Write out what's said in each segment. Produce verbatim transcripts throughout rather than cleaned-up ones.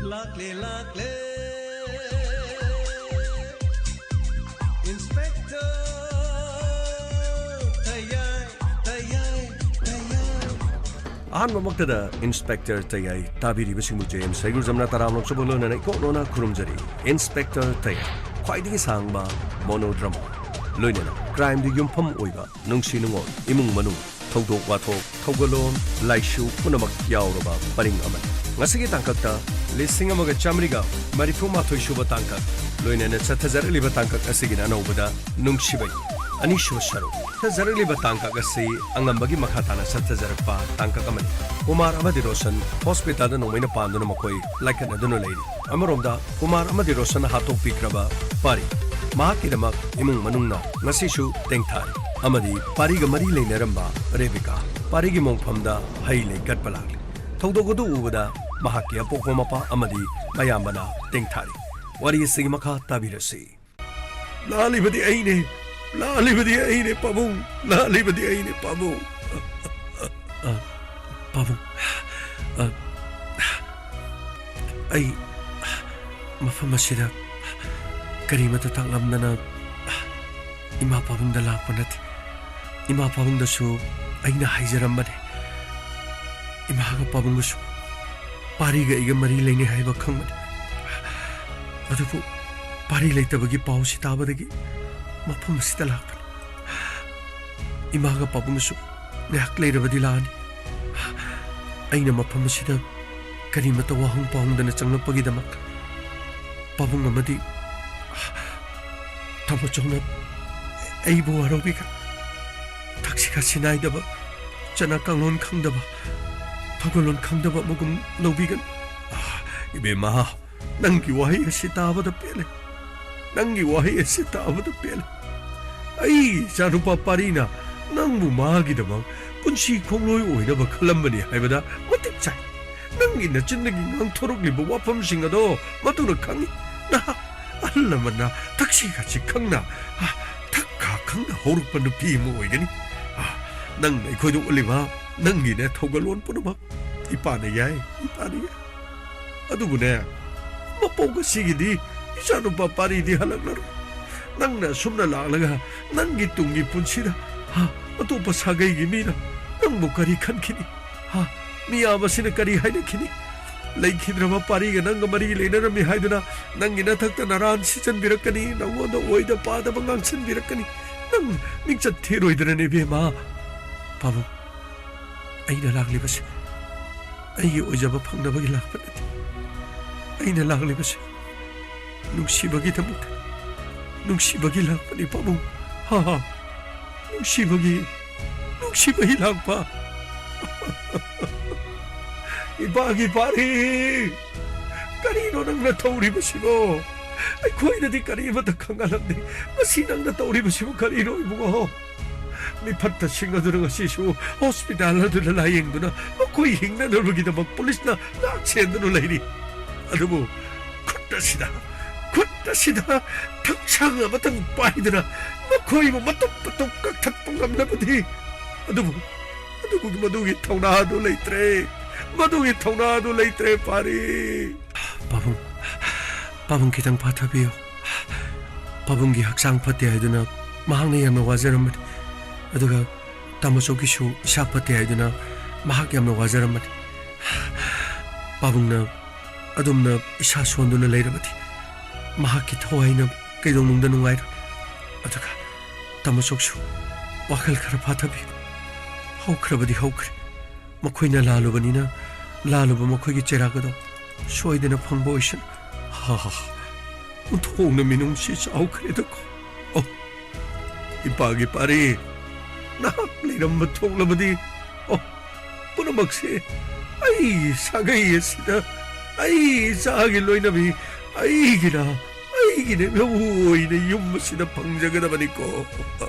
ꯂꯥꯛꯂꯦ, ꯂꯥꯛꯂꯦ, Inspector ꯇꯌꯥꯏ, ꯇꯌꯥꯏ, ꯇꯌꯥꯏ꯫ ꯑꯍꯥꯟꯕꯃꯛꯇꯗ Inspector ꯇꯌꯥꯏ ꯇꯥꯕꯤꯔꯤꯕꯁꯤꯡꯕꯨ J M ꯁꯩꯒꯨꯖꯝꯅ ꯇꯔꯥꯝꯅ ꯑꯣꯛꯆꯕ ꯂꯣꯏꯅꯅ ꯏꯀꯣꯛ ꯂꯣꯟꯅ ꯈꯨꯔꯨꯝꯖꯔꯤ꯫ Inspector ꯇꯌꯥꯏ, ꯈ꯭ꯋꯥꯏꯗꯒꯤ ꯁꯥꯡꯕ monodrama, ꯂꯣꯏꯅꯅ crimeꯗ ꯌꯨꯝꯐꯝ ꯑꯣꯏꯕ ꯅꯨꯡꯁꯤ ꯅꯨꯡꯉꯣꯜ, ꯏꯃꯨꯡ ꯃꯅꯨꯡ, ꯊꯧꯗꯣꯛ ꯋꯥꯊꯣꯛ, ꯊꯧꯒꯜꯂꯣꯟ, ꯂꯥꯏꯁꯨ ꯄꯨꯝꯅꯃꯛ ꯌꯥꯎꯔꯕ ꯄꯔꯤꯡ ꯑꯃꯅꯤ꯫ ꯉꯁꯤꯒꯤ ꯇꯥꯡꯀꯛꯇ ꯂꯤꯁꯤꯡ ꯑꯃꯒ ꯆꯥꯃꯔꯤꯒ ꯃꯔꯤꯐꯨ ꯃꯥꯊꯣꯏ ꯁꯨꯕ ꯇꯥꯡꯀꯛ, ꯂꯣꯏꯅꯅ ꯆꯠꯊꯖꯔꯛꯂꯤꯕ ꯇꯥꯡꯀꯛ ꯑꯁꯤꯒꯤꯅ ꯑꯅꯧꯕꯗ ꯅꯨꯡꯁꯤꯕꯩ ꯑꯅꯤꯁꯨꯕ ꯁꯔꯨꯛ꯫ ꯆꯠꯊꯖꯔꯛꯂꯤꯕ ꯇꯥꯡꯀꯛ ꯑꯁꯤ ꯑꯉꯝꯕꯒꯤ ꯃꯈꯥ ꯇꯥꯅ ꯆꯠꯊꯖꯔꯛꯄ ꯇꯥꯡꯀꯛ ꯑꯃꯅꯤ꯫ ꯀꯨꯃꯥꯔ ꯑꯃꯗꯤ ꯔꯣꯁꯟ ꯍꯣꯁꯄꯤꯇꯥꯜꯗ ꯅꯣꯡꯃꯩꯅ ꯄꯥꯟꯗꯨꯅ ꯃꯈꯣꯏ ꯂꯥꯏꯀꯠꯅꯗꯨꯅ ꯂꯩꯔꯤ꯫ ꯑꯃꯔꯣꯝꯗ ꯀꯨꯃꯥꯔ ꯑꯃꯗꯤ ꯔꯣꯁꯟꯅ ꯍꯥꯠꯇꯣꯛꯄꯤꯈ꯭ꯔꯕ ꯄꯥꯔꯤ, ꯃꯍꯥꯛꯀꯤꯗꯃꯛ ꯏꯃꯨꯡ ꯃꯅꯨꯡꯅ ꯉꯁꯤꯁꯨ ꯇꯦꯡꯊꯥꯔꯤ ꯑꯃꯗꯤ ꯄꯥꯔꯤꯒ ꯃꯔꯤ ꯂꯩꯅꯔꯝꯕ ꯔꯦꯕꯤꯀꯥ ꯄꯥꯔꯤꯒꯤ ꯃꯣꯡꯐꯝꯗ ꯍꯩ ꯂꯩ ꯀꯠꯄ ꯂꯥꯛꯂꯤ꯫ ꯊꯧꯗꯣꯛ ꯑꯗꯨ ꯎꯕꯗ ꯃꯍꯥꯛꯀꯤ ꯑꯄꯣꯛꯄ ꯃꯄꯥ ꯑꯃꯗꯤ ꯃꯌꯥꯝꯕꯅ ꯇꯦꯡꯊꯥꯔꯤ꯫ ꯋꯥꯔꯤ ꯑꯁꯤꯒꯤ ꯃꯈꯥ ꯇꯥꯕꯤꯔꯁꯤ꯫ ꯂꯥꯜꯂꯤꯕꯗꯤ ꯑꯩꯅꯦ, ꯂꯥꯜꯂꯤꯕꯗꯤ ꯑꯩꯅꯦ ꯄꯥꯕꯨꯡ, ꯂꯥꯜꯂꯤꯕꯗꯤ ꯑꯩꯅꯦ ꯄꯥꯕꯨꯡ꯫ ꯑ, ꯄꯥꯕꯨꯡ, ꯑ, ꯑꯩ ꯃꯐꯝ ꯑꯁꯤꯗ ꯀꯔꯤꯃꯇ ꯇꯥꯛꯂꯝꯗꯅ ꯏꯃꯥ ꯄꯥꯕꯨꯡꯗ ꯂꯥꯛꯄ ꯅꯠꯇꯦ꯫ ꯏꯃꯥ ꯄꯥꯕꯨꯡꯗꯁꯨ ꯑꯩꯅ ꯍꯥꯏꯖꯔꯝꯕꯅꯦ꯫ ꯏꯃꯥꯒ ꯄꯥꯕꯨꯡꯒꯁꯨ ꯄꯥꯔꯤꯒ ꯑꯩꯒ ꯃꯔꯤ ꯂꯩꯅꯩ ꯍꯥꯏꯕ ꯈꯪꯕꯅꯤ꯫ ꯑꯗꯨꯕꯨ ꯄꯥꯔꯤ ꯂꯩꯇꯕꯒꯤ ꯄꯥꯎꯁꯤ ꯇꯥꯕꯗꯒꯤ ꯃꯐꯝ ꯑꯁꯤꯗ ꯂꯥꯛꯄꯅꯤ꯫ ꯏꯃꯥꯒ ꯄꯥꯕꯨꯡꯒꯁꯨ ꯉꯥꯏꯍꯥꯛ ꯂꯩꯔꯕꯗꯤ ꯂꯥꯛꯑꯅꯤ꯫ ꯑꯩꯅ ꯃꯐꯝ ꯑꯁꯤꯗ ꯀꯔꯤꯃꯇ ꯋꯥꯍꯪ ꯄꯥꯎꯍꯪꯗꯅ ꯆꯪꯂꯛꯄꯒꯤꯗꯃꯛ ꯄꯥꯕꯨꯡ ꯑꯃꯗꯤ ꯇꯥꯃꯣꯆꯧꯅ ꯑꯩꯕꯨ ꯋꯥꯔꯧꯕꯤꯒꯅꯨ꯫ ꯊꯛꯁꯤ ꯈꯥꯁꯤ ꯅꯥꯏꯗꯕ, ꯆꯠꯅ ꯀꯥꯡꯂꯣꯟ ꯈꯪꯗꯕ, ꯊꯧꯒꯜꯂꯣꯟ ꯈꯪꯗꯕ ꯑꯃꯒꯨꯝ ꯂꯧꯕꯤꯒꯅꯨ꯫ ꯑꯥ, ꯏꯕꯦꯝꯃ, ꯅꯪꯒꯤ ꯋꯥꯍꯩ ꯑꯁꯤ ꯇꯥꯕꯗ ꯄꯦꯜꯂꯦ꯫ ꯅꯪꯒꯤ ꯋꯥꯍꯩ ꯑꯁꯤ ꯇꯥꯕꯗ ꯄꯦꯜꯂꯦ꯫ ꯑꯩ ꯏꯆꯥꯅꯨꯄꯥ ꯄꯥꯔꯤꯅ ꯅꯪꯕꯨ ꯃꯥꯒꯤꯗꯃꯛ ꯄꯨꯟꯁꯤ ꯈꯣꯡꯂꯣꯏ ꯑꯣꯏꯅꯕ ꯈꯜꯂꯝꯕꯅꯤ ꯍꯥꯏꯕꯗ ꯃꯇꯤꯛ ꯆꯥꯏ꯫ ꯅꯪꯒꯤ ꯅꯆꯤꯟꯗꯒꯤ ꯉꯥꯡꯊꯣꯔꯛꯂꯤꯕ ꯋꯥꯐꯝꯁꯤꯡ ꯑꯗꯣ ꯃꯗꯨꯅ ꯈꯪꯏ꯫ ꯅꯍꯥꯛ ꯑꯍꯜ ꯂꯃꯟꯅ ꯊꯛꯁꯤ ꯈꯥꯁꯤ ꯈꯪꯅ, ꯊꯛ ꯈꯥ ꯈꯪꯅ ꯍꯧꯔꯛꯄ ꯅꯨꯄꯤ ꯑꯃ ꯑꯣꯏꯒꯅꯤ꯫ ꯅꯪꯅ ꯑꯩꯈꯣꯏꯗ ꯎꯠꯂꯤꯕ ꯅꯪꯒꯤꯅꯦ ꯊꯧꯒꯜꯂꯣꯟ ꯄꯨꯝꯅꯃꯛ ꯏꯄꯥꯅ ꯌꯥꯏ, ꯏꯄꯥꯅ ꯌꯥꯏ꯫ ꯑꯗꯨꯕꯨꯅꯦ, ꯃꯄꯣꯛ ꯑꯁꯤꯒꯤꯗꯤ ꯏꯆꯥꯅꯨꯄꯥ ꯄꯥꯔꯤꯗꯤ ꯍꯜꯂꯛꯂꯔꯣꯏ꯫ ꯅꯪꯅ ꯑꯁꯨꯝꯅ ꯂꯥꯛꯂꯒ ꯅꯪꯒꯤ ꯇꯨꯡꯒꯤ ꯄꯨꯟꯁꯤꯗ, ꯍꯥ, ꯑꯇꯣꯞꯄ ꯁꯥꯒꯩꯒꯤ ꯃꯤꯅ ꯅꯪꯕꯨ ꯀꯔꯤ ꯈꯟꯈꯤꯅꯤ? ꯍꯥ, ꯃꯤꯌꯥꯝ ꯑꯁꯤꯅ ꯀꯔꯤ ꯍꯥꯏꯅꯈꯤꯅꯤ? ꯂꯩꯈꯤꯗ꯭ꯔꯕ ꯄꯥꯔꯤꯒ ꯅꯪꯒ ꯃꯔꯤ ꯂꯩꯅꯔꯝꯃꯤ ꯍꯥꯏꯗꯨꯅ ꯅꯪꯒꯤ ꯅꯊꯛꯇ ꯅꯔꯥꯟ ꯁꯤꯖꯟꯕꯤꯔꯛꯀꯅꯤ, ꯅꯪꯉꯣꯟꯗ ꯑꯣꯏꯗ ꯄꯥꯗꯕ ꯉꯥꯡꯁꯤꯟꯕꯤꯔꯛꯀꯅꯤ꯫ ꯅꯪ ꯃꯤꯡꯆꯠ ꯊꯤꯔꯣꯏꯗ꯭ꯔꯅꯦ, ꯏꯕꯦꯝꯃ? ꯄꯥꯕꯨꯡ, ꯑꯩꯅ ꯂꯥꯛꯂꯤꯕꯁꯦ ꯑꯩꯒꯤ ꯑꯣꯏꯖꯕ ꯐꯪꯅꯕꯒꯤ ꯂꯥꯛꯄ ꯅꯠꯇꯦ꯫ ꯑꯩꯅ ꯂꯥꯛꯂꯤꯕꯁꯦ ꯅꯨꯡꯁꯤꯕꯒꯤꯗꯃꯛꯇ, ꯅꯨꯡꯁꯤꯕꯒꯤ ꯂꯥꯛꯄꯅꯤ, ꯄꯥꯕꯨꯡ꯫ ꯍꯥ, ꯍꯥ꯫ ꯅꯨꯡꯁꯤꯕꯒꯤ, ꯅꯨꯡꯁꯤꯕꯒꯤ ꯂꯥꯛꯄ꯫ ꯏꯄꯥꯒꯤ ꯄꯥꯔꯤ! ꯀꯔꯤꯅꯣ ꯅꯪꯅ ꯇꯧꯔꯤꯕꯁꯤꯕꯣ? ꯑꯩꯈꯣꯏꯅꯗꯤ ꯀꯔꯤꯃꯠꯇ ꯈꯪꯍꯜꯂꯝꯗꯦ꯫ ꯃꯁꯤ ꯅꯪꯅ ꯇꯧꯔꯤꯕꯁꯤꯕꯨ ꯀꯔꯤꯅꯣ, ꯏꯕꯨꯡꯉꯣ? ꯃꯤꯐꯠꯇꯁꯤꯡ ꯑꯗꯨꯅ ꯉꯁꯤꯁꯨ ꯍꯣꯁꯄꯤꯇꯥꯜ ꯑꯗꯨꯗ ꯂꯥꯌꯦꯡꯗꯨꯅ ꯃꯈꯣꯏ ꯍꯤꯡꯅꯅꯕꯒꯤꯗꯃꯛ ꯄꯨꯂꯤꯁꯅ ꯉꯥꯛ ꯁꯦꯟꯗꯨꯅ ꯂꯩꯔꯤ꯫ ꯑꯗꯨꯕꯨ ꯈꯨꯠ ꯑꯁꯤꯗ, ꯈꯨꯠ ꯑꯁꯤꯗ ꯊꯥꯡꯁꯥꯡ ꯑꯃꯇꯪ ꯄꯥꯏꯗꯨꯅ ꯃꯈꯣꯏꯕꯨ ꯃꯇꯨꯞ ꯃꯇꯨꯞ ꯀꯛꯊꯠꯄ ꯉꯝꯂꯕꯗꯤ, ꯑꯗꯨꯕꯨ, ꯑꯗꯨꯕꯨ ꯃꯗꯨꯒꯤ ꯊꯧꯅꯥ ꯑꯗꯨ ꯂꯩꯇ꯭ꯔꯦ꯫ ꯃꯗꯨꯒꯤ ꯊꯧꯅꯥ ꯑꯗꯨ ꯂꯩꯇ꯭ꯔꯦ, ꯄꯥꯔꯤ꯫ ꯄꯥꯕꯨꯡ, ꯄꯥꯕꯨꯡ ꯈꯤꯇꯪ ꯐꯥꯊꯕꯤꯌꯨ꯫ ꯄꯥꯕꯨꯡꯒꯤ ꯍꯛꯆꯥꯡ ꯐꯠꯇꯦ ꯍꯥꯏꯗꯨꯅ ꯃꯍꯥꯛꯅ ꯌꯥꯝꯅ ꯋꯥꯖꯔꯝꯕꯅꯤ꯫ ꯑꯗꯨꯒ ꯇꯥꯃꯣꯆꯧꯒꯤꯁꯨ ꯏꯁꯥ ꯐꯠꯇꯦ ꯍꯥꯏꯗꯨꯅ ꯃꯍꯥꯛ ꯌꯥꯝꯅ ꯋꯥꯖꯔꯝꯕꯅꯤ꯫ ꯄꯥꯕꯨꯡꯅ ꯑꯗꯨꯝꯅ ꯏꯁꯥ ꯁꯣꯟꯗꯨꯅ ꯂꯩꯔꯕꯗꯤ ꯃꯍꯥꯛꯀꯤ ꯊꯋꯥꯏꯅ ꯀꯩꯗꯧꯅꯨꯡꯗ ꯅꯨꯡꯉꯥꯏꯔꯣꯏ꯫ ꯑꯗꯨꯒ ꯇꯥꯃꯣꯆꯧꯁꯨ ꯋꯥꯈꯜ ꯈꯔ ꯐꯥꯊꯕꯤꯌꯨ꯫ ꯍꯧꯈ꯭ꯔꯕꯗꯤ ꯍꯧꯈ꯭ꯔꯦ꯫ ꯃꯈꯣꯏꯅ ꯂꯥꯜꯂꯨꯕꯅꯤꯅ ꯂꯥꯜꯂꯨꯕ ꯃꯈꯣꯏꯒꯤ ꯆꯩꯔꯥꯛ ꯑꯗꯣ ꯁꯣꯏꯗꯅ ꯐꯪꯕ ꯑꯣꯏꯁꯅꯨ꯫ ꯍꯥ ꯍꯥ ꯍꯥ꯫ ꯑꯣꯟꯊꯣꯛꯅ ꯃꯤꯅꯨꯡꯁꯤ ꯆꯥꯎꯈ꯭ꯔꯦꯗꯀꯣ꯫ ꯑꯣ, ꯏꯄꯥꯒꯤ ꯄꯥꯔꯤ, ꯅꯍꯥꯛ ꯂꯩꯔꯝꯕ ꯊꯣꯛꯂꯕꯗꯤ, ꯑꯣ, ꯄꯨꯝꯅꯃꯛꯁꯦ ꯑꯩꯒꯤ ꯁꯥꯒꯩ ꯑꯁꯤꯗ ꯑꯩ ꯏꯆꯥꯒꯤ ꯂꯣꯏꯅꯕꯤ, ꯑꯩꯒꯤꯅ, ꯑꯩꯒꯤꯅ ꯂꯧ ꯑꯣꯏꯅ ꯌꯨꯝ ꯑꯁꯤꯗ ꯐꯪꯖꯒꯗꯕꯅꯤꯀꯣ꯫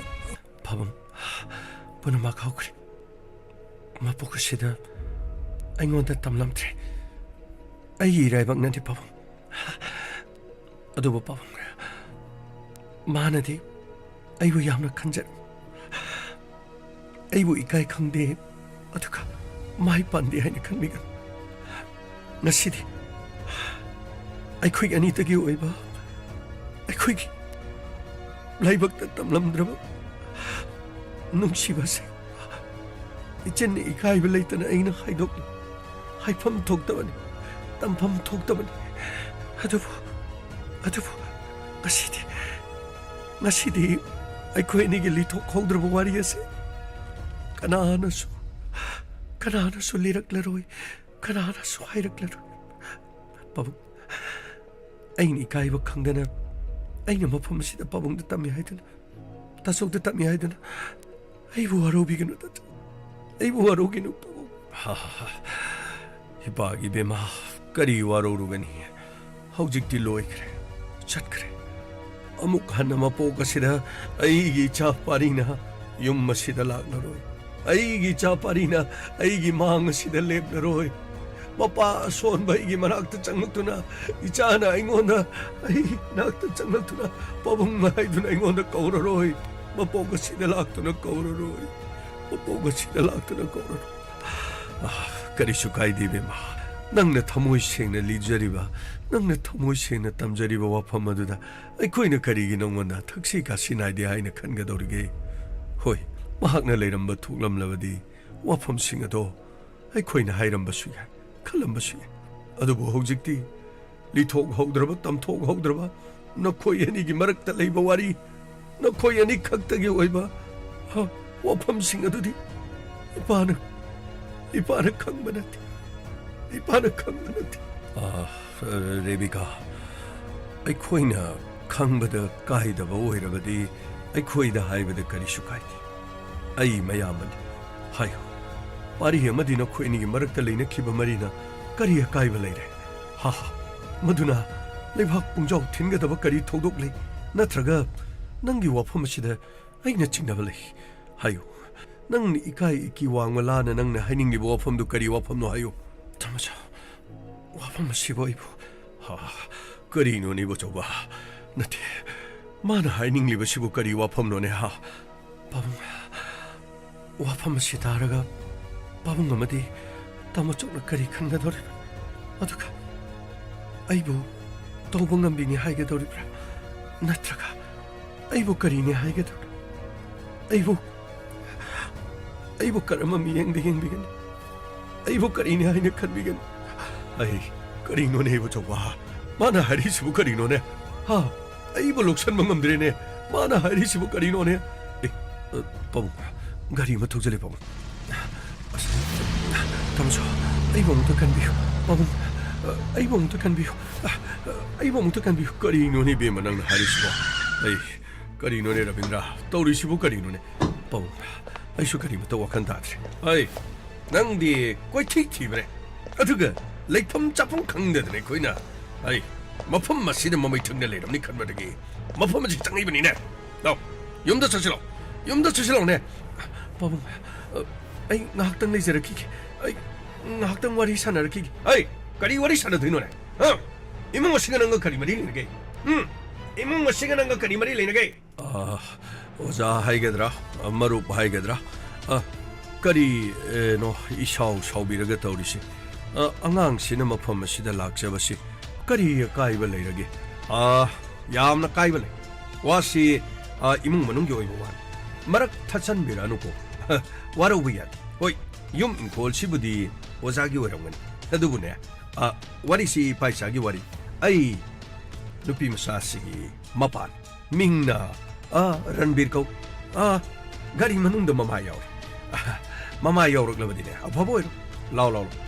ꯄꯥꯕꯨꯡ, ꯄꯨꯝꯅꯃꯛ ꯍꯧꯈ꯭ꯔꯦ꯫ ꯃꯄꯣꯛ ꯑꯁꯤꯗ ꯑꯩꯉꯣꯟꯗ ꯇꯝꯂꯝꯗ꯭ꯔꯦ꯫ ꯑꯩꯒꯤ ꯏꯔꯥꯏꯕꯛꯅꯗꯤ, ꯄꯥꯕꯨꯡ꯫ ꯑꯗꯨꯕꯨ ꯄꯥꯕꯨꯡ, ꯃꯥꯅꯗꯤ ꯑꯩꯕꯨ ꯌꯥꯝꯅ ꯈꯟꯖꯔꯝꯃꯤ꯫ ꯑꯩꯕꯨ ꯏꯀꯥꯏ ꯈꯪꯗꯦ, ꯑꯗꯨꯒ ꯃꯥꯏ ꯄꯥꯟꯗꯦ ꯍꯥꯏꯅ ꯈꯟꯕꯤꯒꯅꯨ꯫ ꯉꯁꯤꯗꯤ ꯑꯩꯈꯣꯏ ꯑꯅꯤꯗꯒꯤ ꯑꯣꯏꯕ, ꯑꯩꯈꯣꯏꯒꯤ ꯂꯥꯏꯕꯛꯇ ꯇꯝꯂꯝꯗ꯭ꯔꯕ ꯅꯨꯡꯁꯤꯕꯁꯦ ꯏꯆꯟꯅ ꯏꯀꯥꯏꯕ ꯂꯩꯇꯅ ꯑꯩꯅ ꯍꯥꯏꯗꯣꯛꯂꯤ꯫ ꯍꯥꯏꯐꯝ ꯊꯣꯛꯇꯕꯅꯤ, ꯇꯝꯐꯝ ꯊꯣꯛꯇꯕꯅꯤ꯫ ꯑꯗꯨꯕꯨ, ꯑꯗꯨꯕꯨ ꯉꯁꯤꯗꯤ, ꯉꯁꯤꯗꯤ ꯑꯩꯈꯣꯏ ꯑꯅꯤꯒꯤ ꯂꯤꯊꯣꯛꯍꯧꯗ꯭ꯔꯕ ꯋꯥꯔꯤ ꯑꯁꯤ ꯀꯅꯥꯅꯁꯨ, ꯀꯅꯥꯅꯁꯨ ꯂꯤꯔꯛꯂꯔꯣꯏ, ꯀꯅꯥꯅꯁꯨ ꯍꯥꯏꯔꯛꯂꯔꯣꯏ꯫ ꯄꯥꯕꯨꯡ, ꯑꯩꯅ ꯏꯀꯥꯏꯕ ꯈꯪꯗꯅ ꯑꯩꯅ ꯃꯐꯝ ꯑꯁꯤꯗ ꯄꯥꯕꯨꯡꯗ ꯇꯝꯃꯤ ꯍꯥꯏꯗꯨꯅ, ꯇꯥꯆꯧꯗ ꯇꯝꯃꯤ ꯍꯥꯏꯗꯨꯅ ꯑꯩꯕꯨ ꯋꯥꯔꯧꯕꯤꯒꯅꯨ ꯇꯥꯆꯧ, ꯑꯩꯕꯨ ꯋꯥꯔꯧꯒꯅꯨ ꯄꯥꯕꯨꯡ꯫ ꯍꯥ, ꯍꯥ, ꯍꯥ꯫ ꯏꯄꯥꯒꯤ ꯕꯦꯃꯥ, ꯀꯔꯤ ꯋꯥꯔꯧꯔꯨꯒꯅꯤ? ꯍꯧꯖꯤꯛꯇꯤ ꯂꯣꯏꯈ꯭ꯔꯦ, ꯆꯠꯈ꯭ꯔꯦ꯫ ꯑꯃꯨꯛ ꯍꯟꯅ ꯃꯄꯣꯛ ꯑꯁꯤꯗ ꯑꯩꯒꯤ ꯏꯆꯥ ꯄꯥꯔꯤꯅ ꯌꯨꯝ ꯑꯁꯤꯗ ꯂꯥꯛꯂꯔꯣꯏ꯫ ꯑꯩꯒꯤ ꯏꯆꯥ ꯄꯥꯔꯤꯅ ꯑꯩꯒꯤ ꯃꯥꯡ ꯑꯁꯤꯗ ꯂꯦꯞꯂꯔꯣꯏ꯫ ꯃꯄꯥ ꯑꯁꯣꯟꯕ ꯑꯩꯒꯤ ꯃꯅꯥꯛꯇ ꯆꯪꯂꯛꯇꯨꯅ, ꯏꯆꯥꯅ ꯑꯩꯉꯣꯟꯗ, ꯑꯩ ꯏꯅꯥꯛꯇ ꯆꯪꯂꯛꯇꯨꯅ ꯄꯥꯕꯨꯡ ꯍꯥꯏꯗꯨꯅ ꯑꯩꯉꯣꯟꯗ ꯀꯧꯔꯔꯣꯏ꯫ ꯃꯄꯣꯛ ꯑꯁꯤꯗ ꯂꯥꯛꯇꯨꯅ ꯀꯧꯔꯔꯣꯏ꯫ ꯃꯄꯣꯛ ꯑꯁꯤꯗ ꯂꯥꯛꯇꯨꯅ ꯀꯧꯔꯔꯣꯏ꯫ ꯑꯥ, ꯀꯔꯤꯁꯨ ꯀꯥꯏꯗꯦ, ꯏꯕꯦꯝꯃ꯫ ꯅꯪꯅ ꯊꯃꯣꯏ ꯁꯦꯡꯅ ꯂꯤꯖꯔꯤꯕ, ꯅꯪꯅ ꯊꯃꯣꯏ ꯁꯦꯡꯅ ꯇꯝꯖꯔꯤꯕ ꯋꯥꯐꯝ ꯑꯗꯨꯗ ꯑꯩꯈꯣꯏꯅ ꯀꯔꯤꯒꯤ ꯅꯉꯣꯟꯗ ꯊꯛꯁꯤ ꯈꯥꯁꯤ ꯅꯥꯏꯗꯦ ꯍꯥꯏꯅ ꯈꯟꯒꯗꯧꯔꯤꯒꯦ? ꯍꯣꯏ, ꯃꯍꯥꯛꯅ ꯂꯩꯔꯝꯕ ꯊꯣꯛꯂꯝꯂꯕꯗꯤ ꯋꯥꯐꯝꯁꯤꯡ ꯑꯗꯣ ꯑꯩꯈꯣꯏꯅ ꯍꯥꯏꯔꯝꯕꯁꯨ ꯌꯥꯏ, ꯈꯜꯂꯝꯕꯁꯨ ꯌꯥꯏ꯫ ꯑꯗꯨꯕꯨ ꯍꯧꯖꯤꯛꯇꯤ ꯂꯤꯊꯣꯛꯍꯧꯗ꯭ꯔꯕ, ꯇꯝꯊꯣꯛꯍꯧꯗ꯭ꯔꯕ ꯅꯈꯣꯏ ꯑꯅꯤꯒꯤ ꯃꯔꯛꯇ ꯂꯩꯕ ꯋꯥꯔꯤ, ꯅꯈꯣꯏ ꯑꯅꯤꯈꯛꯇꯒꯤ ꯑꯣꯏꯕ, ꯍ, ꯋꯥꯐꯝꯁꯤꯡ ꯑꯗꯨꯗꯤ ꯏꯄꯥꯅ, ꯏꯄꯥꯅ ꯈꯪꯕ ꯅꯠꯇꯦ, ꯏꯄꯥꯅ ꯈꯪꯕ ꯅꯠꯇꯦ꯫ ꯑꯥ, ꯔꯦꯕꯤꯀꯥ, ꯑꯩꯈꯣꯏꯅ ꯈꯪꯕꯗ ꯀꯥꯏꯗꯕ ꯑꯣꯏꯔꯕꯗꯤ ꯑꯩꯈꯣꯏꯗ ꯍꯥꯏꯕꯗ ꯀꯔꯤꯁꯨ ꯀꯥꯏꯗꯦ꯫ ꯑꯩ ꯃꯌꯥꯝꯕꯅꯤ꯫ ꯍꯥꯏꯌꯨ, ꯄꯥꯔꯤ ꯑꯃꯗꯤ ꯅꯈꯣꯏ ꯑꯅꯤꯒꯤ ꯃꯔꯛꯇ ꯂꯩꯅꯈꯤꯕ ꯃꯔꯤꯅ ꯀꯔꯤ ꯑꯀꯥꯏꯕ ꯂꯩꯔꯦ? ꯍꯥ ꯍꯥ꯫ ꯃꯗꯨꯅ ꯂꯩꯕꯥꯛ ꯄꯨꯡꯖꯥꯎ ꯊꯤꯟꯒꯗꯕ ꯀꯔꯤ ꯊꯧꯗꯣꯛ ꯂꯩ? ꯅꯠꯇ꯭ꯔꯒ ꯅꯪꯒꯤ ꯋꯥꯐꯝ ꯑꯁꯤꯗ ꯑꯩꯅ ꯆꯤꯡꯅꯕ ꯂꯩ? ꯍꯥꯏꯌꯨ, ꯅꯪꯅ ꯏꯀꯥꯏ ꯏꯀꯤ ꯋꯥꯡꯃ ꯂꯥꯅ ꯅꯪꯅ ꯍꯥꯏꯅꯤꯡꯂꯤꯕ ꯋꯥꯐꯝꯗꯨ ꯀꯔꯤ ꯋꯥꯐꯝꯅꯣ ꯍꯥꯏꯌꯨ꯫ ꯇꯥꯃꯣꯆꯥ, ꯋꯥꯐꯝ ꯑꯁꯤꯕꯨ ꯑꯩꯕꯨ, ꯍꯥ, ꯀꯔꯤꯅꯣꯅꯦ ꯏꯕꯣꯆꯧꯕ? ꯅꯠꯇꯦ, ꯃꯥꯅ ꯍꯥꯏꯅꯤꯡꯂꯤꯕꯁꯤꯕꯨ ꯀꯔꯤ ꯋꯥꯐꯝꯅꯣꯅꯦ, ꯍꯥ? ꯄꯥꯕꯨꯡ, ꯋꯥꯐꯝ ꯑꯁꯤ ꯇꯥꯔꯒ ꯄꯥꯕꯨꯡ ꯑꯃꯗꯤ ꯇꯥꯃꯣꯆꯧꯅ ꯀꯔꯤ ꯈꯟꯒꯗꯧꯔꯤꯕ? ꯑꯗꯨꯒ ꯑꯩꯕꯨ ꯇꯧꯕ ꯉꯝꯕꯤꯅꯤ ꯍꯥꯏꯒꯗꯧꯔꯤꯕ꯭ꯔꯥ? ꯅꯠꯇ꯭ꯔꯒ ꯑꯩꯕꯨ ꯀꯔꯤꯅꯤ ꯍꯥꯏꯒꯗꯧꯔꯤ? ꯑꯩꯕꯨ, ꯑꯩꯕꯨ ꯀꯔꯝꯕ ꯃꯤꯠꯌꯦꯡꯗ ꯌꯦꯡꯕꯤꯒꯅꯤ? ꯑꯩꯕꯨ ꯀꯔꯤꯅꯤ ꯍꯥꯏꯅ ꯈꯟꯕꯤꯒꯅꯤ? ꯑꯩ, ꯀꯔꯤꯅꯣꯅꯦ ꯑꯩꯕꯨ ꯆꯧꯕ? ꯃꯥꯅ ꯍꯥꯏꯔꯤꯁꯤꯕꯨ ꯀꯔꯤꯅꯣꯅꯦ? ꯍꯥ? ꯑꯩꯕꯨ ꯂꯧꯁꯟꯕ ꯉꯝꯗ꯭ꯔꯦꯅꯦ꯫ ꯃꯥꯅ ꯍꯥꯏꯔꯤꯁꯤꯕꯨ ꯀꯔꯤꯅꯣꯅꯦ? ꯑꯦ, ꯑ, ꯄꯥꯕꯨꯡ, ꯒꯥꯔꯤ ꯑꯃ ꯊꯧꯖꯤꯜꯂꯦ, ꯄꯥꯕꯨꯡ꯫ ꯑꯁ, ꯇꯥꯃꯣꯁꯨ, ꯑꯩꯕꯨ ꯑꯃꯨꯛꯇ ꯀꯟꯕꯤꯌꯨ꯫ ꯄꯥꯕꯨꯡ, ꯑ, ꯑꯩꯕꯨ ꯑꯃꯨꯛꯇ ꯀꯟꯕꯤꯌꯨ꯫ ꯑ, ꯑ, ꯑꯩꯕꯨ ꯑꯃꯨꯛꯇ ꯀꯟꯕꯤꯌꯨ꯫ ꯀꯔꯤꯅꯣꯅꯦ, ꯏꯕꯦꯝꯃ, ꯅꯪꯅ ꯍꯥꯏꯔꯤꯁꯤꯕꯣ? ꯑꯩ, ꯀꯔꯤꯅꯣꯅꯦ, ꯔꯕꯤꯟꯗ꯭ꯔ? ꯇꯧꯔꯤꯁꯤꯕꯨ ꯀꯔꯤꯅꯣꯅꯦ? ꯄꯥꯕꯨꯡ, ꯑꯩꯁꯨ ꯀꯔꯤꯃꯇ ꯋꯥꯈꯜ ꯇꯥꯗ꯭ꯔꯦ꯫ ꯑꯩ, ꯅꯪꯗꯤ ꯀꯣꯏꯊꯤ ꯊꯤꯕꯅꯦ, ꯑꯗꯨꯒ ꯂꯩꯐꯝ ꯆꯥꯐꯝ ꯈꯪꯗꯗꯅ ꯑꯩꯈꯣꯏꯅ, ꯑꯩ, ꯃꯐꯝ ꯑꯁꯤꯗ ꯃꯃꯩ ꯊꯛꯅ ꯂꯩꯔꯝꯅꯤ ꯈꯟꯕꯗꯒꯤ ꯃꯐꯝ ꯑꯁꯤ ꯆꯪꯉꯛꯏꯕꯅꯤꯅꯦ꯫ ꯂꯥꯎ, ꯌꯨꯝꯗ ꯆꯠꯁꯤꯜꯂꯣ, ꯌꯨꯝꯗ ꯆꯠꯁꯤꯜꯂꯣꯅꯦ꯫ ꯄꯥꯕꯨꯡ, ꯑ, ꯑꯩ ꯉꯥꯏꯍꯥꯛꯇꯪ ꯂꯩꯖꯔꯛꯈꯤꯒꯦ꯫ ꯑꯩ ꯉꯥꯏꯍꯥꯛꯇꯪ ꯋꯥꯔꯤ ꯁꯥꯟꯅꯔꯛꯈꯤꯒꯦ꯫ ꯑꯩ, ꯀꯔꯤ ꯋꯥꯔꯤ ꯁꯥꯟꯅꯗꯣꯏꯅꯣꯅꯦ? ꯍꯥ? ꯏꯃꯨꯡ ꯑꯁꯤꯒ ꯅꯪꯒ ꯀꯔꯤ ꯃꯔꯤ ꯂꯩꯅꯒꯦ? ꯎꯝ? ꯏꯃꯨꯡ ꯑꯁꯤꯒ ꯅꯪꯒ ꯀꯔꯤ ꯃꯔꯤ ꯂꯩꯅꯒꯦ? ꯑ, ꯑꯣꯖꯥ ꯍꯥꯏꯒꯗ꯭ꯔꯥ, ꯑ, ꯃꯔꯨꯞ ꯍꯥꯏꯒꯗ꯭ꯔꯥ, ꯑ, ꯀꯔꯤ, ꯑꯦ, ꯅꯣ, ꯏꯁꯥꯎ ꯁꯥꯎꯕꯤꯔꯒ ꯇꯧꯔꯤꯁꯤ? ꯑ, ꯑꯉꯥꯡꯁꯤꯅ ꯃꯐꯝ ꯑꯁꯤꯗ ꯂꯥꯛꯆꯕꯁꯤ ꯀꯔꯤ ꯑꯀꯥꯏꯕ ꯂꯩꯔꯒꯦ? ꯑ, ꯌꯥꯝꯅ ꯀꯥꯏꯕ ꯂꯩ꯫ ꯋꯥꯁꯤ, ꯑ, ꯏꯃꯨꯡ ꯃꯅꯨꯡꯒꯤ ꯑꯣꯏꯕ ꯋꯥꯅꯤ꯫ ꯃꯔꯛ ꯊꯠꯆꯟꯕꯤꯔꯛꯑꯅꯨꯀꯣ꯫ ꯋꯥꯔꯧꯕ ꯌꯥꯗꯦ꯫ ꯍꯣꯏ, ꯌꯨꯝ ꯏꯪꯈꯣꯜꯁꯤꯕꯨꯗꯤ ꯑꯣꯖꯥꯒꯤ ꯑꯣꯏꯔꯝꯒꯅꯤ꯫ ꯑꯗꯨꯕꯨꯅꯦ, ꯑ, ꯋꯥꯔꯤꯁꯤ ꯏꯄꯥ ꯏꯆꯥꯒꯤ ꯋꯥꯔꯤ꯫ ꯑꯩ ꯅꯨꯄꯤ ꯃꯆꯥꯁꯤꯒꯤ ꯃꯄꯥꯅꯤ꯫ ꯃꯤꯡꯅ, ꯑ, ꯔꯟꯕꯤꯔ ꯀꯧ꯫ ꯑ, ꯒꯥꯔꯤ ꯃꯅꯨꯡꯗ ꯃꯃꯥ ꯌꯥꯎꯔꯦ꯫ ꯑ, ꯃꯃꯥ ꯌꯥꯎꯔꯛꯂꯕꯗꯤꯅꯦ, ꯑꯐꯕ ꯑꯣꯏꯔꯣ꯫ ꯂꯥꯎ, ꯂꯥꯎ, ꯂꯥꯎ꯫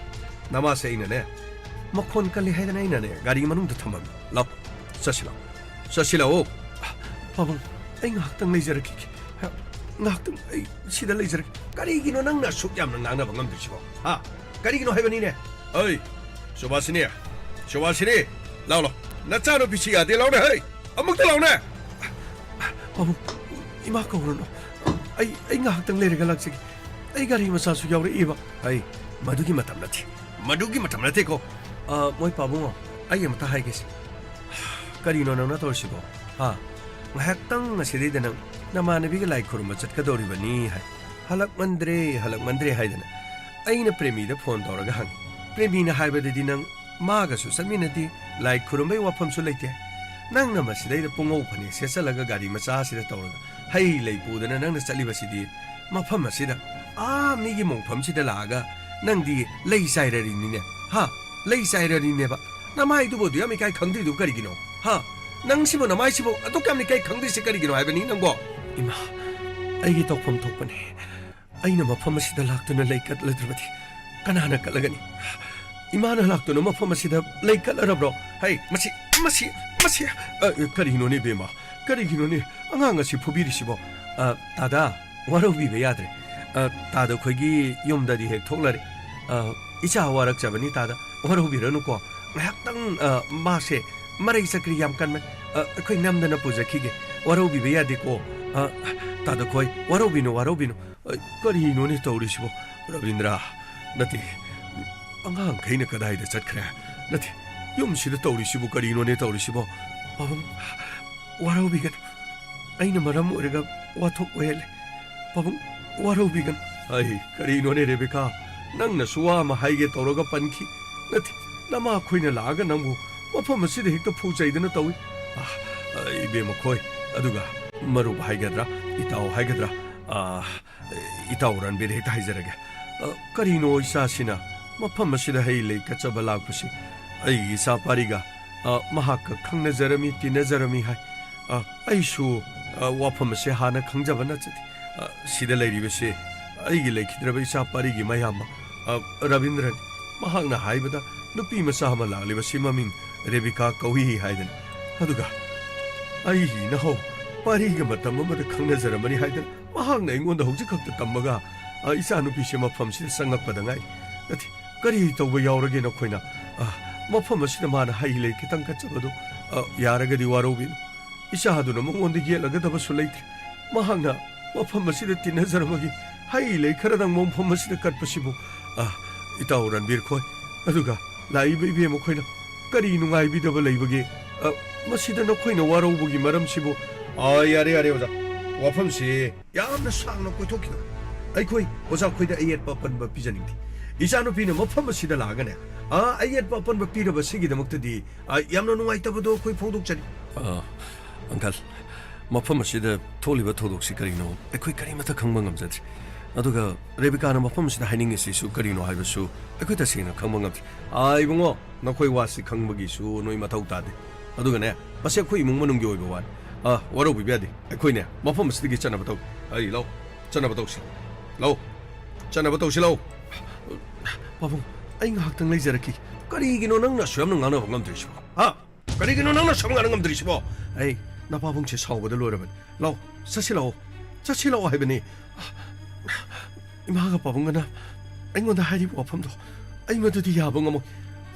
ꯅꯃꯥꯁꯦ ꯑꯩꯅꯅꯦ, ꯃꯈꯣꯟ ꯀꯜꯂꯤ ꯍꯥꯏꯗꯅ ꯑꯩꯅꯅꯦ, ꯒꯥꯔꯤ ꯃꯅꯨꯡꯗ ꯊꯝꯃꯝꯃꯤ꯫ ꯂꯥꯎ, ꯆꯠꯁꯤ ꯂꯥꯎ꯫ ꯆꯠꯁꯤ ꯂꯥꯛꯑꯣ꯫ ꯄꯥꯕꯨꯡ, ꯑꯩ ꯉꯥꯏꯍꯥꯛꯇꯪ ꯂꯩꯖꯔꯛꯈꯤꯒꯦ꯫ ꯉꯥꯏꯍꯥꯛꯇꯪ ꯑꯩ ꯁꯤꯗ ꯂꯩꯖꯔꯛꯀꯦ꯫ ꯀꯔꯤꯒꯤꯅꯣ ꯅꯪꯅ ꯑꯁꯨꯛ ꯌꯥꯝꯅ ꯉꯥꯡꯅꯕ ꯉꯝꯗ꯭ꯔꯤꯁꯤꯕꯣ? ꯍꯥ? ꯀꯔꯤꯒꯤꯅꯣ ꯍꯥꯏꯕꯅꯤꯅꯦ? ꯑꯩ, ꯁꯨꯕꯥꯁꯤꯅꯤ, ꯁꯨꯕꯥꯁꯤꯅꯤ, ꯂꯥꯎ, ꯂꯥꯎ꯫ ꯅꯆꯥꯅꯨꯄꯤꯁꯤ ꯌꯥꯗꯦ, ꯂꯥꯎꯅꯦ, ꯍꯩ! ꯑꯃꯨꯛꯇ ꯂꯥꯎꯅꯦ! ꯄꯥꯕꯨꯡ, ꯏꯃꯥ ꯀꯧꯔꯨꯅꯨ꯫ ꯑꯩ, ꯑꯩ ꯉꯥꯏꯍꯥꯛꯇꯪ ꯂꯩꯔꯒ ꯂꯥꯛꯆꯒꯦ꯫ ꯑꯩ ꯒꯥꯔꯤ ꯃꯆꯥꯁꯨ ꯌꯥꯎꯔꯛꯏꯕ꯫ ꯑꯩ, ꯃꯗꯨꯒꯤ ꯃꯇꯝ ꯅꯠꯇꯦ꯫ ꯃꯗꯨꯒꯤ ꯃꯇꯝ ꯅꯠꯇꯦꯀꯣ꯫ ꯑ, ꯃꯣꯏ ꯄꯥꯕꯨꯡꯉꯣ, ꯑꯩ ꯑꯃꯇ ꯍꯥꯏꯒꯦꯁꯦ꯫ ꯀꯔꯤꯅꯣ ꯅꯪꯅ ꯇꯧꯔꯤꯁꯤꯕꯣ? ꯍꯥ? ꯉꯥꯏꯍꯥꯛꯇꯪ ꯑꯁꯤꯗꯩꯗ ꯅꯪ ꯅꯃꯥꯟꯅꯕꯤꯒ ꯂꯥꯏ ꯈꯨꯔꯨꯝꯕ ꯆꯠꯀꯗꯧꯔꯤꯕꯅꯤ ꯍꯥꯏ꯫ ꯍꯜꯂꯛꯃꯟꯗ꯭ꯔꯦ, ꯍꯜꯂꯛꯃꯟꯗ꯭ꯔꯦ ꯍꯥꯏꯗꯅ ꯑꯩꯅ ꯄ꯭ꯔꯦꯃꯤꯗ ꯐꯣꯟ ꯇꯧꯔꯒ ꯍꯪꯉꯤ꯫ ꯄ꯭ꯔꯦꯃꯤꯅ ꯍꯥꯏꯕꯗꯗꯤ ꯅꯪ ꯃꯥꯒꯁꯨ ꯆꯠꯃꯤꯟꯅꯗꯦ, ꯂꯥꯏ ꯈꯨꯔꯨꯝꯕꯩ ꯋꯥꯐꯝꯁꯨ ꯂꯩꯇꯦ꯫ ꯅꯪꯅ ꯃꯁꯤꯗꯩꯗ ꯄꯨꯡꯉꯧ ꯐꯅꯦꯛ ꯁꯦꯠꯆꯜꯂꯒ ꯒꯥꯔꯤ ꯃꯆꯥꯁꯤꯗ ꯇꯧꯔꯒ ꯍꯩ ꯂꯩ ꯄꯨꯗꯅ ꯅꯪꯅ ꯆꯠꯂꯤꯕꯁꯤꯗꯤ ꯃꯐꯝ ꯑꯁꯤꯗ, ꯑꯥ ꯃꯤꯒꯤ ꯃꯣꯡꯐꯝꯁꯤꯗ ꯂꯥꯛꯑꯒ ꯅꯪꯗꯤ ꯂꯩ ꯆꯥꯏꯔꯔꯤꯅꯤꯅꯦ꯫ ꯍꯥ? ꯂꯩ ꯆꯥꯏꯔꯔꯤꯅꯦꯕ꯫ ꯅꯃꯥꯏꯗꯨꯕꯨ ꯑꯗꯨ ꯌꯥꯝ ꯏꯀꯥꯏ ꯈꯪꯗ꯭ꯔꯤꯗꯨ ꯀꯔꯤꯒꯤꯅꯣ? ꯍꯥ? ꯅꯪꯁꯤꯕꯨ ꯅꯃꯥꯏꯁꯤꯕꯨ ꯑꯗꯨꯛ ꯌꯥꯝ ꯏꯀꯥꯏ ꯈꯪꯗ꯭ꯔꯤꯁꯤ ꯀꯔꯤꯒꯤꯅꯣ ꯍꯥꯏꯕꯅꯤ ꯅꯪꯕꯣ? ꯏꯃꯥ, ꯑꯩꯒꯤ ꯇꯧꯐꯝ ꯊꯣꯛꯄꯅꯦ꯫ ꯑꯩꯅ ꯃꯐꯝ ꯑꯁꯤꯗ ꯂꯥꯛꯇꯨꯅ ꯂꯩ ꯀꯠꯂꯗ꯭ꯔꯕꯗꯤ ꯀꯅꯥꯅ ꯀꯠꯂꯒꯅꯤ? ꯏꯃꯥꯅ ꯂꯥꯛꯇꯨꯅ ꯃꯐꯝ ꯑꯁꯤꯗ ꯂꯩ ꯀꯠꯂꯔꯕ꯭ꯔꯣ? ꯍꯩ, ꯃꯁꯤ, ꯃꯁꯤ, ꯃꯁꯤ, ꯑ, ꯀꯔꯤꯅꯣꯅꯦ ꯏꯕꯦꯝꯃ? ꯀꯔꯤꯒꯤꯅꯣꯅꯦ ꯑꯉꯥꯡ ꯑꯁꯤ ꯐꯨꯕꯤꯔꯤꯁꯤꯕꯣ? ꯑ, ꯇꯥꯗꯥ, ꯋꯥꯔꯧꯕꯤꯕ ꯌꯥꯗ꯭ꯔꯦ꯫ ꯑ, ꯇꯥꯗ ꯑꯩꯈꯣꯏꯒꯤ ꯌꯨꯝꯗꯗꯤ ꯍꯦꯛ ꯊꯣꯛꯂꯔꯦ꯫ ꯑ, ꯏꯆꯥ ꯋꯥꯔꯛꯆꯕꯅꯤ ꯇꯥꯗ, ꯋꯥꯔꯧꯕꯤꯔꯅꯨꯀꯣ꯫ ꯉꯥꯏꯍꯥꯛꯇꯪ, ꯑ, ꯃꯥꯁꯦ ꯃꯔꯩ ꯆꯀ꯭ꯔꯤ ꯌꯥꯝ ꯀꯟꯕꯅꯤ꯫ ꯑ, ꯑꯩꯈꯣꯏ ꯅꯝꯗꯅ ꯄꯨꯖꯈꯤꯒꯦ꯫ ꯋꯥꯔꯧꯕꯤꯕ ꯌꯥꯗꯦꯀꯣ꯫ ꯑ, ꯇꯥꯗ ꯈꯣꯏ, ꯋꯥꯔꯧꯕꯤꯅꯨ, ꯋꯥꯔꯧꯕꯤꯅꯨ꯫ ꯑ, ꯀꯔꯤꯅꯣꯅꯦ ꯇꯧꯔꯤꯁꯤꯕꯣ? ꯔꯕꯤꯟꯗ꯭ꯔ, ꯅꯠꯇꯦ, ꯑꯉꯥꯡꯈꯩꯅ ꯀꯗꯥꯏꯗ ꯆꯠꯈ꯭ꯔꯦ? ꯅꯠꯇꯦ, ꯌꯨꯝꯁꯤꯗ ꯇꯧꯔꯤꯁꯤꯕꯨ ꯀꯔꯤꯅꯣꯅꯦ ꯇꯧꯔꯤꯁꯤꯕꯣ? ꯄꯥꯕꯨꯡ, ꯋꯥꯔꯧꯕꯤꯒꯅꯨ꯫ ꯑꯩꯅ ꯃꯔꯝ ꯑꯣꯏꯔꯒ ꯋꯥꯊꯣꯛ ꯑꯣꯏꯍꯜꯂꯦ꯫ ꯄꯥꯕꯨꯡ, ꯋꯥꯔꯧꯕꯤꯒꯅꯨ꯫ ꯑꯩ, ꯀꯔꯤꯅꯣꯅꯦ ꯔꯦꯕꯦꯀꯥ? ꯅꯪꯅꯁꯨ ꯋꯥ ꯑꯃ ꯍꯥꯏꯒꯦ ꯇꯧꯔꯒ ꯄꯟꯈꯤ꯫ ꯅꯠꯇꯦ, ꯅꯃꯥꯈꯣꯏꯅ ꯂꯥꯛꯑꯒ ꯅꯪꯕꯨ ꯃꯐꯝ ꯑꯁꯤꯗ ꯍꯦꯛꯇ ꯐꯨ ꯆꯩꯗꯅ ꯇꯧꯏ꯫ ꯑ, ꯑ, ꯏꯕꯦꯝꯃꯈꯣꯏ, ꯑꯗꯨꯒ ꯃꯔꯨꯞ ꯍꯥꯏꯒꯗ꯭ꯔꯥ, ꯏꯇꯥꯎ ꯍꯥꯏꯒꯗ꯭ꯔꯥ, ꯑ, ꯏꯇꯥꯎ ꯔꯟꯕꯤꯔ ꯍꯦꯛꯇ ꯍꯥꯏꯖꯔꯒꯦ꯫ ꯑ, ꯀꯔꯤꯅꯣ ꯏꯆꯥꯁꯤꯅ ꯃꯐꯝ ꯑꯁꯤꯗ ꯍꯩ ꯂꯩ ꯀꯠꯆꯕ ꯂꯥꯛꯄꯁꯤ? ꯑꯩꯒꯤ ꯏꯆꯥ ꯄꯥꯔꯤꯒ, ꯑ, ꯃꯍꯥꯛꯀ ꯈꯪꯅꯖꯔꯝꯃꯤ, ꯇꯤꯟꯅꯖꯔꯝꯃꯤ ꯍꯥꯏ꯫ ꯑ, ꯑꯩꯁꯨ, ꯑ, ꯋꯥꯐꯝ ꯑꯁꯦ ꯍꯥꯟꯅ ꯈꯪꯖꯕ ꯅꯠꯆꯗꯦ꯫ ꯑ, ꯁꯤꯗ ꯂꯩꯔꯤꯕꯁꯦ ꯑꯩꯒꯤ ꯂꯩꯈꯤꯗ꯭ꯔꯕ ꯏꯆꯥ ꯄꯥꯔꯤꯒꯤ ꯃꯌꯥꯝꯕ, ꯑ, ꯔꯕꯤꯟꯗ꯭ꯔꯅꯤ꯫ ꯃꯍꯥꯛꯅ ꯍꯥꯏꯕꯗ ꯅꯨꯄꯤ ꯃꯆꯥ ꯑꯃ ꯂꯥꯛꯂꯤꯕꯁꯤ ꯃꯃꯤꯡ ꯔꯦꯕꯤꯀꯥ ꯀꯧꯏ ꯍꯥꯏꯗꯅ꯫ ꯑꯗꯨꯒ ꯑꯩ ꯏꯅꯥꯎ ꯄꯥꯔꯤꯒ ꯃꯇꯝ ꯑꯃꯗ ꯈꯪꯅꯖꯔꯝꯕꯅꯤ ꯍꯥꯏꯗꯅ ꯃꯍꯥꯛꯅ ꯑꯩꯉꯣꯟꯗ ꯍꯧꯖꯤꯛ ꯈꯛꯇ ꯇꯝꯃꯒ, ꯑ, ꯏꯆꯥꯅꯨꯄꯤꯁꯦ ꯃꯐꯝꯁꯤꯗ ꯆꯪꯉꯛꯄꯗ ꯉꯥꯏꯔꯤ꯫ ꯅꯠꯇꯦ, ꯀꯔꯤ ꯇꯧꯕ ꯌꯥꯎꯔꯒꯦ ꯅꯈꯣꯏꯅ? ꯑ, ꯃꯐꯝ ꯑꯁꯤꯗ ꯃꯥꯅ ꯍꯩ ꯂꯩ ꯈꯤꯇꯪ ꯀꯠꯆꯕꯗꯨ, ꯑ, ꯌꯥꯔꯒꯗꯤ ꯋꯥꯔꯧꯕꯤꯅꯨ꯫ ꯏꯆꯥꯗꯨꯅ ꯃꯉꯣꯟꯗ ꯌꯦꯠꯂꯒꯗꯕꯁꯨ ꯂꯩꯇ꯭ꯔꯦ꯫ ꯃꯍꯥꯛꯅ ꯃꯐꯝ ꯑꯁꯤꯗ ꯇꯤꯟꯅꯖꯔꯝꯕꯒꯤ ꯍꯩ ꯂꯩ ꯈꯔꯗꯪ ꯃꯐꯝ ꯑꯁꯤꯗ ꯀꯠꯄꯁꯤꯕꯨ, ꯑ, ꯏꯇꯥꯎ ꯔꯟꯕꯤꯔ ꯈꯣꯏ, ꯑꯗꯨꯒ ꯂꯥꯛꯏꯕ ꯏꯕꯦꯝ ꯃꯈꯣꯏꯅ ꯀꯔꯤ ꯅꯨꯡꯉꯥꯏꯕꯤꯗꯕ ꯂꯩꯕꯒꯦ? ꯑ, ꯃꯁꯤꯗ ꯅꯈꯣꯏꯅ ꯋꯥꯔꯧꯕꯒꯤ ꯃꯔꯝꯁꯤꯕꯨ? ꯑ, ꯌꯥꯔꯦ, ꯌꯥꯔꯦ, ꯑꯣꯖꯥ꯫ ꯋꯥꯐꯝꯁꯤ ꯌꯥꯝꯅ ꯁꯥꯡꯅ ꯀꯣꯏꯊꯣꯛꯈꯤꯗꯣꯔꯦ꯫ ꯑꯩꯈꯣꯏ ꯑꯣꯖꯥ ꯈꯣꯏꯗ ꯑꯌꯦꯠꯄ ꯑꯄꯟꯕ ꯄꯤꯖꯅꯤꯡꯗꯦ꯫ ꯏꯆꯥꯅꯨꯄꯤꯅ ꯃꯐꯝ ꯑꯁꯤꯗ ꯂꯥꯛꯑꯒꯅꯦ, ꯑ, ꯑꯌꯦꯠꯄ ꯑꯄꯟꯕ ꯄꯤꯔꯕ ꯁꯤꯒꯤꯗꯃꯛꯇꯗꯤ, ꯑ, ꯌꯥꯝꯅ ꯅꯨꯡꯉꯥꯏꯇꯕꯗꯣ ꯑꯩꯈꯣꯏ ꯐꯣꯡꯗꯣꯛꯆꯔꯤ꯫ ꯑ, ꯑꯪꯀꯜ, ꯃꯐꯝ ꯑꯁꯤꯗ ꯊꯣꯛꯂꯤꯕ ꯊꯧꯗꯣꯛꯁꯤ ꯀꯔꯤꯅꯣ, ꯑꯩꯈꯣꯏ ꯀꯔꯤꯃꯠꯇ ꯈꯪꯕ ꯉꯝꯖꯗ꯭ꯔꯤ꯫ ꯑꯗꯨꯒ ꯔꯦꯕꯤꯀꯥꯅ ꯃꯐꯝ ꯑꯁꯤꯗ ꯍꯥꯏꯅꯤꯡꯉꯤꯁꯤꯁꯨ ꯀꯔꯤꯅꯣ ꯍꯥꯏꯕꯁꯨ ꯑꯩꯈꯣꯏ ꯇꯁꯦꯡꯅ ꯈꯪꯕ ꯉꯝꯗ꯭ꯔꯤ꯫ ꯑ, ꯏꯕꯨꯡꯉꯣ, ꯅꯈꯣꯏ ꯋꯥꯁꯤ ꯈꯪꯕꯒꯤꯁꯨ ꯅꯣꯏ ꯃꯊꯧ ꯇꯥꯗꯦ꯫ ꯑꯗꯨꯒꯅꯦ, ꯃꯁꯤ ꯑꯩꯈꯣꯏ ꯏꯃꯨꯡ ꯃꯅꯨꯡꯒꯤ ꯑꯣꯏꯕ ꯋꯥꯅꯤ꯫ ꯑ, ꯋꯥꯔꯧꯕꯤꯕ ꯌꯥꯗꯦ꯫ ꯑꯩꯈꯣꯏꯅꯦ, ꯃꯐꯝ ꯑꯁꯤꯗꯒꯤ ꯆꯠꯅꯕ ꯇꯧ-, ꯑꯩ ꯂꯧ, ꯆꯠꯅꯕ ꯇꯧꯁꯤ꯫ ꯂꯧ, ꯆꯠꯅꯕ ꯇꯧꯁꯤ, ꯂꯧ꯫ ꯄꯥꯕꯨꯡ, ꯑꯩ ꯉꯥꯏꯍꯥꯛꯇꯪ ꯂꯩꯖꯔꯛꯈꯤ꯫ ꯀꯔꯤꯒꯤꯅꯣ ꯅꯪꯅ ꯑꯁꯨꯛ ꯌꯥꯝꯅ ꯉꯥꯡꯅꯕ ꯉꯝꯗ꯭ꯔꯤꯁꯤꯕꯣ? ꯍꯥ? ꯀꯔꯤꯒꯤꯅꯣ ꯅꯪꯅ ꯑꯁꯨꯛ ꯉꯥꯡꯅ ꯉꯝꯗ꯭ꯔꯤꯁꯤꯕꯣ? ꯑꯩ, ꯅꯄꯥꯕꯨꯡꯁꯦ ꯁꯥꯎꯕꯗ ꯂꯣꯏꯔꯕꯅꯤ꯫ ꯂꯧ, ꯆꯠꯁꯤ ꯂꯥꯛꯑꯣ꯫ ꯆꯠꯁꯤ ꯂꯥꯛꯑꯣ ꯍꯥꯏꯕꯅꯤ꯫ ꯏꯃꯥꯒ ꯄꯥꯕꯨꯡꯒꯅ ꯑꯩꯉꯣꯟꯗ ꯍꯥꯏꯔꯤꯕ ꯋꯥꯐꯝꯗꯣ ꯑꯩ ꯃꯗꯨꯗꯤ ꯌꯥꯕ ꯉꯝꯃꯣꯏ꯫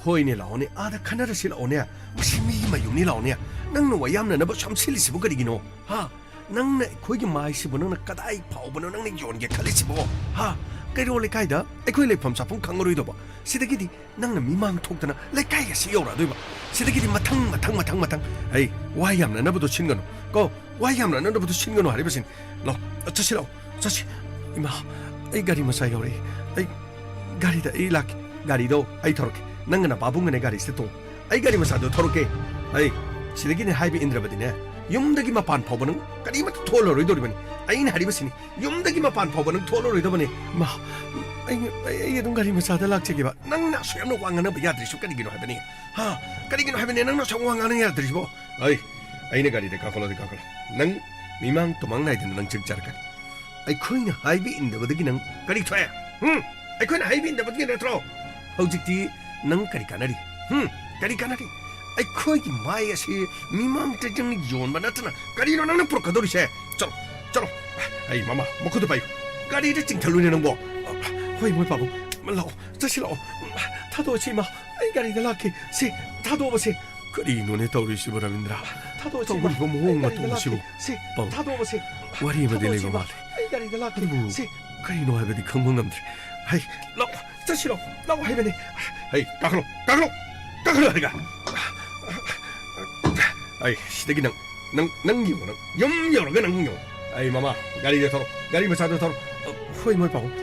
ꯍꯣꯏꯅꯦ, ꯂꯥꯛꯑꯣꯅꯦ, ꯑꯥꯗ ꯈꯟꯅꯔꯁꯤ ꯂꯥꯛꯑꯣꯅꯦ꯫ ꯃꯁꯤ ꯃꯤꯒꯤ ꯃꯌꯨꯝꯅꯤ, ꯂꯥꯛꯑꯣꯅꯦ꯫ ꯅꯪꯅ ꯋꯥ ꯌꯥꯝꯅꯅꯕ ꯁꯨꯝ ꯁꯤꯜꯂꯤꯁꯤꯕꯨ ꯀꯔꯤꯒꯤꯅꯣ? ꯍꯥ? ꯅꯪꯅ ꯑꯩꯈꯣꯏꯒꯤ ꯃꯥꯏꯁꯤꯕꯨ ꯅꯪꯅ ꯀꯗꯥꯏ ꯐꯥꯎꯕꯅꯣ ꯅꯪꯅ ꯌꯣꯟꯒꯦ ꯈꯜꯂꯤꯁꯤꯕꯣ? ꯍꯥ? ꯀꯩꯔꯣꯜ ꯂꯩꯀꯥꯏꯗ ꯑꯩꯈꯣꯏ ꯂꯩꯐꯝ ꯆꯥꯐꯝ ꯈꯪꯉꯔꯣꯏꯗꯧꯕ꯫ ꯁꯤꯗꯒꯤꯗꯤ ꯅꯪꯅ ꯃꯤꯃꯥꯡ ꯊꯣꯛꯇꯅ ꯂꯩꯀꯥꯏ ꯑꯁꯤ ꯌꯧꯔꯛꯑꯗꯣꯏꯕ꯫ ꯁꯤꯗꯒꯤꯗꯤ ꯃꯊꯪ, ꯃꯊꯪ, ꯃꯊꯪ, ꯃꯊꯪ꯫ ꯑꯩ ꯋꯥ ꯌꯥꯝꯅꯅꯕꯗꯣ ꯁꯤꯟꯒꯅꯨ ꯀꯣ, ꯋꯥ ꯌꯥꯝꯅꯅꯕꯗꯣ ꯁꯤꯟꯒꯅꯨ ꯍꯥꯏꯔꯤꯕꯁꯤꯅꯤ꯫ ꯂꯥꯛꯑꯣ, ꯆꯠꯁꯤ ꯂꯥꯛꯑꯣ, ꯆꯠꯁꯤ꯫ ꯏꯃꯥ, ꯑꯩ ꯒꯥꯔꯤ ꯃꯆꯥ ꯌꯧꯔꯛꯑꯦ꯫ ꯑꯩ ꯒꯥꯔꯤꯗ ꯑꯩ ꯂꯥꯛꯀꯦ꯫ ꯒꯥꯔꯤꯗꯣ ꯑꯩ ꯊꯧꯔꯛꯀꯦ꯫ ꯅꯪꯒ ꯅꯄꯥꯕꯨꯡꯒꯅꯦ ꯒꯥꯔꯤꯁꯤꯗ ꯇꯣꯡꯉꯣ꯫ ꯑꯩ ꯒꯥꯔꯤ ꯃꯆꯥꯗꯣ ꯊꯧꯔꯛꯀꯦ꯫ ꯑꯩ ꯁꯤꯗꯒꯤꯅꯦ ꯍꯥꯏꯕ ꯏꯟꯗ꯭ꯔꯕꯗꯤꯅꯦ, ꯌꯨꯝꯗꯒꯤ ꯃꯄꯥꯟ ꯐꯥꯎꯕ ꯅꯪ ꯀꯔꯤꯃꯠꯇ ꯊꯣꯛꯍꯜꯂꯔꯣꯏꯗꯧꯔꯤꯕꯅꯤ꯫ ꯑꯩꯅ ꯍꯥꯏꯔꯤꯕꯁꯤꯅꯤ, ꯌꯨꯝꯗꯒꯤ ꯃꯄꯥꯟ ꯐꯥꯎꯕ ꯅꯪ ꯊꯣꯛꯍꯜꯂꯔꯣꯏꯗꯕꯅꯤ꯫ ꯃꯥ, ꯑꯩ, ꯑꯩ, ꯑꯩ ꯑꯗꯨꯝ ꯒꯥꯔꯤ ꯃꯆꯥꯗ ꯂꯥꯛꯆꯒꯦꯕ꯫ ꯅꯪꯅ ꯑꯁꯨꯛ ꯌꯥꯝꯅ ꯋꯥ ꯉꯥꯡꯅꯕ ꯌꯥꯗ꯭ꯔꯤꯁꯨ ꯀꯔꯤꯒꯤꯅꯣ ꯍꯥꯏꯕꯅꯤ? ꯍꯥ? ꯀꯔꯤꯒꯤꯅꯣ ꯍꯥꯏꯕꯅꯤ ꯅꯪꯅ ꯑꯁꯨꯛ ꯋꯥ ꯉꯥꯡꯅ ꯌꯥꯗ꯭ꯔꯤꯁꯤꯕꯣ? ꯑꯩ, ꯑꯩꯅ ꯒꯥꯔꯤꯗ ꯀꯥꯈꯠꯂꯣꯗꯤ ꯀꯥꯈꯠꯂꯣ꯫ ꯅꯪ ꯃꯤꯃꯥꯡ ꯇꯨꯃꯥꯡ ꯅꯥꯏꯗꯅ ꯅꯪ ꯆꯠꯆꯔꯛꯀꯅꯤ꯫ ꯑꯩꯈꯣꯏꯅ ꯍꯥꯏꯕ ꯏꯟꯗꯕꯗꯒꯤ ꯅꯪ ꯀꯔꯤ ꯊꯣꯛꯑꯦ? ꯍꯨꯝ? ꯑꯩꯈꯣꯏꯅ ꯍꯥꯏꯕ ꯏꯟꯗꯕꯗꯒꯤ ꯅꯠꯇ꯭ꯔꯣ? ꯍꯧꯖꯤꯛꯇꯤ ꯅꯪ ꯀꯔꯤ ꯀꯥꯟꯅꯔꯤ? ꯍꯨꯝ? ꯀꯔꯤ ꯀꯥꯟꯅꯔꯤ? ꯑꯩꯈꯣꯏꯒꯤ ꯃꯥꯏ ꯑꯁꯤ ꯃꯤꯃꯥꯡꯗ ꯅꯪ ꯌꯣꯟꯕ ꯅꯠꯇꯅ ꯀꯔꯤꯅꯣ ꯅꯪꯅ ꯄꯨꯔꯛꯀꯗꯧꯔꯤꯁꯦ? ꯆꯠꯂꯣ, ꯆꯠꯂꯣ꯫ ꯑꯩ ꯃꯃꯥ, ꯃꯈꯨꯠꯇ ꯄꯥꯏꯌꯨ꯫ ꯒꯥꯔꯤꯗ ꯆꯤꯡꯊꯜꯂꯨꯅꯦ ꯅꯪꯕꯣ꯫ ꯍꯣꯏ, ꯃꯣꯏ ꯄꯥꯕꯨꯡ꯫ ꯂꯥꯛꯑꯣ, ꯆꯠꯁꯤ ꯂꯥꯛꯑꯣ꯫ ꯊꯥꯗꯣꯛꯑꯁꯤ ꯏꯃꯥ꯫ ꯑꯩ ꯒꯥꯔꯤꯗ ꯂꯥꯛꯀꯦ꯫ ꯁꯦ, ꯊꯥꯗꯣꯛꯑꯕꯁꯦ꯫ ꯀꯔꯤꯅꯣꯅꯦ ꯇꯧꯔꯤꯁꯤꯕꯣ, ꯔꯕꯤꯟꯗ꯭ꯔꯥ? ꯊꯥꯗꯣꯛꯑꯁꯤ ꯏꯃꯥ꯫ ꯇꯧꯔꯤꯕ ꯃꯑꯣꯡ ꯑꯩ ꯒꯥꯔꯤꯗ ꯃꯇꯧ ꯑꯁꯤꯕꯨ? ꯂꯥꯛꯀꯦ꯫ ꯁꯦ, ꯄꯥꯕꯨꯡ, ꯊꯥꯗꯣꯛꯑꯕꯁꯦ꯫ ꯋꯥꯔꯤ ꯑꯃꯗꯤ ꯊꯥꯗꯣꯛꯑꯁꯤ ꯂꯩꯕ ꯏꯃꯥ꯫ ꯃꯥꯜꯂꯦ꯫ ꯑꯩ ꯒꯥꯔꯤꯗ ꯂꯥꯛꯀꯦ꯫ ꯑꯗꯨꯕꯨ ꯁꯦ꯫ ꯀꯔꯤꯅꯣ ꯍꯥꯏꯕꯗꯤ ꯈꯪꯕ ꯉꯝꯗ꯭ꯔꯦ꯫ ꯍꯩ, ꯂꯥꯛꯑꯣ, ꯆꯠꯁꯤ ꯂꯥꯛꯑꯣ, ꯂꯥꯛꯑꯣ ꯍꯥꯏꯕꯅꯦ꯫ ꯍꯩ, ꯀꯥꯈꯠꯂꯣ, ꯀꯥꯈꯠꯂꯣ, ꯀꯥꯈꯠꯂꯣ ꯍꯥꯏꯔꯒ꯫ ꯑꯩ ꯁꯤꯗꯒꯤ ꯅꯪ, ꯅꯪ, ꯅꯪ ꯌꯦꯡꯉꯣ, ꯅꯪ ꯌꯨꯝ ꯌꯧꯔꯒ ꯅꯪ ꯌꯦꯡꯉꯣ꯫ ꯑꯩ ꯃꯃꯥ, ꯒꯥꯔꯤꯗ ꯊꯧꯔꯣ, ꯒꯥꯔꯤ ꯃꯆꯥꯗ ꯊꯧꯔꯣ꯫ ꯍꯣꯏ, ꯃꯣꯏ ꯄꯥꯕꯨꯡ꯫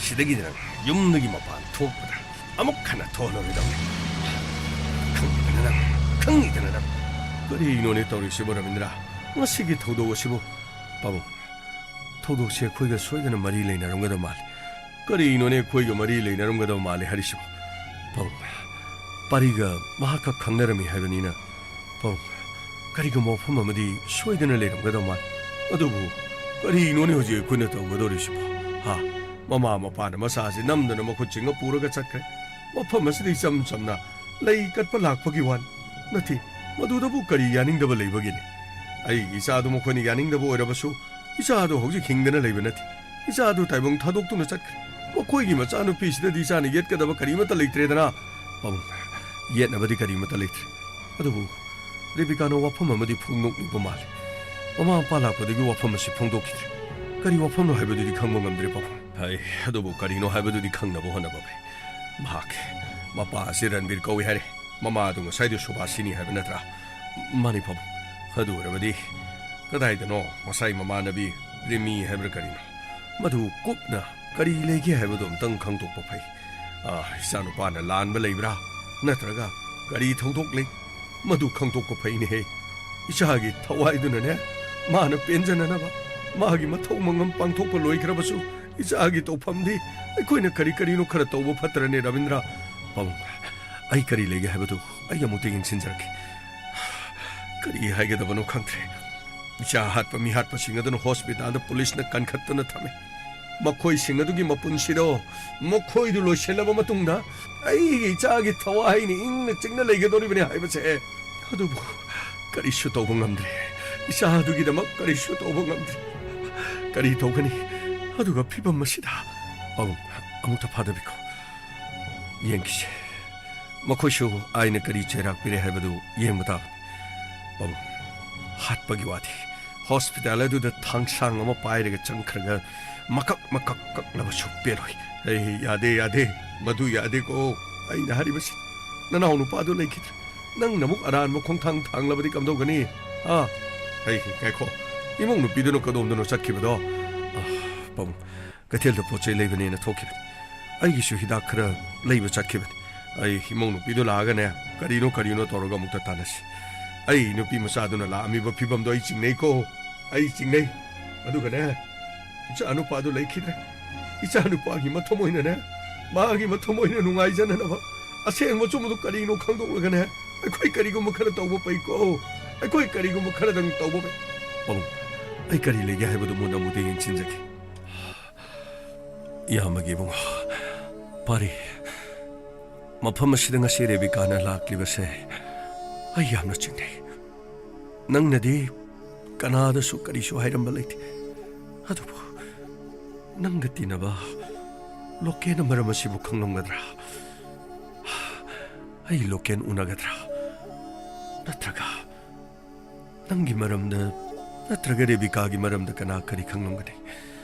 ꯁꯤꯗꯒꯤꯗꯤ ꯅꯪ ꯌꯨꯝꯗꯒꯤ ꯃꯄꯥꯟ ꯊꯣꯛꯄꯗ ꯑꯃꯨꯛ ꯍꯟꯅ ꯊꯣꯛꯍꯜꯂꯔꯣꯏꯗꯕꯅꯤ꯫ ꯈꯪꯉꯤꯗꯅ ꯅꯪ, ꯈꯪꯉꯤꯗꯅ ꯅꯪ꯫ ꯀꯔꯤꯅꯣꯅꯦ ꯇꯧꯔꯤꯁꯤꯕꯣ ꯔꯕꯤꯟꯗ꯭ꯔ? ꯉꯁꯤꯒꯤ ꯊꯧꯗꯣꯛ ꯑꯁꯤꯕꯨ, ꯄꯥꯕꯨꯡ, ꯊꯧꯗꯣꯛꯁꯦ ꯑꯩꯈꯣꯏꯒ ꯁꯣꯏꯗꯅ ꯃꯔꯤ ꯂꯩꯅꯔꯝꯒꯗꯕ ꯃꯥꯜꯂꯤ꯫ ꯀꯔꯤꯅꯣꯅꯦ ꯑꯩꯈꯣꯏꯒ ꯃꯔꯤ ꯂꯩꯅꯔꯝꯒꯗꯕ ꯃꯥꯜꯂꯤ ꯍꯥꯏꯔꯤꯁꯤꯕꯣ? ꯄꯥꯕꯨꯡ, ꯄꯥꯔꯤꯒ ꯃꯍꯥꯛꯀ ꯈꯪꯅꯔꯝꯃꯤ ꯍꯥꯏꯕꯅꯤꯅ, ꯄꯥꯕꯨꯡ, ꯀꯔꯤꯒꯨꯝꯕ ꯋꯥꯐꯝ ꯑꯃꯗꯤ ꯁꯣꯏꯗꯅ ꯂꯩꯔꯝꯒꯗꯕ ꯃꯥꯜꯂꯤ꯫ ꯑꯗꯨꯕꯨ ꯀꯔꯤꯅꯣꯅꯦ ꯍꯧꯖꯤꯛ ꯑꯩꯈꯣꯏꯅ ꯇꯧꯒꯗꯧꯔꯤꯁꯤꯕꯣ? ꯍꯥ? ꯃꯃꯥ ꯃꯄꯥꯅ ꯃꯆꯥꯁꯤ ꯅꯝꯗꯅ ꯃꯈꯨꯠ ꯆꯤꯡꯉ ꯄꯨꯔꯒ ꯆꯠꯈ꯭ꯔꯦ꯫ ꯃꯐꯝ ꯑꯁꯤꯗ ꯏꯆꯝ ꯆꯝꯅ ꯂꯩ ꯀꯠꯄ ꯂꯥꯛꯄꯒꯤ ꯋꯥꯅꯤ꯫ ꯅꯠꯇꯦ, ꯃꯗꯨꯗꯕꯨ ꯀꯔꯤ ꯌꯥꯅꯤꯡꯗꯕ ꯂꯩꯕꯒꯦꯅꯦ? ꯑꯩꯒꯤ ꯏꯆꯥꯗꯨ ꯃꯈꯣꯏꯅ ꯌꯥꯅꯤꯡꯗꯕ ꯑꯣꯏꯔꯕꯁꯨ, ꯏꯆꯥꯗꯨ ꯍꯧꯖꯤꯛ ꯍꯤꯡꯗꯅ ꯂꯩꯕ ꯅꯠꯇꯦ꯫ ꯏꯆꯥꯗꯨ ꯇꯥꯏꯕꯪ ꯊꯥꯗꯣꯛꯇꯨꯅ ꯆꯠꯈ꯭ꯔꯦ꯫ ꯃꯈꯣꯏꯒꯤ ꯃꯆꯥꯅꯨꯄꯤꯁꯤꯗꯗꯤ ꯏꯆꯥꯅ ꯌꯦꯠꯀꯗꯕ ꯀꯔꯤꯃꯠꯇ ꯂꯩꯇ꯭ꯔꯦꯗꯅ꯫ ꯄꯥꯕꯨꯡ, ꯌꯦꯠꯅꯕꯗꯤ ꯀꯔꯤꯃꯠꯇ ꯂꯩꯇ꯭ꯔꯦ꯫ ꯑꯗꯨꯕꯨ ꯔꯦꯕꯤꯀꯥꯅ ꯋꯥꯐꯝ ꯑꯃꯗꯤ ꯐꯣꯡꯗꯣꯛꯅꯤꯡꯕ ꯃꯥꯜꯂꯤ꯫ ꯃꯃꯥ ꯃꯄꯥ ꯂꯥꯛꯄꯗꯒꯤ ꯋꯥꯐꯝ ꯑꯁꯤ ꯐꯣꯡꯗꯣꯛꯈꯤꯗ꯭ꯔꯦ꯫ ꯀꯔꯤ ꯋꯥꯐꯝꯅꯣ ꯍꯥꯏꯕꯗꯨꯗꯤ ꯈꯪꯕ ꯉꯝꯗ꯭ꯔꯦ, ꯄꯥꯕꯨꯡ꯫ ꯍꯩ, ꯑꯗꯨꯕꯨ ꯀꯔꯤꯅꯣ ꯍꯥꯏꯕꯗꯨꯗꯤ ꯈꯪꯅꯕ ꯍꯣꯠꯅꯕ ꯐꯩ꯫ ꯃꯍꯥꯛ, ꯃꯄꯥ ꯑꯁꯤ ꯔꯟꯕꯤꯔ ꯀꯧꯏ ꯍꯥꯏꯔꯦ꯫ ꯃꯃꯥꯗꯨ ꯉꯁꯥꯏꯗꯨ ꯁꯨꯕꯥꯁꯤꯅꯤ ꯍꯥꯏꯕ ꯅꯠꯇ꯭ꯔꯥ? ꯃꯥꯅꯤ, ꯄꯥꯕꯨꯡ꯫ ꯑꯗꯨ ꯑꯣꯏꯔꯕꯗꯤ ꯀꯗꯥꯏꯗꯅꯣ ꯉꯁꯥꯏ ꯃꯃꯥꯟꯅꯕꯤ ꯔꯤꯃꯤ ꯍꯥꯏꯕ꯭ꯔꯥ ꯀꯔꯤꯅꯣ, ꯃꯗꯨ ꯀꯨꯞꯅ ꯀꯔꯤ ꯂꯩꯒꯦ ꯍꯥꯏꯕꯗꯨ ꯑꯝꯇꯪ ꯈꯪꯗꯣꯛꯄ ꯐꯩ꯫ ꯑꯥ, ꯏꯆꯥꯅꯨꯄꯥꯅ ꯂꯥꯟꯕ ꯂꯩꯕ꯭ꯔꯥ? ꯅꯠꯇ꯭ꯔꯒ ꯀꯔꯤ ꯊꯧꯗꯣꯛ ꯂꯩ? ꯃꯗꯨ ꯈꯪꯗꯣꯛꯄ ꯐꯩꯅꯦꯍꯦ꯫ ꯏꯆꯥꯒꯤ ꯊꯋꯥꯏꯗꯨꯅꯅꯦ, ꯃꯥꯅ ꯄꯦꯟꯖꯅꯅꯕ ꯃꯥꯒꯤ ꯃꯊꯧ ꯃꯉꯝ ꯄꯥꯡꯊꯣꯛꯄ ꯂꯣꯏꯈ꯭ꯔꯕꯁꯨ, ꯏꯆꯥꯒꯤ ꯇꯧꯐꯝꯗꯤ ꯑꯩꯈꯣꯏꯅ ꯀꯔꯤ ꯀꯔꯤꯅꯣ ꯈꯔ ꯇꯧꯕ ꯐꯠꯇ꯭ꯔꯅꯦ, ꯔꯕꯤꯟꯗ꯭ꯔ? ꯄꯥꯕꯨꯡ, ꯑꯩ ꯀꯔꯤ ꯂꯩꯒꯦ ꯍꯥꯏꯕꯗꯨ ꯑꯩ ꯑꯃꯨꯛꯇ ꯌꯦꯡꯁꯤꯟꯖꯔꯛꯀꯦ꯫ ꯀꯔꯤ ꯍꯥꯏꯒꯗꯕꯅꯣ ꯈꯪꯗ꯭ꯔꯦ꯫ ꯏꯆꯥ ꯍꯥꯠꯄ ꯃꯤꯍꯥꯠꯄꯁꯤꯡ ꯑꯗꯨꯅ ꯍꯣꯁꯄꯤꯇꯥꯜꯗ ꯄꯨꯂꯤꯁꯅ ꯀꯟꯈꯠꯇꯨꯅ ꯊꯝꯃꯦ꯫ ꯃꯈꯣꯏꯁꯤꯡ ꯑꯗꯨꯒꯤ ꯃꯄꯨꯟꯁꯤꯗꯣ, ꯃꯈꯣꯏꯗꯨ ꯂꯣꯏꯁꯤꯜꯂꯕ ꯃꯇꯨꯡꯗ ꯑꯩꯒꯤ ꯏꯆꯥꯒꯤ ꯊꯋꯥꯏꯅ ꯏꯪꯅ ꯆꯤꯛꯅ ꯂꯩꯒꯗꯧꯔꯤꯕꯅꯤ ꯍꯥꯏꯕꯁꯦ꯫ ꯑꯗꯨꯕꯨ ꯀꯔꯤꯁꯨ ꯇꯧꯕ ꯉꯝꯗ꯭ꯔꯦ꯫ ꯏꯆꯥ ꯑꯗꯨꯒꯤꯗꯃꯛ ꯀꯔꯤꯁꯨ ꯇꯧꯕ ꯉꯝꯗ꯭ꯔꯦ꯫ ꯀꯔꯤ ꯇꯧꯒꯅꯤ? ꯑꯗꯨꯒ ꯐꯤꯕꯝ ꯑꯁꯤꯗ꯫ ꯄꯥꯕꯨꯡ, ꯑꯃꯨꯛꯇ ꯐꯥꯗꯕꯤꯈꯣ꯫ ꯌꯦꯡꯈꯤꯁꯦ꯫ ꯃꯈꯣꯏꯁꯨ ꯑꯥꯏꯟꯅ ꯀꯔꯤ ꯆꯩꯔꯥꯛ ꯄꯤꯔꯦ ꯍꯥꯏꯕꯗꯨ ꯌꯦꯡꯕ ꯇꯥꯕꯅꯤ꯫ ꯄꯥꯕꯨꯡ, ꯍꯥꯠꯄꯒꯤ ꯋꯥꯗꯤ ꯍꯣꯁꯄꯤꯇꯥꯜ ꯑꯗꯨꯗ ꯊꯥꯡꯁꯥꯡ ꯑꯃ ꯄꯥꯏꯔꯒ ꯆꯪꯈ꯭ꯔꯒ ꯃꯀꯛ ꯃꯀꯛ ꯀꯛꯂꯕꯁꯨ ꯄꯦꯜꯂꯣꯏ꯫ ꯑꯩ ꯌꯥꯗꯦ, ꯌꯥꯗꯦ, ꯃꯗꯨ ꯌꯥꯗꯦꯀꯣ꯫ ꯑꯩꯅ ꯍꯥꯏꯔꯤꯕꯁꯤ, ꯅꯅꯥꯎ ꯅꯨꯄꯥꯗꯨ ꯂꯩꯈꯤꯗ꯭ꯔꯦ꯫ ꯅꯪꯅ ꯑꯃꯨꯛ ꯑꯔꯥꯟꯕ ꯈꯣꯡꯊꯥꯡ ꯊꯥꯡꯂꯕꯗꯤ ꯀꯝꯗꯧꯒꯅꯤ? ꯑꯥ? ꯍꯩ, ꯉꯥꯏꯈꯣ꯫ ꯏꯃꯧ ꯅꯨꯄꯤꯗꯨꯅ ꯀꯗꯣꯝꯗꯅꯣ ꯆꯠꯈꯤꯕꯗꯣ? ꯑꯥ, ꯄꯥꯕꯨꯡ, ꯀꯩꯊꯦꯜꯗ ꯄꯣꯠ ꯆꯩ ꯂꯩꯕꯅꯦꯅ ꯊꯣꯛꯈꯤꯕꯅꯤ꯫ ꯑꯩꯒꯤꯁꯨ ꯍꯤꯗꯥꯛ ꯈꯔ ꯂꯩꯕ ꯆꯠꯈꯤꯕꯅꯤ꯫ ꯑꯩ ꯏꯃꯧ ꯅꯨꯄꯤꯗꯨ ꯂꯥꯛꯑꯒꯅꯦ, ꯀꯔꯤꯅꯣ ꯀꯔꯤꯅꯣ ꯇꯧꯔꯒ ꯑꯃꯨꯛꯇ ꯇꯥꯟꯅꯁꯤ꯫ ꯑꯩ ꯅꯨꯄꯤ ꯃꯆꯥꯗꯨꯅ ꯂꯥꯛꯑꯝꯃꯤꯕ ꯐꯤꯕꯝꯗꯣ ꯑꯩ ꯆꯤꯡꯅꯩꯀꯣ, ꯑꯩ ꯆꯤꯡꯅꯩ꯫ ꯑꯗꯨꯒꯅꯦ, ꯏꯆꯥ ꯅꯨꯄꯥꯗꯨ ꯂꯩꯈꯤꯗ꯭ꯔꯦ꯫ ꯏꯆꯥ ꯅꯨꯄꯥꯒꯤ ꯃꯊꯃꯣꯏꯅꯅꯦ, ꯃꯥꯒꯤ ꯃꯊꯃꯣꯏꯅ ꯅꯨꯡꯉꯥꯏꯖꯅꯅꯕ ꯑꯁꯦꯡꯕ ꯑꯆꯨꯝꯕꯗꯨ ꯀꯔꯤꯅꯣ ꯈꯪꯗꯣꯛꯂꯒꯅꯦ, ꯑꯩꯈꯣꯏ ꯀꯔꯤꯒꯨꯝꯕ ꯈꯔ ꯇꯧꯕ ꯐꯩꯀꯣ꯫ ꯑꯩꯈꯣꯏ ꯀꯔꯤꯒꯨꯝꯕ ꯈꯔꯗꯪ ꯇꯧꯕ ꯐꯩ꯫ ꯄꯥꯕꯨꯡ, ꯑꯩ ꯀꯔꯤ ꯂꯩꯒꯦ ꯍꯥꯏꯕꯗꯨ ꯃꯨꯟꯅ ꯑꯃꯨꯛꯇ ꯌꯦꯡꯁꯤꯟꯖꯒꯦ꯫ ꯏꯌꯥꯝꯕꯒꯤ ꯏꯕꯨꯡꯉꯣ, ꯄꯥꯔꯤ, ꯃꯐꯝ ꯑꯁꯤꯗ ꯉꯁꯤ ꯔꯦꯕꯤꯀꯥꯅ ꯂꯥꯛꯂꯤꯕꯁꯦ ꯑꯩ ꯌꯥꯝꯅ ꯆꯤꯡꯅꯩ꯫ ꯅꯪꯅꯗꯤ ꯀꯅꯥꯗꯁꯨ ꯀꯔꯤꯁꯨ ꯍꯥꯏꯔꯝꯕ ꯂꯩꯇꯦ, ꯑꯗꯨꯕꯨ ꯅꯪꯒ ꯇꯤꯟꯅꯕ ꯂꯣꯀꯦꯟꯅ ꯃꯔꯝ ꯑꯁꯤꯕꯨ ꯈꯪꯂꯝꯒꯗ꯭ꯔꯥ? ꯑꯩ ꯂꯣꯀꯦꯟ ꯎꯅꯒꯗ꯭ꯔꯥ? ꯅꯠꯇ꯭ꯔꯒ ꯅꯪꯒꯤ ꯃꯔꯝꯗ, ꯅꯠꯇ꯭ꯔꯒ ꯔꯦꯕꯤꯀꯥꯒꯤ ꯃꯔꯝꯗ ꯀꯅꯥ ꯀꯔꯤ ꯈꯪꯂꯝꯒꯅꯤ?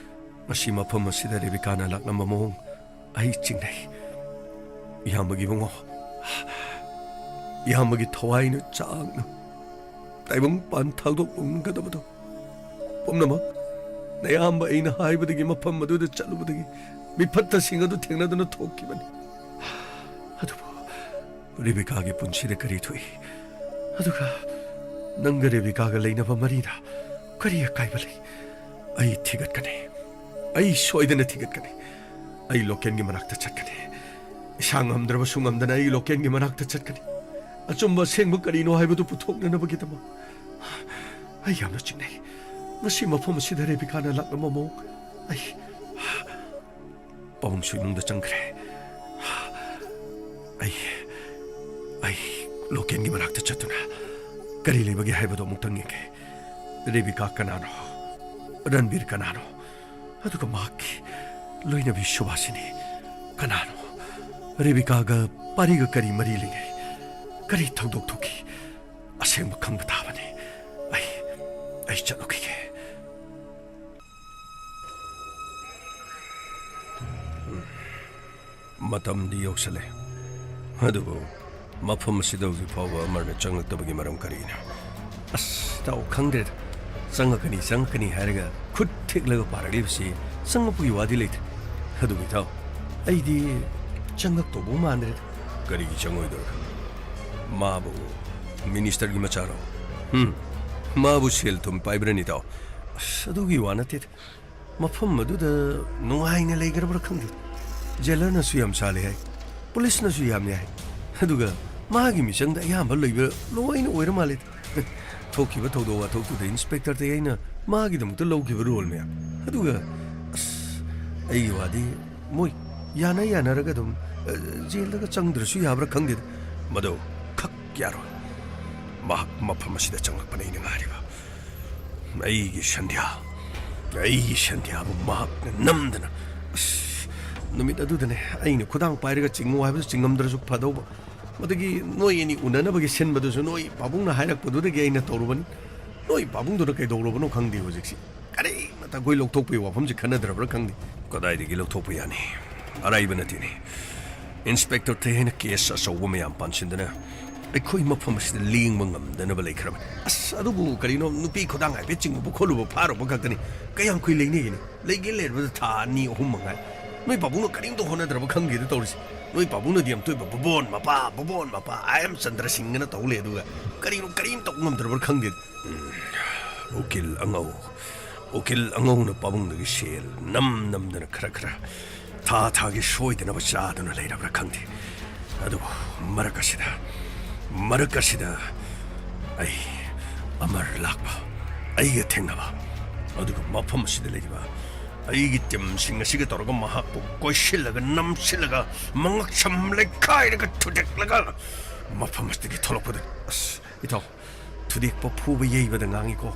ꯃꯁꯤ ꯃꯐꯝ ꯑꯁꯤꯗ ꯔꯦꯕꯤꯀꯥꯅ ꯂꯥꯛꯂꯝꯕ ꯃꯑꯣꯡ ꯑꯩ ꯆꯤꯡꯅꯩ꯫ ꯏꯌꯥꯝꯕꯒꯤ ꯏꯕꯨꯡꯉꯣ, ꯏꯌꯥꯝꯕꯒꯤ ꯊꯋꯥꯏꯅ ꯆꯥꯛꯅ ꯇꯥꯏꯕꯪꯄꯥꯟ ꯊꯥꯗꯣꯛꯂꯝꯒꯗꯕꯗꯣ ꯄꯨꯝꯅꯃꯛ ꯅꯌꯥꯝꯕ ꯑꯩꯅ ꯍꯥꯏꯕꯗꯒꯤ ꯃꯐꯝ ꯑꯗꯨꯗ ꯆꯠꯂꯨꯕꯗꯒꯤ ꯃꯤꯐꯠꯇꯁꯤꯡ ꯑꯗꯨ ꯊꯦꯡꯅꯗꯨꯅ ꯊꯣꯛꯈꯤꯕꯅꯤ꯫ ꯑꯗꯨꯕꯨ ꯔꯦꯕꯤꯀꯥꯒꯤ ꯄꯨꯟꯁꯤꯗ ꯀꯔꯤ ꯊꯣꯛꯏ? ꯑꯗꯨꯒ ꯅꯪꯒ ꯔꯦꯕꯤꯀꯥꯒ ꯂꯩꯅꯕ ꯃꯔꯤꯗ ꯀꯔꯤ ꯑꯀꯥꯏꯕ ꯂꯩ? ꯑꯩ ꯊꯤꯒꯠꯀꯅꯤ꯫ ꯑꯩ ꯁꯣꯏꯗꯅ ꯊꯤꯒꯠꯀꯅꯤ꯫ ꯑꯩ ꯂꯣꯀꯦꯟꯒꯤ ꯃꯅꯥꯛꯇ ꯆꯠꯀꯅꯤ꯫ ꯏꯁꯥ ꯉꯝꯗ꯭ꯔꯕꯁꯨ ꯉꯝꯗꯅ ꯑꯩ ꯂꯣꯀꯦꯟꯒꯤ ꯃꯅꯥꯛꯇ ꯆꯠꯀꯅꯤ꯫ ꯑꯆꯨꯝꯕ ꯑꯁꯦꯡꯕ ꯀꯔꯤꯅꯣ ꯍꯥꯏꯕꯗꯨ ꯄꯨꯊꯣꯛꯅꯅꯕꯒꯤꯗꯃꯛ꯫ ꯑꯩ ꯌꯥꯝꯅ ꯆꯤꯡꯅꯩ꯫ ꯉꯁꯤ ꯃꯐꯝ ꯑꯁꯤꯗ ꯔꯦꯕꯤꯀꯥꯅ ꯂꯥꯛꯂꯝꯕ ꯃꯑꯣꯡ ꯑꯩ ꯄꯥꯕꯨꯡꯁꯨ ꯏꯃꯨꯡꯗ ꯆꯪꯈ꯭ꯔꯦ꯫ ꯑꯩ, ꯑꯩ ꯂꯣꯀꯦꯟꯒꯤ ꯃꯅꯥꯛꯇ ꯆꯠꯇꯨꯅ ꯀꯔꯤ ꯂꯩꯕꯒꯦ ꯍꯥꯏꯕꯗꯨ ꯑꯃꯨꯛꯇꯪ ꯌꯦꯡꯒꯦ꯫ ꯔꯦꯕꯤꯀꯥ ꯀꯅꯥꯅꯣ? ꯔꯟꯕꯤꯔ ꯀꯅꯥꯅꯣ? ꯑꯗꯨꯒ ꯃꯍꯥꯛꯀꯤ ꯂꯣꯏꯅꯕꯤ ꯁꯨꯕꯥꯁꯤꯅꯤ ꯀꯅꯥꯅꯣ? ꯔꯦꯕꯤꯀꯥꯒ ꯄꯥꯔꯤꯒ ꯀꯔꯤ ꯃꯔꯤ ꯂꯩꯅꯩ? ꯀꯔꯤ ꯊꯧꯗꯣꯛ ꯊꯣꯛꯈꯤ? ꯑꯁꯦꯡꯕ ꯈꯪꯕ ꯇꯥꯕꯅꯤ꯫ ꯑꯩ, ꯑꯩ ꯆꯠꯂꯨꯈꯤꯒꯦ꯫ ꯃꯇꯝꯗꯤ ꯌꯧꯁꯜꯂꯦ, ꯑꯗꯨꯕꯨ ꯃꯐꯝ ꯑꯁꯤꯗ ꯍꯧꯖꯤꯛ ꯐꯥꯎꯕ ꯑꯃꯔꯅ ꯆꯪꯂꯛꯇꯕꯒꯤ ꯃꯔꯝ ꯀꯔꯤꯅꯣ? ꯑꯁ, ꯏꯇꯥꯎ, ꯈꯪꯗ꯭ꯔꯦꯗ꯫ ꯆꯪꯉꯛꯀꯅꯤ, ꯆꯪꯉꯛꯀꯅꯤ ꯍꯥꯏꯔꯒ ꯈꯨꯠ ꯊꯦꯛꯂꯒ ꯄꯥꯔꯛꯂꯤꯕꯁꯤ ꯆꯪꯉꯛꯄꯒꯤ ꯋꯥꯗꯤ ꯂꯩꯇꯦ꯫ ꯑꯗꯨꯕꯨ ꯏꯇꯥꯎ, ꯑꯩꯗꯤ ꯆꯪꯉꯛꯇꯧꯕ ꯃꯥꯟꯗ꯭ꯔꯦꯗ꯫ ꯀꯔꯤꯒꯤ ꯆꯪꯉꯣꯏꯗꯣꯏꯕ? ꯃꯥꯕꯨ ꯃꯤꯅꯤꯁꯇꯔꯒꯤ ꯃꯆꯥꯔꯣ? ꯎꯝ, ꯃꯥꯕꯨ ꯁꯦꯜ ꯊꯨꯝ ꯄꯥꯏꯕ꯭ꯔꯅꯤ ꯏꯇꯥꯎ? ꯑꯁ, ꯑꯗꯨꯒꯤ ꯋꯥ ꯅꯠꯇꯦꯗ꯫ ꯃꯐꯝ ꯑꯗꯨꯗ ꯅꯨꯡꯉꯥꯏꯅ ꯂꯩꯈ꯭ꯔꯕ꯭ꯔꯥ ꯈꯪꯗꯦ꯫ ꯖꯦꯂꯔꯅꯁꯨ ꯌꯥꯝ ꯁꯥꯜꯂꯤ ꯍꯥꯏ, ꯄꯨꯂꯤꯁꯅꯁꯨ ꯌꯥꯝ ꯌꯥꯏ꯫ ꯑꯗꯨꯒ ꯃꯥꯒꯤ ꯃꯤꯆꯪꯗ ꯑꯌꯥꯝꯕ ꯂꯩꯕ ꯂꯣꯏꯅ ꯑꯣꯏꯔ ꯃꯥꯜꯂꯦꯗ꯫ ꯊꯣꯛꯈꯤꯕ ꯊꯧꯗꯣꯛ ꯋꯥꯊꯣꯛꯇꯨꯗ ꯏꯟꯁꯄꯦꯛꯇꯔꯗꯒꯤ ꯑꯩꯅ ꯃꯥꯒꯤꯗꯃꯛꯇ ꯂꯧꯈꯤꯕ ꯔꯣꯜ ꯃꯌꯥꯝ꯫ ꯑꯗꯨꯒ ꯑꯁ, ꯑꯩꯒꯤ ꯋꯥꯗꯤ ꯃꯣꯏ ꯌꯥꯅ ꯌꯥꯅꯔꯒ ꯑꯗꯨꯝ, ꯑ, ꯖꯦꯜꯗꯒ ꯆꯪꯗ꯭ꯔꯁꯨ ꯌꯥꯕ꯭ꯔꯥ ꯈꯪꯗꯦꯗ꯫ ꯃꯗꯨ ꯈꯛ ꯌꯥꯔꯣꯏ꯫ ꯃꯍꯥꯛ ꯃꯐꯝ ꯑꯁꯤꯗ ꯆꯪꯂꯛꯄꯅ ꯑꯩꯅ ꯉꯥꯏꯔꯤꯕ꯫ ꯑꯩꯒꯤ ꯁꯟꯙ꯭ꯌꯥ, ꯑꯩꯒꯤ ꯁꯟꯙ꯭ꯌꯥꯕꯨ ꯃꯍꯥꯛꯅ ꯅꯝꯗꯅ, ꯑꯁ, ꯅꯨꯃꯤꯠ ꯑꯗꯨꯗꯅꯦ ꯑꯩꯅ ꯈꯨꯗꯥꯡ ꯄꯥꯏꯔꯒ ꯆꯤꯡꯉꯨ ꯍꯥꯏꯕꯗꯨ ꯆꯤꯡꯉꯝꯗ꯭ꯔꯁꯨ ꯐꯗꯧꯕ꯫ ꯃꯗꯨꯒꯤ ꯅꯣꯏ ꯑꯅꯤ ꯎꯅꯅꯕꯒꯤ ꯁꯤꯟꯕꯗꯨꯁꯨ ꯅꯣꯏ ꯄꯥꯕꯨꯡꯅ ꯍꯥꯏꯔꯛꯄꯗꯨꯗꯒꯤ ꯑꯩꯅ ꯇꯧꯔꯨꯕꯅꯤ꯫ ꯅꯣꯏ ꯄꯥꯕꯨꯡꯗꯨꯅ ꯀꯩꯗꯧꯔꯕꯅꯣ ꯈꯪꯗꯦ ꯍꯧꯖꯤꯛꯁꯤ꯫ ꯀꯔꯤꯃꯠꯇ ꯑꯩꯈꯣꯏ ꯂꯧꯊꯣꯛꯄꯒꯤ ꯋꯥꯐꯝꯁꯤ ꯈꯟꯅꯗ꯭ꯔꯕ꯭ꯔꯥ ꯈꯪꯗꯦ꯫ ꯀꯗꯥꯏꯗꯒꯤ ꯂꯧꯊꯣꯛꯄ ꯌꯥꯅꯤ? ꯑꯔꯥꯏꯕ ꯅꯠꯇꯦꯅꯦ꯫ ꯏꯟꯁꯄꯦꯛꯇꯔ ꯊꯦꯍꯩꯅ ꯀꯦꯁ ꯑꯆꯧꯕ ꯃꯌꯥꯝ ꯄꯥꯟꯁꯤꯟꯗꯅ ꯑꯩꯈꯣꯏ ꯃꯐꯝ ꯑꯁꯤꯗ ꯂꯦꯡꯕ ꯉꯝꯗꯅꯕ ꯂꯩꯈ꯭ꯔꯕꯅꯤ꯫ ꯑꯁ, ꯑꯗꯨꯕꯨ ꯀꯔꯤꯅꯣ, ꯅꯨꯄꯤ ꯈꯨꯗꯥꯡ ꯍꯥꯏꯐꯦꯠ ꯆꯤꯡꯉꯨꯕ ꯈꯣꯠꯂꯨꯕ ꯐꯥꯔꯨꯕ ꯈꯛꯇꯅꯤ꯫ ꯀꯌꯥꯝ ꯀꯨꯏ ꯂꯩꯅꯤꯒꯦꯅꯦ? ꯂꯩꯒꯦ ꯂꯩꯔꯕꯗ ꯊꯥ ꯑꯅꯤ ꯑꯍꯨꯝ ꯃꯉꯥꯏ꯫ ꯅꯣꯏ ꯄꯥꯕꯨꯡꯅ ꯀꯔꯤꯝꯇ ꯍꯣꯠꯅꯗ꯭ꯔꯕ ꯈꯪꯗꯦꯗ ꯇꯧꯔꯤꯁꯦ꯫ ꯅꯣꯏ ꯄꯥꯕꯨꯡꯅꯗꯤ ꯑꯝꯇꯣꯏꯕ ꯕꯣꯕꯣꯟ ꯃꯄꯥ, ꯕꯣꯕꯣꯟ ꯃꯄꯥ, ꯑꯥꯏ ꯑꯦꯝ ꯆꯟꯗ꯭ꯔ ꯁꯤꯡꯒꯅ ꯇꯧ ꯂꯩ, ꯑꯗꯨꯒ ꯀꯔꯤꯅꯣ ꯀꯔꯤꯝ ꯇꯧ ꯉꯝꯗ꯭ꯔꯕ꯭ꯔꯥ ꯈꯪꯗꯦ꯫ ꯎꯝ, ꯎꯀꯤꯜ ꯑꯉꯧ, ꯎꯀꯤꯜ ꯑꯉꯧꯅ ꯄꯥꯕꯨꯡꯗꯒꯤ ꯁꯦꯜ ꯅꯝ ꯅꯝꯗꯅ ꯈꯔ ꯈꯔ ꯊꯥ ꯊꯥꯒꯤ ꯁꯣꯏꯗꯅꯕ ꯆꯥꯗꯨꯅ ꯂꯩꯔꯕ꯭ꯔꯥ ꯈꯪꯗꯦ꯫ ꯑꯗꯨꯕꯨ ꯃꯔꯛ ꯑꯁꯤꯗ, ꯃꯔꯛ ꯑꯁꯤꯗ ꯑꯩ ꯑꯃꯔ ꯂꯥꯛꯄ, ꯑꯩꯒ ꯊꯦꯡꯅꯕ, ꯑꯗꯨꯒ ꯃꯐꯝ ꯑꯁꯤꯗ ꯂꯩꯔꯤꯕ ꯑꯩꯒꯤ ꯇꯤꯝꯁꯤꯡ ꯑꯁꯤꯒ ꯇꯧꯔꯒ ꯃꯍꯥꯛꯄꯨ ꯀꯣꯏꯁꯤꯜꯂꯒ, ꯅꯝꯁꯤꯜꯂꯒ, ꯃꯉꯛꯁꯝ ꯂꯩꯈꯥꯏꯔꯒ ꯊꯨꯗꯦꯛꯂꯒ ꯃꯐꯝ ꯑꯁꯤꯗꯒꯤ ꯊꯣꯛꯂꯛꯄꯗ, ꯑꯁ, ꯏꯇꯥꯎ, ꯊꯨꯗꯦꯛꯄ, ꯐꯨꯕ, ꯌꯩꯕꯗ ꯉꯥꯡꯉꯤꯀꯣ꯫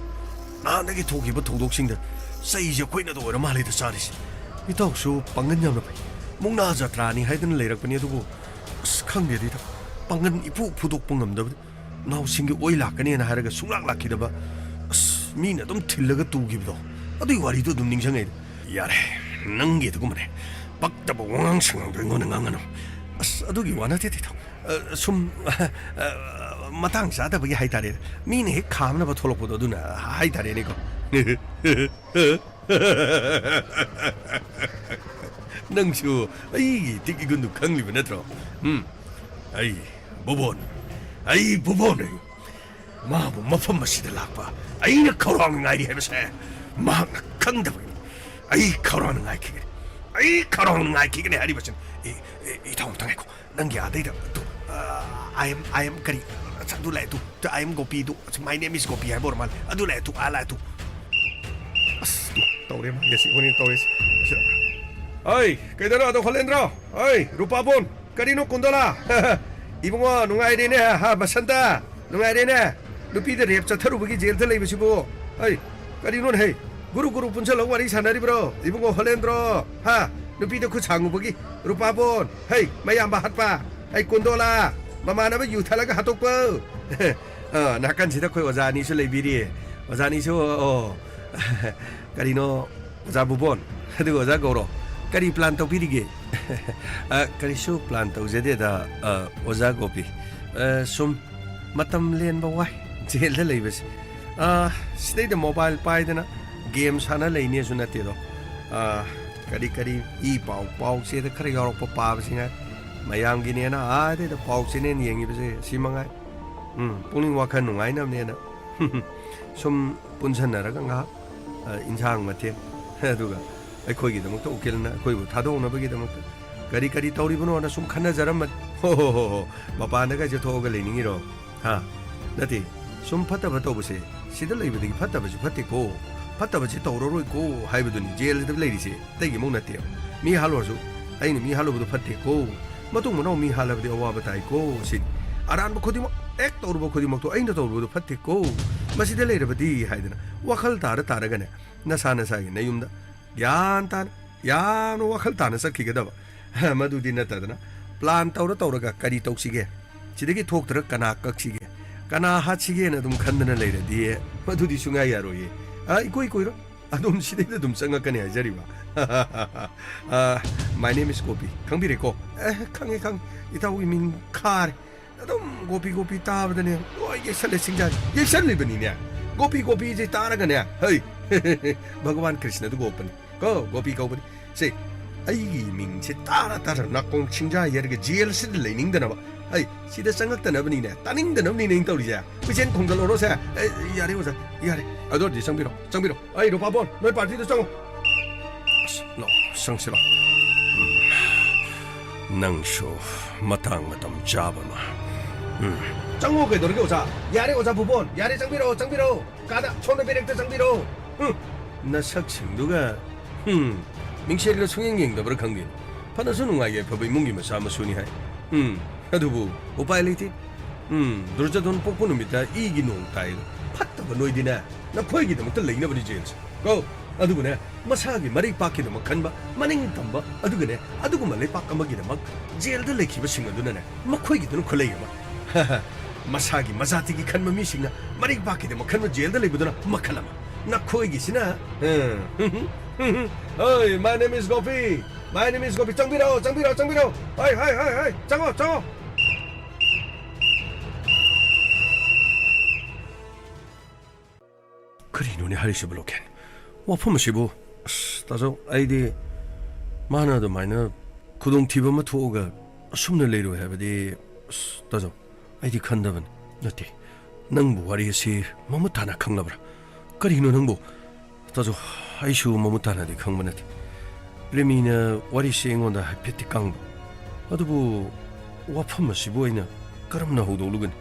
ꯅꯍꯥꯟꯗꯒꯤ ꯊꯣꯛꯈꯤꯕ ꯊꯧꯗꯣꯛꯁꯤꯡꯗ ꯆꯩꯁꯦ ꯑꯩꯈꯣꯏꯅꯗ ꯑꯣꯏꯔ ꯃꯥꯜꯂꯦꯗ ꯆꯥꯔꯤꯁꯦ꯫ ꯏꯇꯥꯎꯁꯨ ꯄꯥꯡꯒꯟ ꯌꯥꯝꯅ ꯐꯩ꯫ ꯃꯨꯛꯅꯥ ꯖꯇ꯭ꯔꯥꯅꯤ ꯍꯥꯏꯗꯅ ꯂꯩꯔꯛꯄꯅꯤ, ꯑꯗꯨꯕꯨ ꯑꯁ, ꯈꯪꯗꯦꯗ ꯏꯇꯥꯎ, ꯄꯥꯡꯒꯟ ꯏꯐꯨ ꯐꯨꯗꯣꯛꯄ ꯉꯝꯗꯕꯗ, ꯅꯥꯎꯁꯤꯡꯒꯤ ꯑꯣꯏ ꯂꯥꯛꯀꯅꯦꯅ ꯍꯥꯏꯔꯒ ꯁꯨꯡꯂꯥꯛ ꯂꯥꯛꯈꯤꯗꯕ, ꯑꯁ, ꯃꯤꯅ ꯑꯗꯨꯝ ꯊꯤꯜꯂꯒ ꯇꯨꯈꯤꯕꯗꯣ, ꯑꯗꯨꯒꯤ ꯋꯥꯔꯤꯗꯣ ꯑꯗꯨꯝ ꯅꯤꯡꯁꯤꯡꯉꯛꯏꯗ꯫ ꯌꯥꯔꯦ, ꯅꯪꯒꯤ ꯑꯗꯨꯒꯨꯝꯕꯅꯦ ꯄꯛꯇꯕ ꯋꯥꯉꯥꯡ ꯁꯉꯥꯡꯗꯣ ꯑꯩꯉꯣꯟꯗ ꯉꯥꯡꯒꯅꯨ꯫ ꯑꯁ, ꯑꯗꯨꯒꯤ ꯋꯥ ꯅꯠꯇꯦꯗ ꯏꯇꯥꯎ꯫ ꯑ, ꯁꯨꯝ, ꯑ, ꯃꯇꯥꯡ ꯆꯥꯗꯕꯒꯤ ꯍꯥꯏꯇꯥꯔꯦ꯫ ꯃꯤꯅ ꯍꯦꯛ ꯈꯥꯝꯅꯕ ꯊꯣꯛꯂꯛꯄꯗꯣ, ꯑꯗꯨꯅ ꯍꯥꯏꯇꯥꯔꯦꯅꯦꯀꯣ꯫ ꯅꯪꯁꯨ ꯑꯩꯒꯤ ꯏꯇꯤꯛ ꯏꯒꯨꯟꯗꯨ ꯈꯪꯂꯤꯕ ꯅꯠꯇ꯭ꯔꯣ? ꯎꯝ, ꯑꯩ ꯕꯨꯕꯣꯟ, ꯑꯩ ꯕꯨꯕꯣꯟ, ꯑꯩ ꯃꯥꯕꯨ ꯃꯐꯝ ꯑꯁꯤꯗ ꯂꯥꯛꯄ ꯑꯩꯅ ꯈꯧꯔꯥꯡꯅ ꯉꯥꯏꯔꯤ ꯍꯥꯏꯕꯁꯦ ꯃꯍꯥꯛꯅ ꯈꯪꯗꯕꯒꯤꯅꯤ꯫ ꯑꯩ ꯈꯧꯔꯥꯡꯅ ꯉꯥꯏꯈꯤꯒꯅꯤ, ꯑꯩ ꯈꯧꯔꯥꯡꯅ ꯉꯥꯏꯈꯤꯒꯅꯤ ꯍꯥꯏꯔꯤꯕꯁꯤꯅꯤ꯫ ꯑꯦ, ꯑꯦ, ꯏꯇꯥꯎ, ꯑꯝꯇ ꯉꯥꯏꯈꯣ꯫ ꯅꯪꯒꯤ ꯑꯥꯗꯩꯗ ꯇꯨ, ꯑ, I am, I am ꯀꯔꯤ? ꯑꯁ, ꯑꯗꯨ ꯂꯥꯛꯑꯦ ꯇꯨ꯫ ꯇꯨ, I am ꯒꯣꯄꯤ ꯇꯨ꯫ ꯑꯁ, my name is ꯒꯣꯄꯤ ꯍꯥꯏꯕ ꯑꯣꯏꯔ ꯃꯥꯜꯂꯦ꯫ ꯑꯗꯨ ꯂꯥꯛꯑꯦ ꯇꯨ, ꯑꯥ ꯂꯥꯛꯑꯦ ꯇꯨ꯫ ꯑꯁ, ꯇꯨ, ꯇꯧꯔꯦ ꯃꯥꯒꯤ ꯑꯁꯤ ꯍꯣꯔꯦꯟ ꯇꯧꯔꯤꯁꯤ꯫ ꯑꯁ, ꯑꯩ, ꯀꯩꯗꯧꯔꯣ ꯑꯗꯣ ꯍꯣꯂꯦꯟꯗ꯭ꯔꯣ? ꯑꯩ, ꯔꯨꯄꯥꯕꯣꯟ, ꯀꯔꯤꯅꯣ ꯀꯨꯟꯗꯣꯂꯥ? ꯏꯕꯨꯡꯉꯣ, ꯅꯨꯡꯉꯥꯏꯔꯦꯅꯦ, ꯍꯥ, ꯕꯁꯟꯇ? ꯅꯨꯡꯉꯥꯏꯔꯦꯅꯦ? ꯅꯨꯄꯤꯗ ꯔꯦꯞ ꯆꯠꯊꯔꯨꯕꯒꯤ ꯖꯦꯜꯗ ꯂꯩꯕꯁꯤꯕꯨ? ꯑꯩ, ꯀꯔꯤꯅꯣꯅꯦ, ꯍꯩ? ꯒꯨꯔꯨ ꯒꯨꯔꯨ ꯄꯨꯟꯁꯜꯂꯒ ꯋꯥꯔꯤ ꯁꯥꯟꯅꯔꯤꯕ꯭ꯔꯣ? ꯏꯕꯨꯡꯉꯣ ꯍꯣꯂꯦꯟꯗ꯭ꯔꯣ? ꯍꯥ? ꯅꯨꯄꯤꯗ ꯈꯨꯠ ꯁꯥꯡꯉꯨꯕꯒꯤ ꯔꯨꯄꯥꯕꯣꯟ, ꯍꯩ, ꯃꯌꯥꯝꯕ ꯍꯥꯠꯄ, ꯍꯩ, ꯀꯨꯟꯗꯣꯂꯥ, ꯃꯃꯥꯟꯅꯕ ꯌꯨ ꯊꯛꯂꯒ ꯍꯥꯠꯇꯣꯛꯄ꯫ ꯑ, ꯅꯥꯀꯟꯁꯤꯗ ꯑꯩꯈꯣꯏ ꯑꯣꯖꯥ ꯑꯅꯤꯁꯨ ꯂꯩꯕꯤꯔꯤ꯫ ꯑꯣꯖꯥ ꯑꯅꯤꯁꯨ, ꯑꯣ, ꯀꯔꯤꯅꯣ, ꯑꯣꯖꯥ ꯕꯨꯕꯣꯟ, ꯑꯗꯨꯒ ꯑꯣꯖꯥ ꯒꯧꯔꯣ, ꯀꯔꯤ ꯄ꯭ꯂꯥꯟ ꯇꯧꯕꯤꯔꯤꯒꯦ? ꯑ, ꯀꯔꯤꯁꯨ ꯄ꯭ꯂꯥꯟ ꯇꯧꯖꯗꯦꯗ, ꯑ, ꯑꯣꯖꯥ ꯒꯣꯄꯤ꯫ ꯑ, ꯁꯨꯝ ꯃꯇꯝ ꯂꯦꯟꯕ ꯋꯥꯏ, ꯖꯦꯜꯗ ꯂꯩꯕꯁꯦ꯫ ꯑ, ꯁꯤꯗꯩꯗ ꯃꯣꯕꯥꯏꯜ ꯄꯥꯏꯗꯅ ꯒꯦꯝ ꯁꯥꯟꯅ ꯂꯩꯅꯦꯁꯨ ꯅꯠꯇꯦꯗꯣ꯫ ꯑ, ꯀꯔꯤ ꯀꯔꯤ ꯏ ꯄꯥꯎ, ꯄꯥꯎ ꯆꯦꯗ ꯈꯔ ꯌꯥꯎꯔꯛꯄ ꯄꯥꯕꯁꯤ ꯉꯥꯏ꯫ ꯃꯌꯥꯝꯒꯤꯅꯦꯅ ꯑꯥꯗꯩꯗ ꯄꯥꯎ ꯆꯦꯅꯦꯜ ꯌꯦꯡꯉꯤꯕꯁꯦ ꯁꯤ ꯃꯉꯥꯏ꯫ ꯎꯝ, ꯄꯨꯛꯅꯤꯡ ꯋꯥꯈꯜ ꯅꯨꯡꯉꯥꯏꯅꯕꯅꯦꯅ ꯁꯨꯝ ꯄꯨꯟꯁꯟꯅꯔꯒ ꯉꯥꯏꯍꯥꯛ, ꯑ, ꯏꯟꯁꯥꯡ ꯃꯊꯦꯜ, ꯑꯗꯨꯒ ꯑꯩꯈꯣꯏꯒꯤꯗꯃꯛꯇ ꯎꯀꯤꯜꯅ ꯑꯩꯈꯣꯏꯕꯨ ꯊꯥꯗꯣꯛꯅꯕꯒꯤꯗꯃꯛꯇ ꯀꯔꯤ ꯀꯔꯤ ꯇꯧꯔꯤꯕꯅꯣꯅ ꯁꯨꯝ ꯈꯟꯅꯖꯔꯝꯕꯅꯤ꯫ ꯍꯣ, ꯍꯣ, ꯍꯣ, ꯍꯣ꯫ ꯃꯄꯥꯟꯗꯒꯁꯦ ꯊꯣꯛꯑꯒ ꯂꯩꯅꯤꯡꯉꯤꯔꯣ? ꯍꯥ? ꯅꯠꯇꯦ, ꯁꯨꯝ ꯐꯠꯇꯕ ꯇꯧꯕꯁꯦ, ꯁꯤꯗ ꯂꯩꯕꯗꯒꯤ ꯐꯠꯇꯕꯁꯤ ꯐꯠꯇꯦꯀꯣ, ꯐꯠꯇꯕꯁꯤ ꯇꯧꯔꯔꯣꯏꯀꯣ ꯍꯥꯏꯕꯗꯨꯅꯤ ꯖꯦꯜꯁꯤꯗ ꯂꯩꯔꯤꯁꯦ, ꯑꯇꯩꯒꯤ ꯑꯃꯨꯛ ꯅꯠꯇꯦꯕ꯫ ꯃꯤ ꯍꯥꯠꯂꯨꯔꯁꯨ, ꯑꯩꯅ ꯃꯤ ꯍꯥꯠꯂꯨꯕꯗꯣ ꯐꯠꯇꯦꯀꯣ, ꯃꯇꯨꯡ ꯃꯅꯥꯎ ꯃꯤ ꯍꯥꯠꯂꯕꯗꯤ ꯑꯋꯥꯕ ꯇꯥꯏꯀꯣ ꯁꯤꯅꯤ꯫ ꯑꯔꯥꯟꯕ ꯈꯨꯗꯤꯡꯃꯛ, ꯍꯦꯛ ꯇꯧꯔꯨꯕ ꯈꯨꯗꯤꯡꯃꯛꯇꯣ ꯑꯩꯅ ꯇꯧꯔꯨꯕꯗꯣ ꯐꯠꯇꯦꯀꯣ, ꯃꯁꯤꯗ ꯂꯩꯔꯕꯗꯤ ꯍꯥꯏꯗꯅ ꯋꯥꯈꯜ ꯇꯥꯔ ꯇꯥꯔꯒꯅꯦ, ꯅꯁꯥ ꯅꯁꯥꯒꯤ ꯅꯌꯨꯝꯗ ꯒ꯭ꯌꯥꯟ ꯇꯥꯅ, ꯌꯥꯝꯅ ꯋꯥꯈꯜ ꯇꯥꯅ ꯆꯠꯈꯤꯒꯗꯕ꯫ ꯃꯗꯨꯗꯤ ꯅꯠꯇꯗꯅ, ꯄ꯭ꯂꯥꯟ ꯇꯧꯔ ꯇꯧꯔꯒ ꯀꯔꯤ ꯇꯧꯁꯤꯒꯦ? ꯁꯤꯗꯒꯤ ꯊꯣꯛꯇ꯭ꯔ ꯀꯅꯥ ꯀꯛꯁꯤꯒꯦ? ꯀꯅꯥ ꯍꯥꯠꯁꯤꯒꯦꯅ ꯑꯗꯨꯝ ꯈꯟꯗꯅ ꯂꯩꯔꯗꯤ, ꯃꯗꯨꯗꯤ ꯁꯨꯡꯌꯥ ꯌꯥꯔꯣꯏꯌꯦ꯫ ꯑ, ꯏꯀꯨꯏ ꯀꯨꯏꯔꯣꯏ꯫ ꯑꯗꯨꯝ ꯁꯤꯗꯩꯗ ꯑꯗꯨꯝ ꯆꯪꯉꯛꯀꯅꯤ ꯍꯥꯏꯖꯔꯤꯕ꯫ ꯑ, my name is ꯒꯣꯄꯤ꯫ ꯈꯪꯕꯤꯔꯦꯀꯣ? ꯑꯦ, ꯈꯪꯉꯦ, ꯈꯪꯉꯦ꯫ ꯏꯇꯥꯎꯒꯤ ꯃꯤꯡ ꯈꯥꯔꯦ꯫ ꯑꯗꯨꯝ ꯒꯣꯄꯤ ꯒꯣꯄꯤ ꯇꯥꯕꯗꯅꯦ ꯂꯣꯏ ꯌꯦꯛꯁꯜꯂꯦ ꯆꯤꯟꯖꯥꯛ꯫ ꯌꯦꯛꯁꯜꯂꯤꯕꯅꯤꯅꯦ꯫ ꯒꯣꯄꯤ ꯒꯣꯄꯤꯁꯦ ꯇꯥꯔꯒꯅꯦ, ꯍꯩ, ꯚꯒꯋꯥꯟ ꯀ꯭ꯔꯤꯁꯅꯗꯨ ꯒꯣꯞꯄꯅꯤ꯫ ꯀꯣ, ꯒꯣꯄꯤ ꯀꯧꯕꯅꯤ꯫ ꯁꯦ, ꯑꯩꯒꯤ ꯃꯤꯡꯁꯦ ꯇꯥꯔ ꯇꯥꯔ ꯅꯥꯀꯣꯡ ꯁꯤꯡꯖꯥ ꯌꯩꯔꯒ ꯖꯦꯜꯁꯤꯗ ꯂꯩꯅꯤꯡꯗꯅꯕ꯫ ꯑꯩ ꯁꯤꯗ ꯆꯪꯉꯛꯇꯅꯕꯅꯤꯅꯦ, ꯇꯥꯅꯤꯡꯗꯅꯕꯅꯤꯅꯦ ꯑꯩꯅ ꯇꯧꯔꯤꯁꯦ꯫ ꯀꯣꯏꯆꯦꯟ ꯈꯣꯡꯖꯜꯂꯛꯑꯣꯔꯣ ꯁꯦ? ꯑꯦ, ꯌꯥꯔꯦ ꯑꯣꯖꯥ, ꯌꯥꯔꯦ꯫ ꯑꯗꯨ ꯑꯣꯏꯔꯗꯤ ꯆꯪꯕꯤꯔꯣ, ꯆꯪꯕꯤꯔꯣ꯫ ꯑꯩ ꯔꯨꯄꯥꯕꯣꯟ, ꯅꯣꯏ ꯄꯥꯔꯇꯤꯗ ꯆꯪꯉꯣ꯫ ꯑꯁ, ꯂꯥꯛꯑꯣ, ꯆꯪꯁꯤ ꯂꯥꯛꯑꯣ꯫ ꯎꯝ꯫ ꯅꯪꯁꯨ ꯃꯇꯥꯡ ꯃꯇꯝ ꯆꯥꯕ ꯑꯃ꯫ ꯎꯝ꯫ ꯆꯪꯉꯣ, ꯀꯩꯗꯧꯔꯒꯦ ꯑꯣꯖꯥ? ꯌꯥꯔꯦ ꯑꯣꯖꯥ ꯚꯨꯕꯣꯟ, ꯌꯥꯔꯦ, ꯆꯪꯕꯤꯔꯛꯑꯣ, ꯆꯪꯕꯤꯔꯛꯑꯣ꯫ ꯀꯥꯗ, ꯁꯣꯝꯗ ꯕꯦꯔꯦꯛꯇ ꯆꯪꯕꯤꯔꯛꯑꯣ꯫ ꯎꯝ꯫ ꯅꯁꯛꯁꯤꯡꯗꯨꯒ, ꯎꯝ, ꯃꯤꯡꯁꯦꯜꯒ ꯁꯨꯡꯌꯦꯡ ꯌꯦꯡꯗꯕ꯭ꯔꯥ ꯈꯪꯗꯦ꯫ ꯐꯅꯁꯨ ꯅꯨꯡꯉꯥꯏ ꯌꯥꯏꯐꯕ ꯏꯃꯨꯡꯒꯤ ꯃꯆꯥ ꯃꯁꯨꯅꯤ ꯍꯥꯏ꯫ ꯎꯝ, ꯑꯗꯨꯕꯨ ꯎꯄꯥꯏ ꯂꯩꯇꯦ꯫ ꯎꯝ, ꯗꯨꯔꯖꯣꯙꯟ ꯄꯣꯛꯄ ꯅꯨꯃꯤꯠꯇ ꯏꯒꯤ ꯅꯣꯡ ꯇꯥꯏ꯫ ꯐꯠꯇꯕ ꯅꯣꯏꯗꯤꯅꯦ, ꯅꯈꯣꯏꯒꯤꯗꯃꯛꯇ ꯂꯩꯅꯕꯅꯤ ꯖꯦꯜꯁꯦ꯫ ꯀꯣ? ꯑꯗꯨꯒꯅꯦ, ꯃꯁꯥꯒꯤ ꯃꯔꯩ ꯄꯥꯛꯀꯤꯗꯃꯛ ꯈꯟꯕ, ꯃꯅꯤꯡ ꯇꯝꯕ, ꯑꯗꯨꯒꯅꯦ, ꯑꯗꯨꯒꯨꯝꯕ ꯂꯩꯄꯥꯛ ꯑꯃꯒꯤꯗꯃꯛ ꯖꯦꯜꯗ ꯂꯩꯈꯤꯕꯁꯤꯡ ꯑꯗꯨꯅꯅꯦ, ꯃꯈꯣꯏꯒꯤꯗꯨꯅ ꯈꯨꯠꯂꯩ ꯑꯃ꯫ ꯃꯁꯥꯒꯤ ꯃꯖꯥꯇꯤꯒꯤ ꯈꯟꯕ ꯃꯤꯁꯤꯡꯅ ꯃꯔꯩ ꯄꯥꯛꯀꯤꯗꯃꯛ ꯈꯟꯕ ꯖꯦꯜꯗ ꯂꯩꯕꯗꯨꯅ ꯃꯈꯜ ꯑꯃ꯫ ꯅꯈꯣꯏꯒꯤꯁꯤꯅ, ꯍꯣꯏ, my name is Gopi. My name is ꯒꯣꯄꯤ꯫ ꯆꯪꯕꯤꯔꯛꯑꯣ, ꯆꯪꯕꯤꯔꯛꯑꯣ, ꯆꯪꯕꯤꯔꯛꯑꯣ꯫ ꯍꯣꯏ, ꯍꯣꯏ, ꯍꯣꯏ, ꯍꯣꯏ꯫ ꯆꯪꯉꯣ, ꯆꯪꯉꯣ꯫ ꯀꯔꯤꯅꯣꯅꯦ ꯍꯥꯏꯔꯤꯁꯤꯕꯨ, ꯂꯣꯀꯦꯟ? ꯋꯥꯐꯝ ꯑꯁꯤꯕꯨ? ꯑꯁ, ꯇꯥꯖꯧ, ꯑꯩꯗꯤ ꯃꯥꯅ ꯑꯗꯨꯃꯥꯏꯅ ꯈꯨꯗꯣꯡꯊꯤꯕ ꯑꯃ ꯊꯣꯛꯑꯒ ꯑꯁꯨꯝꯅ ꯂꯩꯔꯣꯏ ꯍꯥꯏꯕꯗꯤ, ꯑꯁ, ꯇꯥꯖꯧ, ꯑꯩꯗꯤ ꯈꯟꯗꯕꯅꯤ꯫ ꯅꯠꯇꯦ, ꯅꯪꯕꯨ ꯋꯥꯔꯤ ꯑꯁꯤ ꯃꯃꯨꯠ ꯇꯥꯅ ꯈꯪꯂꯕ꯭ꯔꯥ? ꯀꯔꯤꯅꯣ ꯅꯪꯕꯨ? ꯇꯥꯖꯧ, ꯑꯩꯁꯨ ꯃꯃꯨꯠ ꯇꯥꯅꯗꯤ ꯈꯪꯕ ꯅꯠꯇꯦ꯫ ꯄ꯭ꯔꯦꯃꯤꯅ ꯋꯥꯔꯤꯁꯤ ꯑꯩꯉꯣꯟꯗ ꯍꯥꯏꯐꯦꯠꯇꯤ ꯀꯪꯕ꯫ ꯑꯗꯨꯕꯨ ꯋꯥꯐꯝ ꯑꯁꯤꯕꯨ ꯑꯩꯅ ꯀꯔꯝꯅ ꯍꯧꯗꯣꯛꯂꯨꯒꯅꯤ?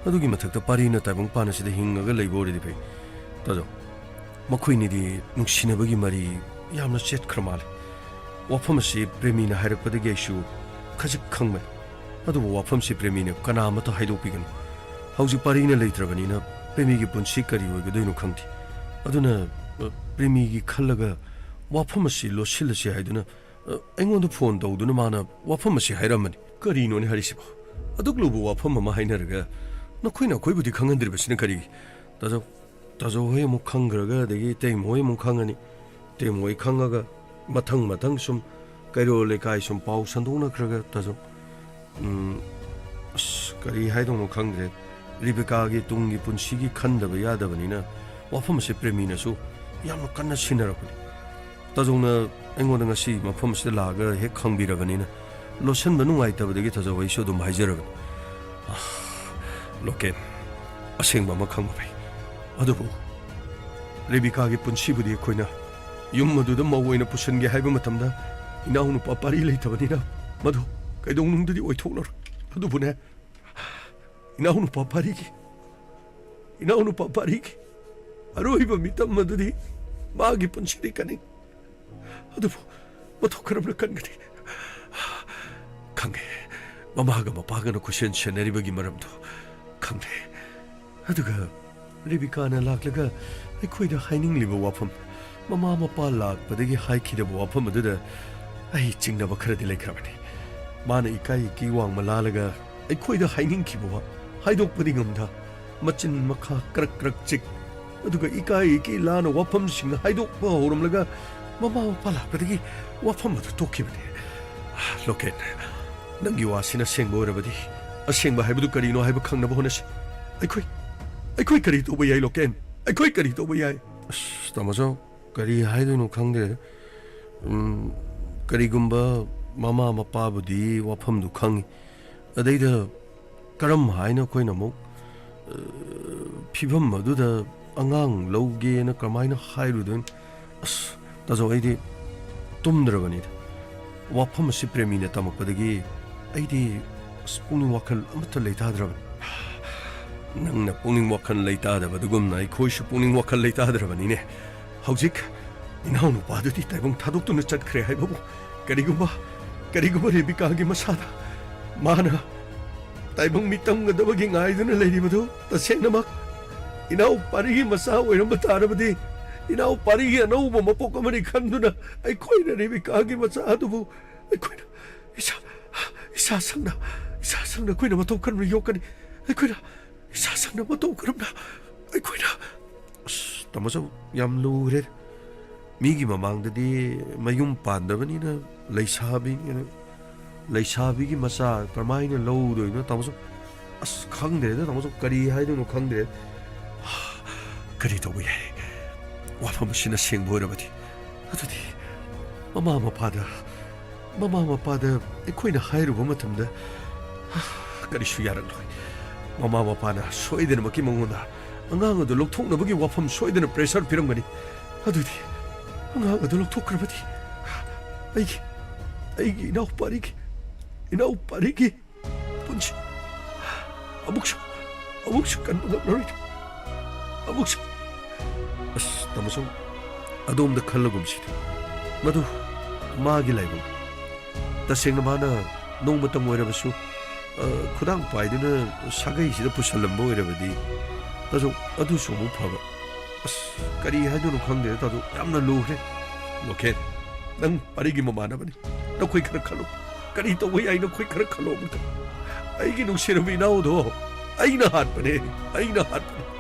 ꯑꯗꯨꯒꯤ ꯃꯊꯛꯇ ꯄꯥꯔꯤꯅ ꯇꯥꯏꯕꯪ ꯄꯥꯟ ꯑꯁꯤꯗ ꯍꯤꯡꯉꯒ ꯂꯩꯕ ꯑꯣꯏꯔꯗꯤ ꯐꯩ꯫ ꯇꯥꯖꯧ, ꯃꯈꯣꯏꯅꯤꯗꯤ ꯅꯨꯡꯁꯤꯅꯕꯒꯤ ꯃꯔꯤ ꯌꯥꯝꯅ ꯆꯦꯠꯈ꯭ꯔ ꯃꯥꯜꯂꯦ꯫ ꯋꯥꯐꯝ ꯑꯁꯤ ꯄ꯭ꯔꯦꯃꯤꯅ ꯍꯥꯏꯔꯛꯄꯗꯒꯤ ꯑꯩꯁꯨ ꯈꯖꯤꯛ ꯈꯪꯕꯅꯤ꯫ ꯑꯗꯨꯕꯨ ꯋꯥꯐꯝꯁꯤ ꯄ꯭ꯔꯦꯃꯤꯅ ꯀꯅꯥ ꯑꯃꯠꯇ ꯍꯥꯏꯗꯣꯛꯄꯤꯒꯅꯨ꯫ ꯍꯧꯖꯤꯛ ꯄꯥꯔꯤꯅ ꯂꯩꯇ꯭ꯔꯕꯅꯤꯅ ꯄ꯭ꯔꯦꯃꯤꯒꯤ ꯄꯨꯟꯁꯤ ꯀꯔꯤ ꯑꯣꯏꯒꯗꯣꯏꯅꯣ ꯈꯪꯗꯦ꯫ ꯑꯗꯨꯅ, ꯑ, ꯄ꯭ꯔꯦꯃꯤꯒꯤ ꯈꯜꯂꯒ ꯋꯥꯐꯝ ꯑꯁꯤ ꯂꯣꯠꯁꯤꯜꯂꯁꯤ ꯍꯥꯏꯗꯨꯅ, ꯑ, ꯑꯩꯉꯣꯟꯗ ꯐꯣꯟ ꯇꯧꯗꯨꯅ ꯃꯥꯅ ꯋꯥꯐꯝ ꯑꯁꯤ ꯍꯥꯏꯔꯝꯕꯅꯤ꯫ ꯀꯔꯤꯅꯣꯅꯦ ꯍꯥꯏꯔꯤꯁꯤꯕꯣ? ꯑꯗꯨꯛ ꯂꯨꯕ ꯋꯥꯐꯝ ꯑꯃ ꯍꯥꯏꯅꯔꯒ ꯅꯈꯣꯏꯅ ꯑꯩꯈꯣꯏꯕꯨꯗꯤ ꯈꯪꯍꯟꯗ꯭ꯔꯤꯕꯁꯤꯅ ꯀꯔꯤꯒꯤ? ꯇꯥꯖꯧ, ꯇꯥꯖꯧ ꯍꯣꯏ ꯑꯃꯨꯛ ꯈꯪꯈ꯭ꯔꯒ, ꯑꯗꯒꯤ ꯏꯇꯩꯃ ꯍꯣꯏ ꯑꯃꯨꯛ ꯈꯪꯉꯅꯤ꯫ ꯏꯇꯩꯃ ꯍꯣꯏ ꯈꯪꯉꯒ ꯃꯊꯪ ꯃꯊꯪ ꯁꯨꯝ ꯀꯩꯔꯣꯜ ꯂꯩꯀꯥꯏ ꯁꯨꯝ ꯄꯥꯎ ꯁꯟꯗꯣꯛꯅꯈ꯭ꯔꯒ, ꯇꯥꯖꯧ, ꯎꯝ, ꯑꯁ, ꯀꯔꯤ ꯍꯥꯏꯗꯧꯅꯣ ꯈꯪꯗ꯭ꯔꯦ꯫ ꯔꯤꯕꯤꯀꯥꯒꯤ ꯇꯨꯡꯒꯤ ꯄꯨꯟꯁꯤꯒꯤ ꯈꯟꯗꯕ ꯌꯥꯗꯕꯅꯤꯅ ꯋꯥꯐꯝ ꯑꯁꯤ ꯄ꯭ꯔꯦꯃꯤꯅꯁꯨ ꯌꯥꯝꯅ ꯀꯟꯅ ꯁꯤꯟꯅꯔꯛꯄꯅꯤ꯫ ꯇꯥꯖꯧꯅ ꯑꯩꯉꯣꯟꯗ ꯉꯁꯤ ꯃꯐꯝ ꯑꯁꯤꯗ ꯂꯥꯛꯑꯒ ꯍꯦꯛ ꯈꯪꯕꯤꯔꯕꯅꯤꯅ, ꯂꯣꯠꯁꯤꯟꯕ ꯅꯨꯡꯉꯥꯏꯇꯕꯗꯒꯤ ꯇꯥꯖꯧ ꯑꯩꯁꯨ ꯑꯗꯨꯝ ꯍꯥꯏꯖꯔꯕꯅꯤ꯫ ꯑꯥ, ꯂꯣꯀꯦꯟ, ꯑꯁꯦꯡꯕ ꯑꯃ ꯈꯪꯕ ꯐꯩ꯫ ꯑꯗꯨꯕꯨ ꯔꯦꯕꯤꯀꯥꯒꯤ ꯄꯨꯟꯁꯤꯕꯨꯗꯤ ꯑꯩꯈꯣꯏꯅ ꯌꯨꯝ ꯑꯗꯨꯗ ꯃꯧ ꯑꯣꯏꯅ ꯄꯨꯁꯤꯟꯒꯦ ꯍꯥꯏꯕ ꯃꯇꯝꯗ ꯏꯅꯥꯎꯅꯨꯄꯥ ꯄꯥꯔꯤ ꯂꯩꯇꯕꯅꯤꯅ ꯃꯗꯨ ꯀꯩꯗꯧꯅꯨꯡꯗꯗꯤ ꯑꯣꯏꯊꯣꯛꯂꯔꯣꯏ꯫ ꯑꯗꯨꯕꯨꯅꯦ, ꯏꯅꯥꯎꯅꯨꯄꯥ ꯄꯥꯔꯤꯒꯤ, ꯏꯅꯥꯎꯅꯨꯄꯥ ꯄꯥꯔꯤꯒꯤ ꯑꯔꯣꯏꯕ ꯃꯤꯇꯝ ꯑꯗꯨꯗꯤ ꯃꯥꯒꯤ ꯄꯨꯟꯁꯤꯗꯤ ꯀꯅꯤ꯫ ꯑꯗꯨꯕꯨ ꯃꯇꯧ ꯀꯔꯝꯅ ꯀꯟꯒꯅꯤ? ꯈꯪꯉꯦ, ꯃꯃꯥꯒ ꯃꯄꯥꯒꯅ ꯀꯣꯏꯁꯦꯟ ꯁꯦꯟꯅꯔꯤꯕꯒꯤ ꯃꯔꯝꯗꯣ ꯈꯪꯂꯦ꯫ ꯑꯗꯨꯒ ꯔꯦꯕꯤꯀꯥꯅ ꯂꯥꯛꯂꯒ ꯑꯩꯈꯣꯏꯗ ꯍꯥꯏꯅꯤꯡꯂꯤꯕ ꯋꯥꯐꯝ, ꯃꯃꯥ ꯃꯄꯥ ꯂꯥꯛꯄꯗꯒꯤ ꯍꯥꯏꯈꯤꯗꯕ ꯋꯥꯐꯝ ꯑꯗꯨꯗ ꯑꯩ ꯆꯤꯡꯅꯕ ꯈꯔꯗꯤ ꯂꯩꯈ꯭ꯔꯕꯅꯤ꯫ ꯃꯥꯅ ꯏꯀꯥꯏ ꯏꯀꯤ ꯋꯥꯡꯃ ꯂꯥꯜꯂꯒ ꯑꯩꯈꯣꯏꯗ ꯍꯥꯏꯅꯤꯡꯈꯤꯕ ꯋꯥ ꯍꯥꯏꯗꯣꯛꯄꯗꯤ ꯉꯝꯗ, ꯃꯆꯤꯟ ꯃꯈꯥ ꯀ꯭ꯔꯛ ꯀ꯭ꯔꯛ ꯆꯤꯛ, ꯑꯗꯨꯒ ꯏꯀꯥꯏ ꯏꯀꯤ ꯂꯥꯅ ꯋꯥꯐꯝꯁꯤꯡ ꯍꯥꯏꯗꯣꯛꯄ ꯍꯧꯔꯝꯂꯒ ꯃꯃꯥ ꯃꯄꯥ ꯂꯥꯛꯄꯗꯒꯤ ꯋꯥꯐꯝ ꯑꯗꯨ ꯇꯣꯛꯈꯤꯕꯅꯤ꯫ ꯂꯣꯀꯦꯟ, ꯅꯪꯒꯤ ꯋꯥꯁꯤꯅ ꯑꯁꯦꯡꯕ ꯑꯣꯏꯔꯕꯗꯤ, ꯑꯁꯦꯡꯕ ꯍꯥꯏꯕꯗꯨ ꯀꯔꯤꯅꯣ ꯍꯥꯏꯕ ꯈꯪꯅꯕ ꯍꯣꯠꯅꯁꯤ꯫ ꯑꯩꯈꯣꯏ, ꯑꯩꯈꯣꯏ ꯀꯔꯤ ꯇꯧꯕ ꯌꯥꯏ, ꯂꯣꯀꯦꯟ? ꯑꯩꯈꯣꯏ ꯀꯔꯤ ꯇꯧꯕ ꯌꯥꯏ? ꯑꯁ, ꯇꯥꯃꯣꯆꯧ, ꯀꯔꯤ ꯍꯥꯏꯗꯣꯏꯅꯣ ꯈꯪꯗ꯭ꯔꯦꯗ꯫ ꯎꯝ, ꯀꯔꯤꯒꯨꯝꯕ ꯃꯃꯥ ꯃꯄꯥꯕꯨꯗꯤ ꯋꯥꯐꯝꯗꯨ ꯈꯪꯉꯤ꯫ ꯑꯗꯩꯗ ꯀꯔꯝ ꯍꯥꯏꯅ ꯑꯩꯈꯣꯏꯅ ꯑꯃꯨꯛ, ꯑ, ꯐꯤꯕꯝ ꯑꯗꯨꯗ ꯑꯉꯥꯡ ꯂꯧꯒꯦꯅ ꯀꯃꯥꯏꯅ ꯍꯥꯏꯔꯨꯗꯣꯏꯅꯣ? ꯑꯁ, ꯇꯥꯖꯧ, ꯑꯩꯗꯤ ꯇꯨꯝꯗ꯭ꯔꯕꯅꯤꯗ꯫ ꯋꯥꯐꯝ ꯑꯁꯤ ꯄ꯭ꯔꯦꯃꯤꯅ ꯇꯝꯃꯛꯄꯗꯒꯤ ꯑꯩꯗꯤ, ꯑꯁ, ꯄꯨꯛꯅꯤꯡ ꯋꯥꯈꯜ ꯑꯃꯠꯇ ꯂꯩꯇꯥꯗ꯭ꯔꯕꯅꯤ꯫ ꯅꯪꯅ ꯄꯨꯛꯅꯤꯡ ꯋꯥꯈꯜ ꯂꯩꯇꯥꯗꯕꯗꯨꯒꯨꯝꯅ ꯑꯩꯈꯣꯏꯁꯨ ꯄꯨꯛꯅꯤꯡ ꯋꯥꯈꯜ ꯂꯩꯇꯥꯗ꯭ꯔꯕꯅꯤꯅꯦ꯫ ꯍꯧꯖꯤꯛ ꯏꯅꯥꯎꯅꯨꯄꯥꯗꯨꯗꯤ ꯇꯥꯏꯕꯪ ꯊꯥꯗꯣꯛꯇꯨꯅ ꯆꯠꯈ꯭ꯔꯦ ꯍꯥꯏꯕꯕꯨ, ꯀꯔꯤꯒꯨꯝꯕ, ꯀꯔꯤꯒꯨꯝꯕ ꯔꯦꯕꯤꯀꯥꯒꯤ ꯃꯁꯥꯗ ꯃꯥꯅ ꯇꯥꯏꯕꯪ ꯃꯤꯇꯝꯒꯗꯕꯒꯤ ꯉꯥꯏꯗꯨꯅ ꯂꯩꯔꯤꯕꯗꯨ ꯇꯁꯦꯡꯅꯃꯛ ꯏꯅꯥꯎ ꯄꯥꯔꯤꯒꯤ ꯃꯆꯥ ꯑꯣꯏꯔꯝꯕ ꯇꯥꯔꯕꯗꯤ, ꯏꯅꯥꯎ ꯄꯥꯔꯤꯒꯤ ꯑꯅꯧꯕ ꯃꯄꯣꯛ ꯑꯃꯅꯤ ꯈꯟꯗꯨꯅ ꯑꯩꯈꯣꯏꯅ ꯔꯦꯕꯤꯀꯥꯒꯤ ꯃꯆꯥ ꯑꯗꯨꯕꯨ ꯑꯩꯈꯣꯏꯅ ꯏꯁꯥ, ꯏꯁꯥ ꯁꯪꯅ, ꯏꯁꯥ ꯁꯪꯅ ꯑꯩꯈꯣꯏꯅ ꯃꯇꯧ ꯀꯔꯝꯅ ꯌꯣꯛꯀꯅꯤ? ꯑꯩꯈꯣꯏꯅ ꯏꯁꯥ ꯁꯪꯅ ꯃꯇꯧ ꯀꯔꯝꯅ ꯑꯩꯈꯣꯏꯅ? ꯑꯁ, ꯇꯥꯃꯣꯆꯧ, ꯌꯥꯝ ꯂꯨꯔꯦ꯫ ꯃꯤꯒꯤ ꯃꯃꯥꯡꯗꯗꯤ ꯃꯌꯨꯝ ꯄꯥꯟꯗꯕꯅꯤꯅ ꯂꯩꯁꯥꯕꯤ, ꯂꯩꯁꯥꯕꯤꯒꯤ ꯃꯆꯥ ꯀꯔꯝꯍꯥꯏꯅ ꯂꯧꯗꯣꯏꯅꯣ, ꯇꯥꯃꯣꯆꯧ? ꯑꯁ, ꯈꯪꯗ꯭ꯔꯦꯗ, ꯇꯥꯃꯣꯆꯧ, ꯀꯔꯤ ꯍꯥꯏꯗꯣꯏꯅꯣ ꯈꯪꯗ꯭ꯔꯦ꯫ ꯀꯔꯤ ꯇꯧꯕ ꯌꯥꯏ? ꯋꯥꯐꯝ ꯑꯁꯤꯅ ꯁꯦꯡꯕ ꯑꯣꯏꯔꯕꯗꯤ, ꯑꯗꯨꯗꯤ ꯃꯃꯥ ꯃꯄꯥꯗ, ꯃꯃꯥ ꯃꯄꯥꯗ ꯑꯩꯈꯣꯏꯅ ꯍꯥꯏꯔꯨꯕ ꯃꯇꯝꯗ, ꯀꯔꯤꯁꯨ ꯌꯥꯔꯛꯂꯣꯏ꯫ ꯃꯃꯥ ꯃꯄꯥꯅ ꯁꯣꯏꯗꯅꯃꯛꯀꯤ ꯃꯉꯣꯟꯗ ꯑꯉꯥꯡ ꯑꯗꯨ ꯂꯧꯊꯣꯛꯅꯕꯒꯤ ꯋꯥꯐꯝ ꯁꯣꯏꯗꯅ pressure ꯄꯤꯔꯝꯒꯅꯤ꯫ ꯑꯗꯨꯗꯤ ꯑꯉꯥꯡ ꯑꯗꯨ ꯂꯧꯊꯣꯛꯈ꯭ꯔꯕꯗꯤ ꯑꯩꯒꯤ, ꯑꯩꯒꯤ ꯏꯅꯥꯎꯄꯥꯔꯤꯒꯤ, ꯏꯅꯥꯎꯄꯥꯔꯤꯒꯤ ꯄꯨꯟꯁꯤ ꯑꯃꯨꯛꯁꯨ, ꯑꯃꯨꯛꯁꯨ ꯀꯟꯕ ꯉꯝꯂꯔꯣꯏꯗ꯫ ꯑꯃꯨꯛꯁꯨ꯫ ꯑꯁ, ꯇꯥꯃꯣꯆꯧ, ꯑꯗꯣꯝꯗ ꯈꯜꯂꯒꯨꯝꯁꯤꯗ꯫ ꯃꯗꯨ ꯃꯥꯒꯤ ꯂꯥꯏꯕꯛꯅꯤ꯫ ꯇꯁꯦꯡꯅ ꯃꯥꯅ ꯅꯣꯡꯃꯇꯪ ꯑꯣꯏꯔꯕꯁꯨ, ꯑ, ꯈꯨꯗꯥꯡ ꯄꯥꯏꯗꯨꯅ ꯁꯥꯒꯩꯁꯤꯗ ꯄꯨꯁꯜꯂꯝꯕ ꯑꯣꯏꯔꯕꯗꯤ, ꯇꯥꯃꯣꯆꯧ, ꯑꯗꯨꯁꯨ ꯑꯃꯨꯛ ꯐꯕ꯫ ꯑꯁ, ꯀꯔꯤ ꯍꯥꯏꯗꯣꯏꯅꯣ ꯈꯪꯗꯦꯗ, ꯇꯥꯃꯣꯆꯧ꯫ ꯌꯥꯝꯅ ꯂꯨꯈ꯭ꯔꯦ꯫ ꯂꯣꯀꯦꯜ, ꯅꯪ ꯄꯥꯔꯤꯒꯤ ꯃꯃꯥꯟꯅꯕꯅꯤ꯫ ꯅꯈꯣꯏ ꯈꯔ ꯈꯜꯂꯨ꯫ ꯀꯔꯤ ꯇꯧꯕ ꯌꯥꯏ, ꯅꯈꯣꯏ ꯈꯔ ꯈꯜꯂꯣ ꯑꯃꯨꯛꯇ꯫ ꯑꯩꯒꯤ ꯅꯨꯡꯁꯤꯔꯕ ꯏꯅꯥꯎꯗꯣ ꯑꯩꯅ ꯍꯥꯠꯄꯅꯦ, ꯑꯩꯅ ꯍꯥꯠꯄꯅꯦ꯫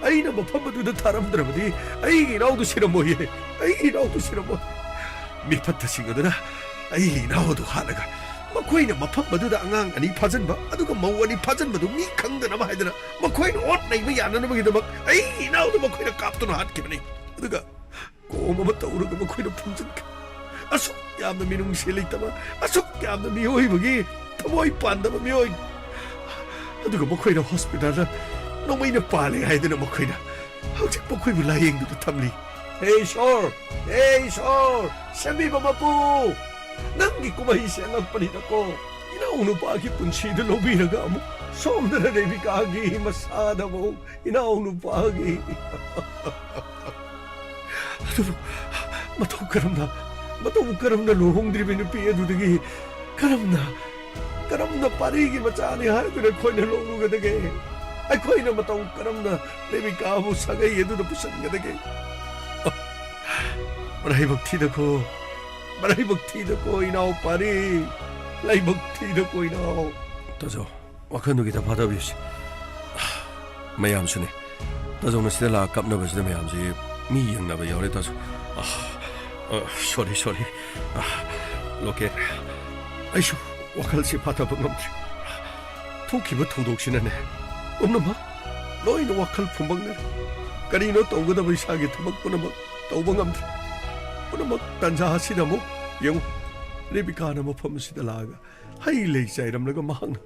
ꯑꯩꯅ ꯃꯐꯝ ꯑꯗꯨꯗ ꯊꯥꯔꯝꯗ꯭ꯔꯕꯗꯤ ꯑꯩꯒꯤ ꯏꯅꯥꯎꯗꯨ ꯁꯤꯔꯝꯃꯣꯏꯌꯦ, ꯑꯩꯒꯤ ꯏꯅꯥꯎꯗꯨ ꯁꯤꯔꯝꯃꯣꯏ꯫ ꯃꯤꯐꯠꯇꯁꯤꯡ ꯑꯗꯨꯅ ꯑꯩꯒꯤ ꯏꯅꯥꯎ ꯑꯗꯨ ꯍꯥꯠꯂꯒ ꯃꯈꯣꯏꯅ ꯃꯐꯝ ꯑꯗꯨꯗ ꯑꯉꯥꯡ ꯑꯅꯤ ꯐꯥꯖꯤꯟꯕ, ꯑꯗꯨꯒ ꯃꯧ ꯑꯅꯤ ꯐꯥꯖꯤꯟꯕꯗꯨ ꯃꯤ ꯈꯪꯗꯅꯕ ꯍꯥꯏꯗꯅ ꯃꯈꯣꯏꯅ ꯑꯣꯠ ꯅꯩꯕ ꯌꯥꯅꯅꯕꯒꯤꯗꯃꯛ ꯑꯩꯒꯤ ꯏꯅꯥꯎꯗꯨ ꯃꯈꯣꯏꯅ ꯀꯥꯞꯇꯨꯅ ꯍꯥꯠꯈꯤꯕꯅꯤ꯫ ꯑꯗꯨꯒ ꯀꯣꯝ ꯑꯃ ꯇꯧꯔꯒ ꯃꯈꯣꯏꯅ ꯐꯨꯝꯖꯤꯟꯈ꯭ꯔꯦ꯫ ꯑꯁꯨꯛ ꯌꯥꯝꯅ ꯃꯤꯅꯨꯡꯁꯤ ꯂꯩꯇꯕ, ꯑꯁꯨꯛ ꯌꯥꯝꯅ ꯃꯤꯑꯣꯏꯕꯒꯤ ꯊꯃꯣꯏ ꯄꯥꯟꯗꯕ ꯃꯤꯑꯣꯏ꯫ ꯑꯗꯨꯒ ꯃꯈꯣꯏꯅ ꯍꯣꯁꯄꯤꯇꯥꯜꯗ ꯅꯣꯡꯃꯩꯅ ꯄꯥꯜꯂꯦ ꯍꯥꯏꯗꯅ ꯃꯈꯣꯏꯅ ꯍꯧꯖꯤꯛ ꯃꯈꯣꯏꯕꯨ ꯂꯥꯌꯦꯡꯗꯨꯅ ꯊꯝꯂꯤ꯫ ꯍꯦ ꯏꯁꯣꯔ! ꯍꯦ ꯏꯁꯣꯔ! ꯁꯦꯝꯕꯤꯕ ꯃꯄꯨ! ꯅꯪꯒꯤ ꯀꯨꯝꯍꯩꯁꯦ ꯑꯉꯛꯄꯅꯤꯗꯀꯣ꯫ ꯏꯅꯥꯎ ꯅꯨꯄꯥꯒꯤ ꯄꯨꯟꯁꯤꯗꯨ ꯂꯧꯕꯤꯔꯒ ꯑꯃꯨꯛ ꯁꯣꯝꯗꯅ ꯔꯦꯕꯤꯀꯥꯒꯤ ꯃꯁꯥꯗ ꯑꯃꯨꯛ ꯏꯅꯥꯎ ꯅꯨꯄꯥꯒꯤ꯫ ꯑꯗꯨꯕꯨ ꯃꯇꯧ ꯀꯔꯝꯅ, ꯃꯇꯧ ꯀꯔꯝꯅ ꯂꯨꯍꯣꯡꯗ꯭ꯔꯤꯕ ꯅꯨꯄꯤ ꯑꯗꯨꯗꯒꯤ ꯀꯔꯝꯅ, ꯀꯔꯝꯅ ꯄꯥꯔꯤꯒꯤ ꯃꯆꯥꯅꯤ ꯍꯥꯏꯗꯨꯅ ꯑꯩꯈꯣꯏꯅ ꯂꯧꯔꯨꯒꯗꯒꯦ? ꯑꯩꯈꯣꯏꯅ ꯃꯇꯧ ꯀꯔꯝꯅ ꯔꯦꯕꯤꯀꯥꯕꯨ ꯁꯥꯒꯩ ꯑꯗꯨꯗ ꯄꯨꯁꯟꯒꯗꯒꯦ? ꯃꯔꯥꯏꯕꯛ ꯊꯤꯗꯀꯣ, ꯃꯔꯥꯏꯕꯛ ꯊꯤꯗꯀꯣ ꯏꯅꯥꯎ ꯄꯥꯔꯤ, ꯂꯥꯏꯕꯛ ꯊꯤꯗꯀꯣ ꯏꯅꯥꯎ꯫ ꯇꯥꯖꯧ, ꯋꯥꯈꯜꯗꯨ ꯈꯤꯇ ꯐꯥꯊꯕꯤꯌꯨꯁꯦ꯫ ꯃꯌꯥꯝꯁꯨꯅꯦ꯫ ꯇꯥꯖꯧꯅ ꯁꯤꯗ ꯂꯥꯛꯑ ꯀꯞꯅꯕꯁꯤꯗ ꯃꯌꯥꯝꯁꯦ ꯃꯤ ꯌꯦꯡꯅꯕ ꯌꯥꯎꯔꯦ, ꯇꯥꯖꯧ꯫ ꯑ, ꯑ, sorry, sorry꯫ ꯑ, ꯂꯣꯀꯦꯜ, ꯑꯩꯁꯨ ꯋꯥꯈꯜꯁꯦ ꯐꯥꯊꯕ ꯉꯝꯗ꯭ꯔꯦ꯫ ꯊꯣꯛꯈꯤꯕ ꯊꯧꯗꯣꯛꯁꯤꯅꯅꯦ, ꯄꯨꯝꯅꯃꯛ ꯂꯣꯏꯅ ꯋꯥꯈꯜ ꯐꯨꯝꯕꯪꯅꯔꯦ꯫ ꯀꯔꯤꯅꯣ ꯇꯧꯒꯗꯕ ꯏꯁꯥꯒꯤ ꯊꯕꯛ ꯄꯨꯝꯅꯃꯛ ꯇꯧꯕ ꯉꯝꯗ꯭ꯔꯦ꯫ ꯄꯨꯝꯅꯃꯛ ꯇꯟꯖꯥ ꯑꯁꯤꯗ ꯑꯃꯨꯛ ꯌꯦꯡꯉꯨ, ꯔꯦꯕꯤꯀꯥꯅ ꯃꯐꯝ ꯑꯁꯤꯗ ꯂꯥꯛꯑꯒ ꯍꯩ ꯂꯩ ꯆꯥꯏꯔꯝꯂꯒ ꯃꯍꯥꯛꯅ,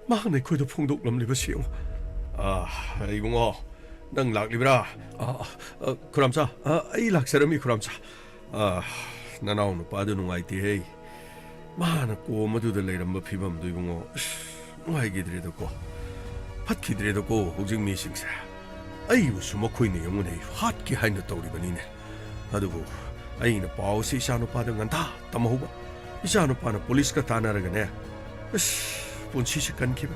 ꯃꯍꯥꯛꯅ ꯑꯩꯈꯣꯏꯗ ꯐꯣꯡꯗꯣꯛꯂꯝꯂꯤꯕꯁꯤ ꯌꯦꯡꯉꯨ꯫ ꯑꯥ, ꯏꯕꯨꯡꯉꯣ, ꯅꯪ ꯂꯥꯛꯂꯤꯕ꯭ꯔꯥ? ꯑꯥ, ꯑꯥ, ꯈꯨꯔꯥꯝꯆꯥ, ꯑꯥ, ꯑꯩ ꯂꯥꯛꯆꯔꯝꯃꯤ, ꯈꯨꯔꯥꯝꯆꯥ꯫ ꯑꯥ, ꯅꯅꯥꯎ ꯅꯨꯄꯥꯗꯨ ꯅꯨꯡꯉꯥꯏꯇꯦꯍꯦ꯫ ꯃꯥꯅ ꯀꯣꯝ ꯑꯗꯨꯗ ꯂꯩꯔꯝꯕ ꯐꯤꯕꯝꯗꯨ, ꯏꯕꯨꯡꯉꯣ, ꯑꯁ, ꯅꯨꯡꯉꯥꯏꯈꯤꯗ꯭ꯔꯦꯗꯀꯣ꯫ ꯐꯠꯈꯤꯗ꯭ꯔꯦꯗꯀꯣ ꯍꯧꯖꯤꯛ ꯃꯤꯁꯤꯡꯁꯦ꯫ ꯑꯩꯕꯨꯁꯨ ꯃꯈꯣꯏꯅ ꯌꯦꯡꯉꯨꯅꯦ, ꯍꯥꯠꯀꯦ ꯍꯥꯏꯅ ꯇꯧꯔꯤꯕꯅꯤꯅꯦ꯫ ꯑꯗꯨꯕꯨ ꯑꯩꯅ ꯄꯥꯎꯁꯤ ꯏꯆꯥꯅꯨꯄꯥꯗ ꯉꯟꯇꯥ ꯇꯝꯍꯧꯕ꯫ ꯏꯆꯥꯅꯨꯄꯥꯅ ꯄꯨꯂꯤꯁꯀ ꯇꯥꯟꯅꯔꯒꯅꯦ, ꯑꯁ, ꯄꯨꯟꯁꯤꯁꯤ ꯀꯟꯈꯤꯕ꯫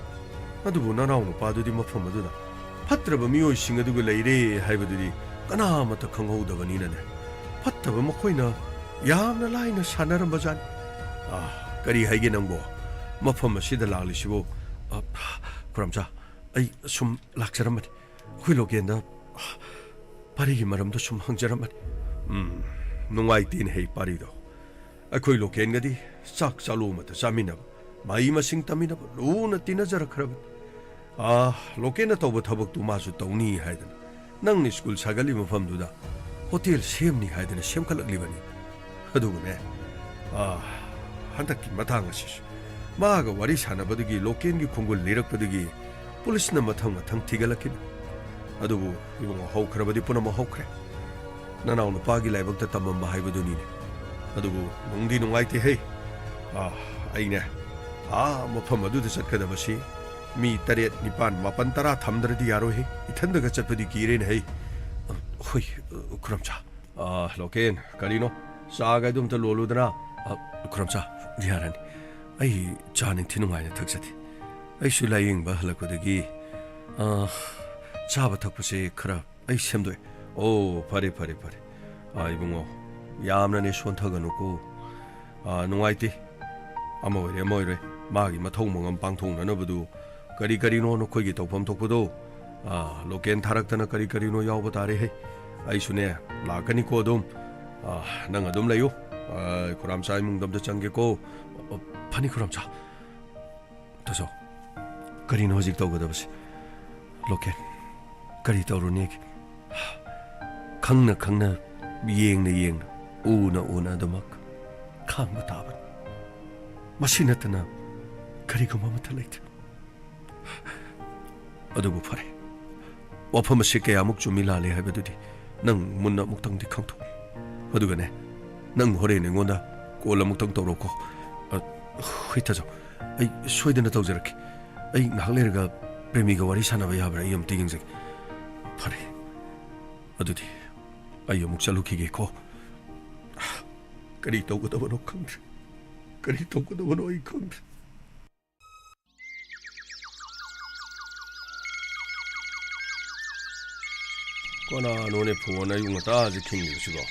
ꯑꯗꯨꯕꯨ ꯅꯅꯥꯎ ꯅꯨꯄꯥꯗꯨꯗꯤ ꯃꯐꯝ ꯑꯗꯨꯗ ꯐꯠꯇ꯭ꯔꯕ ꯃꯤꯑꯣꯏꯁꯤꯡ ꯑꯗꯨꯒ ꯂꯩꯔꯦ ꯍꯥꯏꯕꯗꯨꯗꯤ ꯀꯅꯥꯃꯠꯇ ꯈꯪꯍꯧꯗꯕꯅꯤꯅꯅꯦ, ꯐꯠꯇꯕ ꯃꯈꯣꯏꯅ ꯌꯥꯝꯅ ꯂꯥꯏꯅ ꯁꯥꯟꯅꯔꯝꯕ ꯖꯥꯠꯅꯤ꯫ ꯑꯥ, ꯀꯔꯤ ꯍꯥꯏꯒꯦ ꯅꯪꯕꯣ? ꯃꯐꯝ ꯑꯁꯤꯗ ꯂꯥꯛꯂꯤꯁꯤꯕꯨ? ꯑ, ꯈꯨꯔꯝꯆꯥ, ꯑꯩ ꯁꯨꯝ ꯂꯥꯛꯆꯔꯝꯕꯅꯤ꯫ ꯑꯩꯈꯣꯏ ꯂꯣꯀꯦꯟꯗ ꯄꯥꯔꯤꯒꯤ ꯃꯔꯝꯗ ꯁꯨꯝ ꯍꯪꯖꯔꯝꯕꯅꯤ꯫ ꯎꯝ, ꯅꯨꯡꯉꯥꯏꯇꯦꯅꯦ ꯍꯦ ꯄꯥꯔꯤꯗꯣ꯫ ꯑꯩꯈꯣꯏ ꯂꯣꯀꯦꯟꯒꯗꯤ ꯆꯥꯛ ꯆꯥꯂꯣ ꯑꯃꯠꯇ ꯆꯥꯃꯤꯟꯅꯕ, ꯃꯍꯩ ꯃꯁꯤꯡ ꯇꯝꯃꯤꯟꯅꯕ, ꯂꯨꯅ ꯇꯤꯟꯅꯖꯔꯛꯈ꯭ꯔꯕꯅꯤ꯫ ꯑꯥ, ꯂꯣꯀꯦꯟꯅ ꯇꯧꯕ ꯊꯕꯛꯇꯨ ꯃꯥꯁꯨ ꯇꯧꯅꯤ ꯍꯥꯏꯗꯅ, ꯅꯪꯅ ꯁ꯭ꯀꯨꯜ ꯁꯥꯒꯠꯂꯤ ꯃꯐꯝꯗꯨꯗ ꯍꯣꯇꯦꯜ ꯁꯦꯝꯅꯤ ꯍꯥꯏꯗꯅ ꯁꯦꯝꯒꯠꯂꯛꯂꯤꯕꯅꯤ꯫ ꯑꯗꯨꯕꯨꯅꯦ, ꯑꯥ, ꯍꯟꯗꯛꯀꯤ ꯃꯇꯥꯡ ꯑꯁꯤꯁꯨ ꯃꯥꯒ ꯋꯥꯔꯤ ꯁꯥꯟꯅꯕꯗꯒꯤ ꯂꯣꯀꯦꯟꯒꯤ ꯈꯣꯡꯒꯨꯜ ꯂꯤꯔꯛꯄꯗꯒꯤ ꯄꯨꯂꯤꯁꯅ ꯃꯊꯪ ꯃꯊꯪ ꯊꯤꯒꯠꯂꯛꯈꯤꯕꯅꯤ꯫ ꯑꯗꯨꯕꯨ ꯏꯕꯨꯡꯉꯣ, ꯍꯧꯈ꯭ꯔꯕꯗꯤ ꯄꯨꯝꯅꯃꯛ ꯍꯧꯈ꯭ꯔꯦ꯫ ꯅꯅꯥꯎ ꯅꯨꯄꯥꯒꯤ ꯂꯥꯏꯕꯛꯇ ꯇꯝꯃꯝꯕ ꯍꯥꯏꯕꯗꯨꯅꯤꯅꯦ꯫ ꯑꯗꯨꯕꯨ ꯅꯨꯡꯗꯤ ꯅꯨꯡꯉꯥꯏꯇꯦꯍꯦ꯫ ꯑꯥ, ꯑꯩꯅꯦ, ꯑꯥ, ꯃꯐꯝ ꯑꯗꯨꯗ ꯆꯠꯀꯗꯕꯁꯤ ꯃꯤ ꯇꯔꯦꯠ, ꯅꯤꯄꯥꯟ, ꯃꯥꯄꯟ, ꯇꯔꯥ ꯊꯝꯗ꯭ꯔꯗꯤ ꯌꯥꯔꯣꯏꯍꯦ꯫ ꯏꯊꯟꯗꯒ ꯆꯠꯄꯗꯤ ꯀꯤꯔꯦꯅꯦꯍꯦ꯫ ꯍꯣꯏ, ꯈꯨꯔꯝꯆꯥ꯫ ꯑꯥ, ꯂꯣꯀꯦꯟ, ꯀꯔꯤꯅꯣ? ꯆꯥꯒ ꯑꯗꯨ ꯑꯝꯇ ꯂꯣꯜꯂꯨꯗꯅ꯫ ꯑꯥ, ꯈꯨꯔꯝꯆꯥ, ꯌꯥꯔꯅꯤ꯫ ꯑꯩ ꯆꯥ ꯅꯤꯡꯊꯤ ꯅꯨꯡꯉꯥꯏꯅ ꯊꯛꯆꯗꯦ꯫ ꯑꯩꯁꯨ ꯂꯥꯌꯦꯡꯕ ꯍꯜꯂꯛꯄꯗꯒꯤ, ꯑꯥ, ꯆꯥꯕ ꯊꯛꯄꯁꯦ ꯈꯔ ꯑꯩ ꯁꯦꯝꯗꯣꯛꯑꯦ꯫ ꯑꯣ, ꯐꯔꯦ, ꯐꯔꯦ, ꯐꯔꯦ꯫ ꯑꯥ, ꯏꯕꯨꯡꯉꯣ, ꯌꯥꯝꯅꯅꯦ ꯁꯣꯟꯊꯒꯅꯨꯀꯣ꯫ ꯑꯥ, ꯅꯨꯡꯉꯥꯏꯇꯦ꯫ ꯑꯃ ꯑꯣꯏꯔꯦ, ꯑꯃ ꯑꯣꯏꯔꯦ, ꯃꯥꯒꯤ ꯃꯊꯧ ꯃꯉꯝ ꯄꯥꯡꯊꯣꯛꯅꯅꯕꯗꯨ ꯀꯔꯤ ꯀꯔꯤꯅꯣ ꯅꯈꯣꯏꯒꯤ ꯇꯧꯐꯝ ꯊꯣꯛꯄꯗꯣ, ꯑꯥ, ꯂꯣꯀꯦꯟ ꯊꯥꯔꯛꯇꯅ ꯀꯔꯤ ꯀꯔꯤꯅꯣ ꯌꯥꯎꯕ ꯇꯥꯔꯦꯍꯦ꯫ ꯑꯩꯁꯨꯅꯦ, ꯂꯥꯛꯀꯅꯤꯀꯣ ꯑꯗꯨꯝ꯫ ꯑꯥ, ꯅꯪ ꯑꯗꯨꯝ ꯂꯩꯌꯨ꯫ ꯑꯥ, ꯈꯨꯔꯥꯝꯆꯥ ꯏꯃꯨꯡꯗ ꯑꯝꯇ ꯆꯪꯒꯦꯀꯣ꯫ ꯑ, ꯐꯅꯤ, ꯈꯨꯔꯥꯝꯆꯥ꯫ ꯇꯥꯆꯧ, ꯀꯔꯤꯅꯣ ꯍꯧꯖꯤꯛ ꯇꯧꯒꯗꯕꯁꯦ? ꯂꯣꯀꯦꯟ, ꯀꯔꯤ ꯇꯧꯔꯨꯅꯦꯒꯦ? ꯈꯪꯅ ꯈꯪꯅ, ꯌꯦꯡꯅ ꯌꯦꯡꯅ, ꯎꯅ ꯎꯅ ꯑꯗꯨꯃꯛ ꯈꯥꯡꯕ ꯇꯥꯕꯅꯤ꯫ ꯃꯁꯤ ꯅꯠꯇꯅ ꯀꯔꯤꯒꯨꯝꯕ ꯑꯃꯠꯇ ꯂꯩꯇꯦ꯫ ꯑꯗꯨꯕꯨ ꯐꯔꯦ, ꯋꯥꯐꯝ ꯑꯁꯤ ꯀꯌꯥꯃꯨꯛ ꯆꯨꯝꯃꯤ ꯂꯥꯜꯂꯤ ꯍꯥꯏꯕꯗꯨꯗꯤ ꯅꯪ ꯃꯨꯟꯅ ꯑꯃꯨꯛꯇꯪꯗꯤ ꯈꯪꯗꯣꯛꯎ꯫ ꯑꯗꯨꯒꯅꯦ, ꯅꯪ ꯍꯣꯔꯦꯟ ꯑꯩꯉꯣꯟꯗ ꯀꯣꯜ ꯑꯃꯨꯛꯇꯪ ꯇꯧꯔꯛꯎꯀꯣ꯫ ꯑ, ꯍꯣꯏ ꯇꯥꯖꯧ, ꯑꯩ ꯁꯣꯏꯗꯅ ꯇꯧꯖꯔꯛꯀꯦ꯫ ꯑꯩ ꯉꯥꯏꯍꯥꯛ ꯂꯩꯔꯒ ꯄ꯭ꯔꯦꯃꯤꯒ ꯋꯥꯔꯤ ꯁꯥꯟꯅꯕ ꯌꯥꯕ꯭ꯔꯥ ꯑꯩ ꯑꯝꯇ ꯌꯦꯡꯖꯒꯦ꯫ ꯐꯔꯦ, ꯑꯗꯨꯗꯤ ꯑꯩ ꯑꯃꯨꯛ ꯆꯠꯂꯨꯈꯤꯒꯦꯀꯣ꯫ ꯀꯔꯤ ꯇꯧꯒꯗꯕꯅꯣ ꯈꯪꯗ꯭ꯔꯦ, ꯀꯔꯤ ꯇꯧꯒꯗꯕꯅꯣ ꯑꯩ ꯈꯪꯗ꯭ꯔꯦ꯫ ꯀꯅꯥꯅꯣꯅꯦ ꯐꯣꯟ ꯑꯌꯨꯛ ꯉꯟꯇꯥꯁꯦ ꯈꯤꯡꯉꯤꯕꯁꯤꯕꯣ?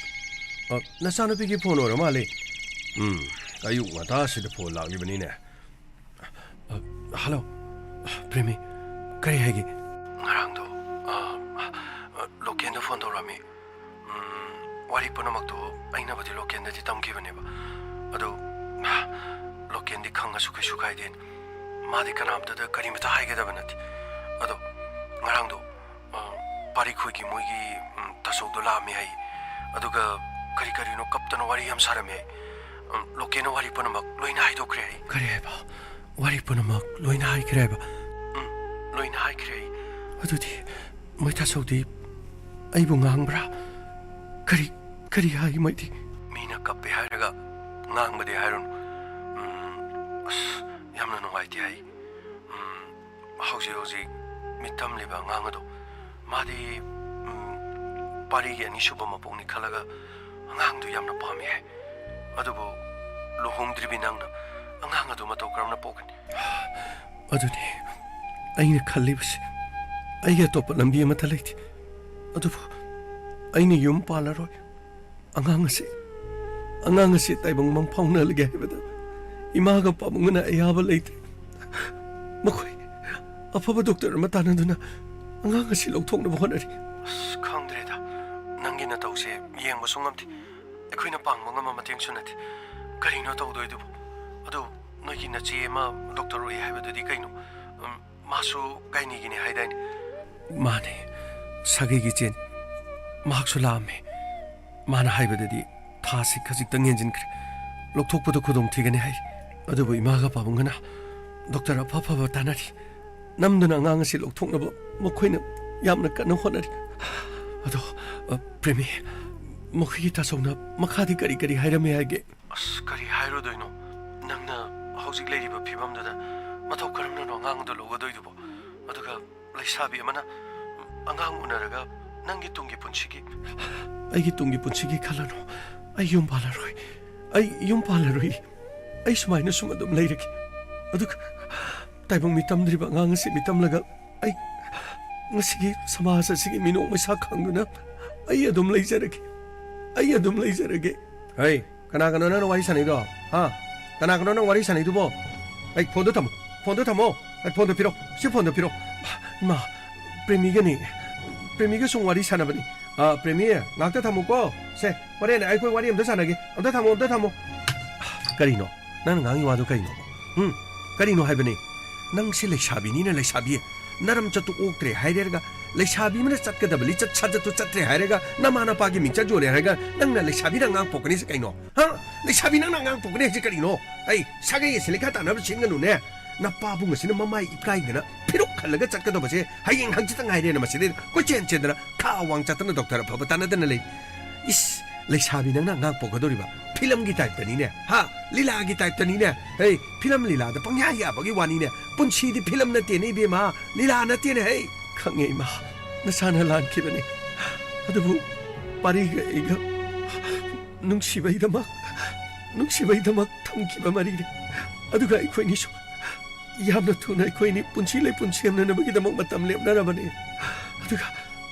ꯑ, ꯅꯆꯥꯅꯨꯄꯤꯒꯤ ꯐꯣꯟ ꯑꯣꯏꯔ ꯃꯥꯜꯂꯦ꯫ ꯎꯝ, ꯑꯌꯨꯛ ꯉꯟꯇꯥꯁꯤꯗ ꯐꯣꯟ ꯂꯥꯛꯂꯤꯕꯅꯤꯅꯦ꯫ ꯑ, ꯍꯜꯂꯣ, ꯄ꯭ꯔꯦꯃꯤ, ꯀꯔꯤ ꯍꯥꯏꯒꯦ? ꯉꯔꯥꯡꯗꯣ, ꯑ, ꯑ, ꯂꯣꯀꯦꯟꯗ ꯐꯣꯟ ꯇꯧꯔꯛꯑꯝꯃꯤ꯫ ꯎꯝ, ꯋꯥꯔꯤ ꯄꯨꯝꯅꯃꯛꯇꯣ ꯑꯩꯅꯕꯨꯗꯤ ꯂꯣꯀꯦꯟꯗꯗꯤ ꯇꯝꯈꯤꯕꯅꯦꯕ꯫ ꯑꯗꯣ, ꯂꯣꯀꯦꯟꯗꯤ ꯈꯪꯉꯁꯨ ꯀꯩꯁꯨ ꯀꯥꯏꯗꯦ꯫ ꯃꯥꯗꯤ ꯀꯅꯥꯝꯇꯗ ꯀꯔꯤꯃꯇ ꯍꯥꯏꯒꯗꯕ ꯅꯠꯇꯦ꯫ ꯑꯗꯣ, ꯉꯔꯥꯡꯗꯣ, ꯑ, ꯄꯥꯔꯤꯈꯣꯏꯒꯤ ꯃꯣꯏꯒꯤ, ꯎꯝ, ꯇꯥꯆꯧꯗꯣ ꯂꯥꯛꯑꯝꯃꯦ ꯍꯥꯏ꯫ ꯑꯗꯨꯒ ꯀꯔꯤ ꯀꯔꯤꯅꯣ ꯀꯞꯇꯅ ꯋꯥꯔꯤ ꯌꯥꯝ ꯁꯥꯔꯝꯃꯦ ꯍꯥꯏ꯫ ꯎꯝ, ꯂꯣꯀꯦꯟꯅ ꯋꯥꯔꯤ ꯄꯨꯝꯅꯃꯛ ꯂꯣꯏꯅ ꯍꯥꯏꯗꯣꯛꯈ꯭ꯔꯦ ꯍꯥꯏ꯫ ꯀꯔꯤ ꯍꯥꯏꯕ? ꯋꯥꯔꯤ ꯄꯨꯝꯅꯃꯛ ꯂꯣꯏꯅ ꯍꯥꯏꯈ꯭ꯔꯦ ꯍꯥꯏꯕ? ꯎꯝ, ꯂꯣꯏꯅ ꯍꯥꯏꯈ꯭ꯔꯦ ꯍꯥꯏ꯫ ꯑꯗꯨꯗꯤ ꯃꯣꯏ ꯇꯥꯆꯧꯗꯤ ꯑꯩꯕꯨ ꯉꯥꯡꯕ꯭ꯔꯥ? ꯀꯔꯤ, ꯀꯔꯤ ꯍꯥꯏ ꯃꯣꯏꯗꯤ? ꯃꯤꯅ ꯀꯞꯄꯦ ꯍꯥꯏꯔꯒ ꯉꯥꯡꯕꯗꯤ ꯍꯥꯏꯔꯨꯅꯨ꯫ ꯎꯝ, ꯑꯁ, ꯌꯥꯝꯅ ꯅꯨꯡꯉꯥꯏꯇꯦ ꯍꯥꯏ꯫ ꯎꯝ, ꯍꯧꯖꯤꯛ ꯍꯧꯖꯤꯛ ꯃꯤꯠ ꯇꯝꯂꯤꯕ ꯑꯉꯥꯡ ꯑꯗꯣ, ꯃꯥꯗꯤ, ꯎꯝ, ꯄꯥꯔꯤꯒꯤ ꯑꯅꯤꯁꯨꯕ ꯃꯄꯣꯛꯅꯤ ꯈꯜꯂꯒ ꯑꯉꯥꯡꯗꯨ ꯌꯥꯝꯅ ꯄꯥꯝꯃꯤ ꯍꯥꯏ꯫ ꯑꯗꯨꯕꯨ ꯂꯨꯍꯣꯡꯗ꯭ꯔꯤꯕꯤ ꯅꯪꯅ ꯑꯉꯥꯡ ꯑꯗꯨ ꯃꯇꯧ ꯀꯔꯝꯅ ꯄꯣꯛꯀꯅꯤ? ꯑꯗꯨꯅꯤ ꯑꯩꯅ ꯈꯜꯂꯤꯕꯁꯦ꯫ ꯑꯩꯒꯤ ꯑꯇꯣꯞꯄ ꯂꯝꯕꯤ ꯑꯃꯠꯇ ꯂꯩꯇꯦ꯫ ꯑꯗꯨꯕꯨ ꯑꯩꯅ ꯌꯨꯝ ꯄꯥꯜꯂꯔꯣꯏ꯫ ꯑꯉꯥꯡ ꯑꯁꯤ, ꯑꯉꯥꯡ ꯑꯁꯤ ꯇꯥꯏꯕꯪ ꯃꯪ ꯐꯥꯎꯅꯍꯜꯂꯒꯦ ꯍꯥꯏꯕꯗ ꯏꯃꯥꯒ ꯄꯥꯕꯨꯡꯒꯅ ꯑꯌꯥꯕ ꯂꯩꯇ꯭ꯔꯦ꯫ ꯃꯈꯣꯏ ꯑꯐꯕ ꯗꯣꯛꯇꯔ ꯑꯃ ꯇꯥꯟꯅꯗꯨꯅ ꯑꯉꯥꯡ ꯑꯁꯤ ꯂꯧꯊꯣꯛꯅꯕ ꯍꯣꯠꯅꯔꯤ꯫ ꯑꯁ, ꯈꯪꯗ꯭ꯔꯦꯗ꯫ ꯅꯪꯒꯤ ꯅꯇꯧꯁꯦ ꯌꯦꯡꯕꯁꯨ ꯉꯝꯗꯦ꯫ ꯑꯩꯈꯣꯏꯅ ꯄꯥꯡꯕ ꯉꯝꯕ ꯃꯇꯦꯡꯁꯨ ꯅꯠꯇꯦ꯫ ꯀꯔꯤꯅꯣ ꯇꯧꯗꯣꯏꯗꯨꯕꯨ? ꯑꯗꯨ ꯅꯣꯏꯒꯤ ꯅꯆꯦ ꯑꯃ ꯗꯣꯛꯇꯔ ꯑꯣꯏ ꯍꯥꯏꯕꯗꯨꯗꯤ ꯀꯩꯅꯣ? ꯎꯝ, ꯃꯥꯁꯨ ꯒꯥꯏꯅꯤꯒꯤꯅꯤ ꯍꯥꯏꯗꯥꯏꯅꯦ? ꯃꯥꯅꯦ, ꯁꯥꯒꯩꯒꯤ ꯆꯦꯟ꯫ ꯃꯍꯥꯛꯁꯨ ꯂꯥꯛꯑꯝꯃꯦ꯫ ꯃꯥꯅ ꯍꯥꯏꯕꯗꯗꯤ ꯊꯥꯁꯤ ꯈꯖꯤꯛꯇꯪ ꯍꯦꯟꯖꯤꯟꯈ꯭ꯔꯦ, ꯂꯧꯊꯣꯛꯄꯗ ꯈꯨꯗꯣꯡ ꯊꯤꯒꯅꯤ ꯍꯥꯏꯔꯤ꯫ ꯑꯗꯨꯕꯨ ꯏꯃꯥꯒ ꯄꯥꯕꯨꯡꯒꯅ ꯗꯣꯛꯇꯔ ꯑꯐ ꯑꯐꯕ ꯇꯥꯟꯅꯔꯤ꯫ ꯅꯝꯗꯨꯅ ꯑꯉꯥꯡ ꯑꯁꯤ ꯂꯧꯊꯣꯛꯅꯕ ꯃꯈꯣꯏꯅ ꯌꯥꯝꯅ ꯀꯟꯅ ꯍꯣꯠꯅꯔꯤ꯫ ꯑꯗꯣ, ꯑ, ꯄ꯭ꯔꯦꯃꯤ, ꯃꯈꯣꯏꯒꯤ ꯇꯥꯆꯧꯅ ꯃꯈꯥꯗꯤ ꯀꯔꯤ ꯀꯔꯤ ꯍꯥꯏꯔꯝꯃꯦ ꯍꯥꯏꯒꯦ? ꯑꯁ, ꯀꯔꯤ ꯍꯥꯏꯔꯨꯗꯣꯏꯅꯣ? ꯅꯪꯅ ꯍꯧꯖꯤꯛ ꯂꯩꯔꯤꯕ ꯐꯤꯕꯝꯗꯨꯗ ꯃꯇꯧ ꯀꯔꯝꯅꯅꯣ ꯑꯉꯥꯡꯗꯣ ꯂꯧꯒꯗꯣꯏꯗꯨꯕꯣ? ꯑꯗꯨꯒ ꯂꯩꯁꯥꯕꯤ ꯑꯃꯅ ꯑꯉꯥꯡ ꯎꯅꯔꯒ ꯅꯪꯒꯤ ꯇꯨꯡꯒꯤ ꯄꯨꯟꯁꯤꯒꯤ, ꯑꯩꯒꯤ ꯇꯨꯡꯒꯤ ꯄꯨꯟꯁꯤꯒꯤ ꯈꯜꯂꯅꯨ꯫ ꯑꯩ ꯌꯨꯝ ꯄꯥꯜꯂꯔꯣꯏ꯫ ꯑꯩ ꯌꯨꯝ ꯄꯥꯜꯂꯔꯣꯏ꯫ ꯑꯩ ꯁꯨꯃꯥꯏꯅ ꯁꯨꯝ ꯑꯗꯨꯝ ꯂꯩꯔꯒꯦ꯫ ꯑꯗꯨꯒ ꯇꯥꯏꯕꯪ ꯃꯤꯠ ꯇꯝꯗ꯭ꯔꯤꯕ ꯑꯉꯥꯡ ꯑꯁꯤ ꯃꯤꯠ ꯇꯝꯂꯒ ꯑꯩ ꯉꯁꯤꯒꯤ ꯁꯃꯥꯖ ꯑꯁꯤꯒꯤ ꯃꯤꯅꯣꯛ ꯃꯩꯁꯥ ꯈꯪꯗꯨꯅ ꯑꯩ ꯑꯗꯨꯝ ꯂꯩꯖꯔꯒꯦ꯫ ꯑꯩ ꯑꯗꯨꯝ ꯂꯩꯖꯔꯒꯦ꯫ ꯍꯩ, ꯀꯅꯥ ꯀꯅꯣ ꯅꯪꯅ ꯋꯥꯔꯤ ꯁꯥꯟꯅꯩꯗꯣ? ꯍꯥ? ꯀꯅꯥ ꯀꯅꯣ ꯅꯪ ꯋꯥꯔꯤ ꯁꯥꯟꯅꯩꯗꯨꯕꯣ? ꯑꯩ ꯐꯣꯟꯗꯣ ꯊꯝꯃꯣ꯫ ꯐꯣꯟꯗꯣ ꯊꯝꯃꯣ꯫ ꯑꯩ ꯐꯣꯟꯗꯣ ꯄꯤꯔꯣ꯫ ꯁꯤ ꯐꯣꯟꯗꯣ ꯄꯤꯔꯣ꯫ ꯏꯃꯥ, ꯄ꯭ꯔꯦꯃꯤꯒꯅꯤ꯫ ꯄ꯭ꯔꯦꯃꯤꯒ ꯁꯨꯝ ꯋꯥꯔꯤ ꯁꯥꯟꯅꯕꯅꯤ꯫ ꯑ, ꯄ꯭ꯔꯦꯃꯤ, ꯉꯥꯛꯇ ꯊꯝꯃꯨꯀꯣ꯫ ꯁꯦ, ꯍꯣꯔꯦꯟ ꯑꯩꯈꯣꯏ ꯋꯥꯔꯤ ꯑꯝꯇ ꯁꯥꯟꯅꯒꯦ꯫ ꯑꯝꯇ ꯊꯝꯃꯣ, ꯑꯝꯇ ꯊꯝꯃꯣ꯫ ꯀꯔꯤꯅꯣ? ꯅꯪꯅ ꯉꯥꯡꯉꯤ ꯋꯥꯗꯣ ꯀꯔꯤꯅꯣ? ꯎꯝ? ꯀꯔꯤꯅꯣ ꯍꯥꯏꯕꯅꯤ? ꯅꯪꯁꯦ ꯂꯩꯁꯥꯕꯤꯅꯤꯅ ꯂꯩꯁꯥꯕꯤ꯫ ꯅꯔꯝ ꯆꯠꯇꯨ ꯑꯣꯛꯇ꯭ꯔꯦ ꯍꯥꯏꯔꯦꯔꯒ, ꯂꯩꯁꯥꯕꯤ ꯑꯃꯅ ꯆꯠꯀꯗꯕ ꯂꯤꯆꯠ ꯁꯥꯖꯠꯇꯨ ꯆꯠꯇ꯭ꯔꯦ ꯍꯥꯏꯔꯒ, ꯅꯃꯥ ꯅꯄꯥꯒꯤ ꯃꯤꯡꯆꯠ ꯌꯣꯜꯂꯦ ꯍꯥꯏꯔꯒ, ꯅꯪꯅ ꯂꯩꯁꯥꯕꯤꯅ ꯑꯉꯥꯡ ꯄꯣꯛꯀꯅꯤꯁꯦ ꯀꯩꯅꯣ? ꯍꯥ? ꯂꯩꯁꯥꯕꯤ ꯅꯪꯅ ꯑꯉꯥꯡ ꯄꯣꯛꯀꯅꯤ ꯍꯥꯏꯁꯦ ꯀꯔꯤꯅꯣ? ꯑꯩ ꯁꯥꯒꯩ ꯑꯁꯤ ꯂꯩꯈꯥ ꯇꯥꯅꯕ ꯁꯤꯟꯒꯅꯨꯅꯦ꯫ ꯅꯄꯥꯕꯨꯡ ꯑꯁꯤꯅ ꯃꯃꯥꯏ ꯏꯀꯥꯏꯗꯅ ꯐꯤꯔꯨꯛ ꯈꯜꯂꯒ ꯆꯠꯀꯗꯕꯁꯦ ꯍꯌꯦꯡ ꯍꯪꯆꯤꯠꯇ ꯉꯥꯏꯔꯦꯅ ꯃꯁꯤꯗꯩꯗ ꯀꯣꯏꯆꯦꯟ ꯆꯦꯟꯗꯅ ꯈꯥ ꯋꯥꯡ ꯆꯠꯇꯅ ꯗꯣꯛꯇꯔ ꯑꯐꯕ ꯇꯥꯟꯅꯗꯅ ꯂꯩ꯫ ꯏꯁ, ꯂꯩꯁꯥꯕꯤ ꯅꯪꯅ ꯑꯉꯥꯡ ꯄꯣꯛꯀꯗꯧꯔꯤꯕ? ꯐꯤꯂꯝꯒꯤ ꯇꯥꯏꯞꯇꯅꯤꯅꯦ, ꯍꯥ? ꯂꯤꯂꯥꯒꯤ ꯇꯥꯏꯞꯇꯅꯤꯅꯦ꯫ ꯍꯦ, ꯐꯤꯂꯝ ꯂꯤꯂꯥꯗ ꯄꯪꯌꯥ ꯌꯥꯕꯒꯤ ꯋꯥꯅꯤꯅꯦ꯫ ꯄꯨꯟꯁꯤꯗꯤ ꯐꯤꯂꯝ ꯅꯠꯇꯦꯅꯦ ꯏꯕꯦꯝꯃ, ꯂꯤꯂꯥ ꯅꯠꯇꯦꯅꯦ ꯍꯦ꯫ ꯈꯪꯉꯦ ꯏꯃꯥ, ꯅꯁꯥꯅ ꯂꯥꯟꯈꯤꯕꯅꯤ꯫ ꯑꯗꯨꯕꯨ ꯄꯥꯔꯤꯒ ꯑꯩꯒ ꯅꯨꯡꯁꯤꯕꯩꯗꯃꯛ, ꯅꯨꯡꯁꯤꯕꯩꯗꯃꯛ ꯊꯝꯈꯤꯕ ꯃꯔꯤꯅꯤ꯫ ꯑꯗꯨꯒ ꯑꯩꯈꯣꯏꯅꯤꯁꯨ ꯌꯥꯝꯅ ꯊꯨꯅ ꯑꯩꯈꯣꯏꯅꯤ ꯄꯨꯟꯁꯤ ꯂꯩꯄꯨꯟ ꯁꯦꯝꯅꯅꯕꯒꯤꯗꯃꯛ ꯃꯇꯝ ꯂꯦꯞꯅꯔꯕꯅꯤ꯫ ꯑꯗꯨꯒ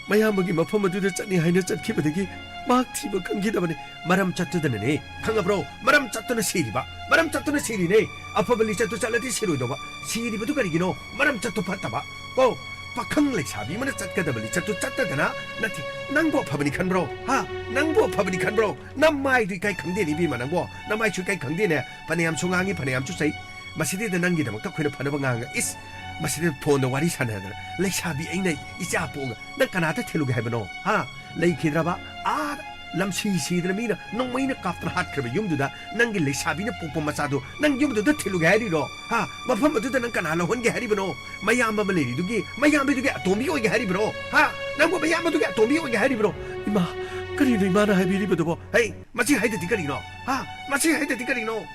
ꯃꯌꯥꯝꯕꯒꯤ ꯃꯐꯝ ꯑꯗꯨꯗ ꯆꯠꯅꯤ ꯍꯥꯏꯅ ꯆꯠꯈꯤꯕꯗꯒꯤ ꯃꯍꯥꯛ ꯊꯤꯕ ꯈꯪꯈꯤꯗꯕꯅꯤ꯫ ꯃꯔꯝ ꯆꯠꯇꯨꯗꯅꯅꯦ, ꯈꯪꯉꯕ꯭ꯔꯣ? ꯃꯔꯝ ꯆꯠꯇꯨꯅ ꯁꯤꯔꯤꯕ, ꯃꯔꯝ ꯆꯠꯇꯨꯅ ꯁꯤꯔꯤꯅꯦ꯫ ꯑꯐꯕ ꯂꯤꯆꯠꯇꯨ ꯆꯠꯂꯗꯤ ꯁꯤꯔꯣꯏꯗꯧꯕ꯫ ꯁꯤꯔꯤꯕꯗꯨ ꯀꯔꯤꯒꯤꯅꯣ? ꯃꯔꯝ ꯆꯠꯇꯨ ꯐꯠꯇꯕ꯫ ꯀꯣ, ꯄꯥꯈꯪ ꯂꯩꯁꯥꯕꯤ ꯑꯃꯅ ꯆꯠꯀꯗꯕ ꯂꯤꯆꯠꯇꯨ ꯆꯠꯇꯗꯅ, ꯅꯠꯇꯦ, ꯅꯪꯕꯨ ꯑꯐꯕꯅꯤ ꯈꯟꯕ꯭ꯔꯣ? ꯍꯥ? ꯅꯪꯕꯨ ꯑꯐꯕꯅꯤ ꯈꯟꯕ꯭ꯔꯣ? ꯅꯃꯥꯏꯗꯨ ꯏꯀꯥꯏ ꯈꯪꯗꯦꯅꯦ ꯏꯕꯦꯝꯃ ꯅꯪꯕꯣ꯫ ꯅꯃꯥꯏꯁꯨ ꯏꯀꯥꯏ ꯈꯪꯗꯦꯅꯦ꯫ ꯐꯅꯌꯥꯝꯁꯨ ꯉꯥꯡꯉꯤ, ꯐꯅꯌꯥꯝꯁꯨ ꯆꯩ꯫ ꯃꯁꯤꯗꯩꯗ ꯅꯪꯒꯤꯗꯃꯛꯇ ꯑꯩꯈꯣꯏꯅ ꯐꯅꯕ ꯉꯥꯡꯉꯒ, ꯏꯁ, ꯃꯁꯤꯗ ꯐꯣꯟꯗ ꯋꯥꯔꯤ ꯁꯥꯟꯅꯗꯅ, ꯂꯩꯁꯥꯕꯤ ꯑꯩꯅ ꯏꯆꯥ ꯄꯣꯛꯑꯒ ꯅꯪ ꯀꯅꯥꯗ ꯊꯤꯜꯂꯨꯒꯦ ꯍꯥꯏꯕꯅꯣ? ꯍꯥ? ꯂꯩꯈꯤꯗ꯭ꯔꯕ, ꯑꯥ, ꯂꯝꯁꯤ ꯁꯤꯗꯅ ꯃꯤꯅ ꯅꯣꯡꯃꯩꯅ ꯀꯥꯞꯇꯅ ꯍꯥꯠꯈ꯭ꯔꯕ ꯌꯨꯝꯗꯨꯗ ꯅꯪꯒꯤ ꯂꯩꯁꯥꯕꯤꯅ ꯄꯣꯛꯄ ꯃꯆꯥꯗꯨ ꯅꯪ ꯌꯨꯝꯗꯨꯗ ꯊꯤꯜꯂꯨꯒꯦ ꯍꯥꯏꯔꯤꯔꯣ? ꯍꯥ? ꯃꯐꯝ ꯑꯗꯨꯗ ꯅꯪ ꯀꯅꯥ ꯂꯧꯍꯟꯒꯦ ꯍꯥꯏꯔꯤꯕꯅꯣ? ꯃꯌꯥꯝꯕ ꯑꯃ ꯂꯩꯔꯤꯗꯨꯒꯤ ꯃꯌꯥꯝꯕꯗꯨꯒꯤ ꯑꯇꯣꯝꯕꯤ ꯑꯣꯏꯒꯦ ꯍꯥꯏꯔꯤꯕ꯭ꯔꯣ? ꯍꯥ? ꯅꯪꯕꯨ ꯃꯌꯥꯝꯕꯗꯨꯒꯤ ꯑꯇꯣꯝꯕꯤ ꯑꯣꯏꯒꯦ ꯍꯥꯏꯔꯤꯕ꯭ꯔꯣ? ꯏꯃꯥ, ꯀꯔꯤꯅꯣ ꯏꯃꯥꯅ ꯍꯥꯏꯕꯤꯔꯤꯕꯗꯨꯕꯣ? ꯍꯩ, ꯃꯁꯤ ꯍꯥꯏꯗꯗꯤ ꯀꯔꯤꯅꯣ? ꯍꯥ? ꯃꯁꯤ ꯍꯥꯏꯗꯗꯤ ꯀꯔꯤꯅꯣ?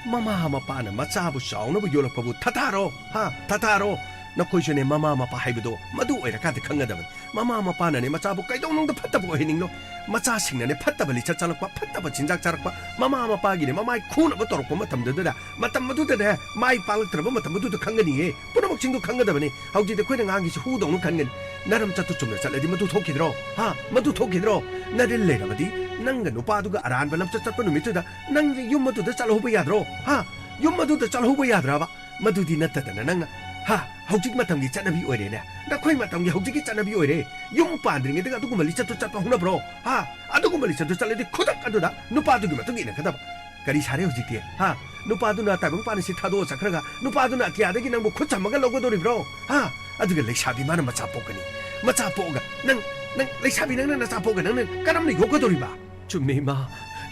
ꯃꯃꯥ ꯃꯄꯥꯅ ꯃꯆꯥꯕꯨ ꯆꯥꯎꯅꯕ ꯌꯣꯜꯂꯛꯄꯕꯨ ꯊꯥꯊꯥꯔꯣ, ꯍꯥ? ꯊꯥꯊꯥꯔꯣ꯫ ꯅꯈꯣꯏꯁꯨꯅꯦ, ꯃꯃꯥ ꯃꯄꯥ ꯍꯥꯏꯕꯗꯣ ꯃꯗꯨ ꯑꯣꯏꯔꯀꯥꯟꯗ ꯈꯪꯒꯗꯕꯅꯤ꯫ ꯃꯃꯥ ꯃꯄꯥꯅꯅꯦ ꯃꯆꯥꯕꯨ ꯀꯩꯗꯧꯅꯨꯡꯗ ꯐꯠꯇꯕ ꯑꯣꯏꯍꯟꯅꯤꯡꯂꯣꯏ꯫ ꯃꯆꯥꯁꯤꯡꯅꯅꯦ ꯐꯠꯇꯕ ꯂꯤꯆꯠ ꯆꯠꯂꯛꯄ, ꯐꯠꯇꯕ ꯆꯤꯟꯖꯥꯛ ꯆꯥꯔꯛꯄ, ꯃꯃꯥ ꯃꯄꯥꯒꯤꯅꯦ ꯃꯃꯥꯏ ꯈꯨꯅꯕ ꯇꯧꯔꯛꯄ ꯃꯇꯝꯗꯨꯗ, ꯃꯇꯝ ꯑꯗꯨꯗꯅꯦ, ꯃꯥꯏ ꯄꯥꯛꯂꯛꯇ꯭ꯔꯕ ꯃꯇꯝ ꯑꯗꯨꯗ ꯈꯪꯒꯅꯤꯌꯦ꯫ ꯄꯨꯝꯅꯃꯛꯁꯤꯡꯗꯨ ꯈꯪꯒꯗꯕꯅꯤ꯫ ꯍꯧꯖꯤꯛꯇꯤ ꯑꯩꯈꯣꯏꯅ ꯉꯥꯡꯉꯤꯁꯤ ꯍꯨꯗꯧꯅ ꯈꯟꯒꯅꯤ꯫ ꯅꯔꯝ ꯆꯠꯇꯨ ꯆꯨꯝꯅ ꯆꯠꯂꯗꯤ ꯃꯗꯨ ꯊꯣꯛꯈꯤꯗ꯭ꯔꯣ? ꯍꯥ? ꯃꯗꯨ ꯊꯣꯛꯈꯤꯗ꯭ꯔꯣ? ꯅꯔꯤꯜ ꯂꯩꯔꯕꯗꯤ ꯅꯪꯒ ꯅꯨꯄꯥꯗꯨꯒ ꯑꯔꯥꯟꯕ ꯂꯝꯆꯠ ꯆꯠꯄ ꯅꯨꯃꯤꯠꯇꯨꯗ ꯅꯪ ꯌꯨꯝ ꯑꯗꯨꯗ ꯆꯠꯍꯧꯕ ꯌꯥꯗ꯭ꯔꯣ? ꯍꯥ? ꯌꯨꯝ ꯑꯗꯨꯗ ꯆꯠꯍꯧꯕ ꯌꯥꯗ꯭ꯔꯕ? ꯃꯗꯨꯗꯤ ꯅꯠꯇꯗꯅ ꯅꯪꯅ, ꯍꯥ, ꯍꯧꯖꯤꯛ ꯃꯇꯝꯒꯤ ꯆꯠꯅꯕꯤ ꯑꯣꯏꯔꯦꯅꯦ꯫ ꯅꯈꯣꯏ ꯃꯇꯝꯒꯤ ꯍꯧꯖꯤꯛꯀꯤ ꯆꯠꯅꯕꯤ ꯑꯣꯏꯔꯦ꯫ ꯌꯨꯝ ꯄꯥꯟꯗ꯭ꯔꯤꯉꯩꯗꯒ ꯑꯗꯨꯒꯨꯝꯕ ꯂꯤꯆꯠꯇꯨ ꯆꯠꯄ ꯍꯧꯅꯕ꯭ꯔꯣ? ꯍꯥ? ꯑꯗꯨꯒꯨꯝꯕ ꯂꯤꯆꯠꯇꯨ ꯆꯠꯂꯗꯤ ꯈꯨꯗꯛ ꯑꯗꯨꯗ ꯅꯨꯄꯥꯗꯨꯒꯤ ꯃꯇꯨꯡ ꯏꯟꯅꯒꯗꯕ꯫ ꯀꯔꯤ ꯁꯥꯔꯦ ꯍꯧꯖꯤꯛꯇꯤ? ꯍꯥ? ꯅꯨꯄꯥꯗꯨꯅ ꯇꯥꯏꯕꯪꯄꯥꯟ ꯑꯁꯤ ꯊꯥꯗꯣꯛꯑ ꯆꯠꯈ꯭ꯔꯒ ꯅꯨꯄꯥꯗꯨꯅ ꯑꯇꯤꯌꯥꯗꯒꯤ ꯅꯪꯕꯨ ꯈꯨꯠ ꯁꯝꯃꯒ ꯂꯧꯒꯗꯧꯔꯤꯕ꯭ꯔꯣ? ꯍꯥ? ꯑꯗꯨꯒ ꯂꯩꯁꯥꯕꯤ ꯃꯥꯅ ꯃꯆꯥ ꯄꯣꯛꯀꯅꯤ꯫ ꯃꯆꯥ ꯄꯣꯛꯑꯒ ꯅꯪ, ꯅꯪ ꯂꯩꯁꯥꯕꯤ ꯅꯪꯅ ꯅꯆꯥ ꯄꯣꯛꯑꯒ ꯅꯪꯅ ꯀꯔꯝꯅ ꯌꯣꯛꯀꯗꯧꯔꯤꯕ? ꯆꯨꯝꯃꯤ, ꯏꯃꯥ꯫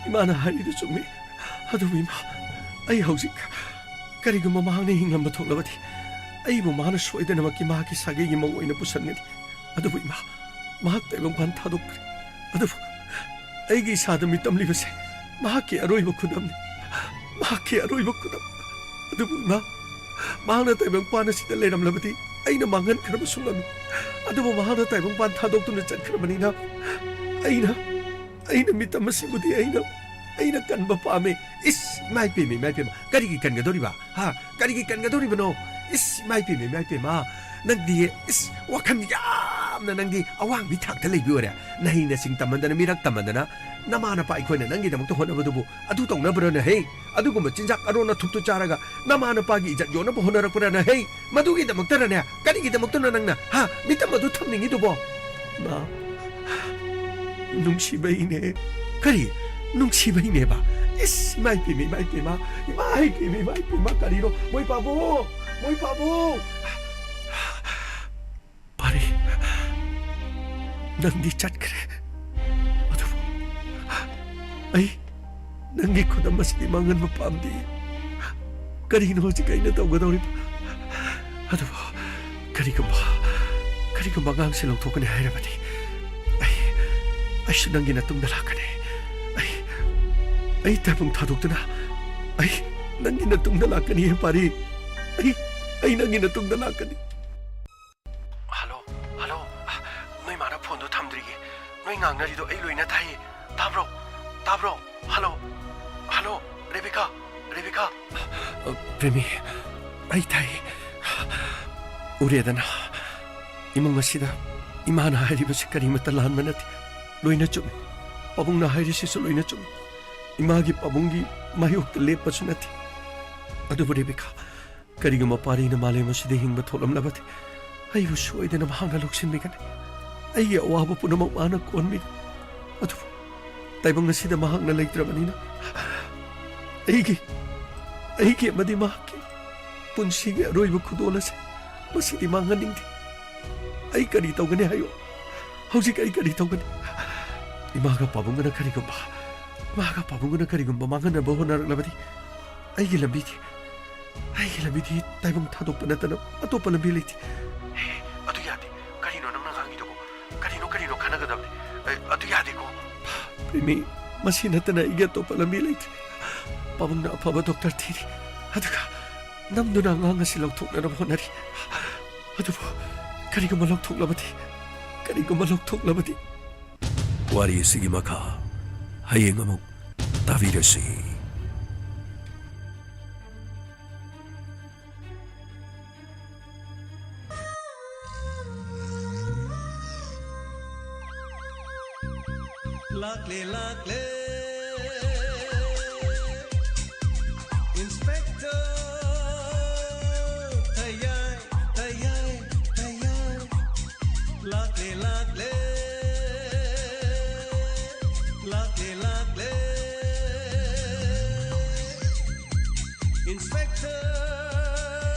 ꯏꯃꯥꯅ ꯍꯥꯏꯔꯤꯗꯨ ꯆꯨꯝꯃꯤ꯫ ꯑꯗꯨꯕꯨ ꯏꯃꯥ, ꯑꯩ ꯍꯧꯖꯤꯛ ꯀꯔꯤꯒꯨꯝꯕ ꯃꯍꯥꯛꯅ ꯍꯤꯡꯂꯝꯕ ꯊꯣꯛꯂꯕꯗꯤ, ꯑꯩꯕꯨ ꯃꯍꯥꯛꯅ ꯁꯣꯏꯗꯅꯃꯛꯀꯤ ꯃꯍꯥꯛꯀꯤ ꯁꯥꯒꯩꯒꯤ ꯃꯧ ꯑꯣꯏꯅ ꯄꯨꯁꯟꯒꯅꯤ꯫ ꯑꯗꯨꯕꯨ ꯏꯃꯥ, ꯃꯍꯥꯛ ꯇꯥꯏꯕꯪꯄꯥꯟ ꯊꯥꯗꯣꯛꯈ꯭ꯔꯦ꯫ ꯑꯗꯨꯕꯨ ꯑꯩꯒꯤ ꯏꯁꯥꯗ ꯃꯤꯇꯝꯂꯤꯕꯁꯦ ꯃꯍꯥꯛꯀꯤ ꯑꯔꯣꯏꯕ ꯈꯨꯗꯝꯅꯤ꯫ ꯃꯍꯥꯛꯀꯤ ꯑꯔꯣꯏꯕ ꯈꯨꯗꯝ꯫ ꯑꯗꯨꯕꯨ ꯏꯃꯥ, ꯃꯍꯥꯛꯅ ꯇꯥꯏꯕꯪꯄꯥꯟ ꯑꯁꯤꯗ ꯂꯩꯔꯝꯂꯕꯗꯤ ꯑꯩꯅ ꯃꯥꯡꯍꯟꯈ꯭ꯔꯕꯁꯨ ꯉꯝꯃꯤ꯫ ꯑꯗꯨꯕꯨ ꯃꯍꯥꯛꯅ ꯇꯥꯏꯕꯪꯄꯥꯟ ꯊꯥꯗꯣꯛꯇꯨꯅ ꯆꯠꯈ꯭ꯔꯕꯅꯤꯅ ꯑꯩꯅ, ꯑꯩꯅ ꯃꯤꯇꯝ ꯑꯁꯤꯕꯨꯗꯤ ꯑꯩꯅ, ꯑꯩꯅ ꯀꯟꯕ ꯄꯥꯝꯃꯤ꯫ ꯏꯁ, ꯏꯃꯥ ꯏꯄꯦꯝꯃ, ꯏꯃꯥ ꯏꯄꯦꯝꯃ, ꯀꯔꯤꯒꯤ ꯀꯟꯒꯗꯧꯔꯤꯕ? ꯍꯥ? ꯀꯔꯤꯒꯤ ꯀꯟꯒꯗꯧꯔꯤꯕꯅꯣ? ꯏꯁ, ꯏꯃꯥ ꯏꯄꯦꯝꯃ, ꯏꯃꯥ ꯏꯄꯦꯝꯃ, ꯅꯪꯗꯤ, ꯏꯁ, ꯋꯥꯈꯜ ꯌꯥꯝꯅ ꯅꯪꯗꯤ ꯑꯋꯥꯡꯕꯤ ꯊꯥꯛꯇ ꯂꯩꯕꯤ ꯑꯣꯏꯔꯦ꯫ ꯅꯍꯩ ꯅꯁꯤꯡ ꯇꯝꯃꯟꯗꯅ, ꯃꯤꯔꯛ ꯇꯝꯃꯟꯗꯅ, ꯅꯃꯥ ꯅꯄꯥ ꯑꯩꯈꯣꯏꯅ ꯅꯪꯒꯤꯗꯃꯛꯇ ꯍꯣꯠꯅꯕꯗꯨꯕꯨ ꯑꯗꯨ ꯇꯧꯅꯕ꯭ꯔꯅ ꯍꯦ? ꯑꯗꯨꯒꯨꯝꯕ ꯆꯤꯟꯖꯥꯛ ꯑꯔꯣꯟ ꯑꯊꯨꯞꯇꯨ ꯆꯥꯔꯒ ꯅꯃꯥ ꯅꯄꯥꯒꯤ ꯏꯖꯠ ꯌꯣꯟꯅꯕ ꯍꯣꯠꯅꯔꯛꯄ꯭ꯔꯅ ꯍꯦ? ꯃꯗꯨꯒꯤꯗꯃꯛꯇꯔꯅꯦ? ꯀꯔꯤꯒꯤꯗꯃꯛꯇꯅꯣ ꯅꯪꯅ, ꯍꯥ, ꯃꯤꯇꯝ ꯑꯗꯨ ꯊꯝꯅꯤꯡꯉꯤꯗꯨꯕꯣ? ꯏꯃꯥ, ꯅꯨꯡꯁꯤꯕꯩꯅꯦ꯫ ꯀꯔꯤ? ꯅꯨꯡꯁꯤꯕꯩꯅꯦꯕ? ꯏꯁ, ꯏꯃꯥ ꯏꯄꯦꯝꯃ, ꯏꯃꯥ ꯏꯄꯦꯝꯃ, ꯏꯃꯥ ꯏꯄꯦꯝꯃ, ꯏꯃꯥ ꯏꯄꯦꯝꯃ, ꯀꯔꯤꯅꯣ? ꯃꯣꯏ ꯄꯥꯕꯨꯡ! ꯃꯣꯏ ꯄꯥꯕꯨꯡ! ꯄꯥꯔꯤ꯫ ꯅꯪꯗꯤ ꯆꯠꯈ꯭ꯔꯦ꯫ ꯑꯗꯨꯕꯨ ꯑꯩ ꯅꯪꯒꯤ ꯈꯨꯗꯝ ꯑꯁꯤꯗꯤ ꯃꯥꯡꯍꯟꯕ ꯄꯥꯝꯗꯦ꯫ ꯀꯔꯤꯅꯣ ꯍꯧꯖꯤꯛ ꯑꯩꯅ ꯇꯧꯒꯗꯧꯔꯤꯕ? ꯑꯗꯨꯕꯨ ꯀꯔꯤꯒꯨꯝꯕ, ꯀꯔꯤꯒꯨꯝꯕ ꯑꯉꯥꯡꯁꯦ ꯂꯧꯊꯣꯛꯀꯅꯤ ꯍꯥꯏꯔꯕꯗꯤ, ꯑꯩ, ꯑꯩꯁꯨ ꯅꯪꯒꯤ ꯅꯇꯨꯡꯗ ꯂꯥꯛꯀꯅꯤ꯫ ꯑꯩ, ꯑꯩ ꯇꯥꯏꯕꯪ ꯊꯥꯗꯣꯛꯇꯨꯅ ꯑꯩ ꯅꯪꯒꯤ ꯅꯇꯨꯡꯗ ꯂꯥꯛꯀꯅꯤ, ꯍꯦ ꯄꯥꯔꯤ꯫ ꯑꯩ, ꯑꯩ ꯅꯪꯒꯤ ꯅꯇꯨꯡꯗ ꯂꯥꯛꯀꯅꯤ꯫ Hello, hello. ꯅꯣꯏ ꯃꯥꯅ ꯐꯣꯟꯗꯣ ꯊꯝꯗ꯭ꯔꯤꯌꯦ꯫ ꯅꯣꯏ ꯉꯥꯡꯅꯔꯤꯗꯣ ꯑꯩ ꯂꯣꯏꯅ ꯇꯥꯏꯌꯦ꯫ ꯇꯥꯕ꯭ꯔꯣ? ꯇꯥꯕ꯭ꯔꯣ? Hello, hello, Rebecca, Rebecca. ꯑ, ꯄ꯭ꯔꯦꯃꯤ, ꯑꯩ ꯇꯥꯏ꯫ ꯎꯔꯦꯗꯅ, ꯏꯃꯨꯡ ꯑꯁꯤꯗ ꯏꯃꯥꯅ ꯍꯥꯏꯔꯤꯕꯁꯤ ꯀꯔꯤꯃꯠꯇ ꯂꯥꯟꯕ ꯅꯠꯇꯦ꯫ ꯂꯣꯏꯅ ꯆꯨꯝꯃꯤ꯫ ꯄꯥꯕꯨꯡꯅ ꯍꯥꯏꯔꯤꯁꯤꯁꯨ ꯂꯣꯏꯅ ꯆꯨꯝꯃꯤ꯫ ꯏꯃꯥꯒꯤ ꯄꯥꯕꯨꯡꯒꯤ ꯃꯥꯌꯣꯛꯇ ꯂꯦꯞꯄꯁꯨ ꯅꯠꯇꯦ꯫ ꯑꯗꯨꯕꯨ ꯔꯦꯕꯤꯀꯥ, ꯀꯔꯤꯒꯨꯝꯕ ꯄꯥꯔꯤꯅ ꯃꯥꯂꯦꯝ ꯑꯁꯤꯗ ꯍꯤꯡꯕ ꯊꯣꯛꯂꯝꯂꯕꯗꯤ, ꯑꯩꯕꯨ ꯁꯣꯏꯗꯅ ꯃꯍꯥꯛꯅ ꯂꯧꯁꯤꯟꯕꯤꯒꯅꯤ꯫ ꯑꯩꯒꯤ ꯑꯋꯥꯕ ꯄꯨꯝꯅꯃꯛ ꯃꯥꯅ ꯀꯣꯟꯕꯤꯒꯅꯤ꯫ ꯑꯗꯨꯕꯨ ꯇꯥꯏꯕꯪ ꯑꯁꯤꯗ ꯃꯍꯥꯛꯅ ꯂꯩꯇ꯭ꯔꯕꯅꯤꯅ, ꯑꯩꯒꯤ, ꯑꯩꯒꯤ ꯑꯃꯗꯤ ꯃꯍꯥꯛꯀꯤ ꯄꯨꯟꯁꯤꯒꯤ ꯑꯔꯣꯏꯕ ꯈꯨꯗꯣꯜ ꯑꯁꯦ ꯃꯁꯤꯗꯤ ꯃꯥꯡꯍꯟꯅꯤꯡꯗꯦ꯫ ꯑꯩ ꯀꯔꯤ ꯇꯧꯒꯅꯤ ꯍꯥꯏꯌꯨ? ꯍꯧꯖꯤꯛ ꯑꯩ ꯀꯔꯤ ꯇꯧꯒꯅꯤ? ꯏꯃꯥꯒ ꯄꯥꯕꯨꯡꯒꯅ ꯀꯔꯤꯒꯨꯝꯕ, ꯏꯃꯥꯒ ꯄꯥꯕꯨꯡꯒꯅ ꯀꯔꯤꯒꯨꯝꯕ ꯃꯥꯡꯍꯟꯅꯕ ꯍꯣꯠꯅꯔꯛꯂꯕꯗꯤ, ꯑꯩꯒꯤ ꯂꯝꯕꯤꯗꯤ, ꯑꯩꯒꯤ ꯂꯝꯕꯤꯗꯤ ꯇꯥꯏꯕꯪ ꯊꯥꯗꯣꯛꯄ ꯅꯠꯇꯅ ꯑꯇꯣꯞꯄ ꯂꯝꯕꯤ ꯂꯩꯇꯦ꯫ ꯍꯦ, ꯑꯗꯨ ꯌꯥꯗꯦ꯫ ꯀꯔꯤꯅꯣ ꯅꯪꯅ ꯉꯥꯡꯉꯤꯗꯨꯕꯨ? ꯀꯔꯤꯅꯣ, ꯀꯔꯤꯅꯣ ꯈꯟꯅꯒꯗꯕꯅꯤ꯫ ꯑꯦ, ꯑꯗꯨ ꯌꯥꯗꯦꯀꯣ꯫ ꯄ꯭ꯔꯦꯃꯤ, ꯃꯁꯤ ꯅꯠꯇꯅ ꯑꯩꯒꯤ ꯑꯇꯣꯞꯄ ꯂꯝꯕꯤ ꯂꯩꯇ꯭ꯔꯦ꯫ ꯄꯥꯕꯨꯡꯅ ꯑꯐꯕ ꯗꯣꯛꯇꯔ ꯊꯤꯔꯤ꯫ ꯑꯗꯨꯒ ꯅꯝꯗꯨꯅ ꯑꯉꯥꯡ ꯑꯁꯤ ꯂꯧꯊꯣꯛꯅꯅꯕ ꯍꯣꯠꯅꯔꯤ꯫ ꯑꯗꯨꯕꯨ ꯀꯔꯤꯒꯨꯝꯕ ꯂꯧꯊꯣꯛꯂꯕꯗꯤ, ꯀꯔꯤꯒꯨꯝꯕ ꯂꯧꯊꯣꯛꯂꯕꯗꯤ? ꯋꯥꯔꯤ ꯑꯁꯤꯒꯤ ꯃꯈꯥ ꯍꯌꯦꯡ ꯑꯃꯨꯛ ꯇꯥꯕꯤꯔꯁꯤ꯫ ꯂꯥꯛꯂꯦ, ꯂꯥꯛꯂꯦ, Inspector ꯊꯌꯥꯏ, ꯊꯌꯥꯏ, ꯊꯌꯥꯏ꯫ ꯂꯥꯛꯂꯦ, ꯂꯥꯛꯂꯦ, ꯂꯥꯛꯂꯦ, ꯂꯥꯛꯂꯦ, Inspector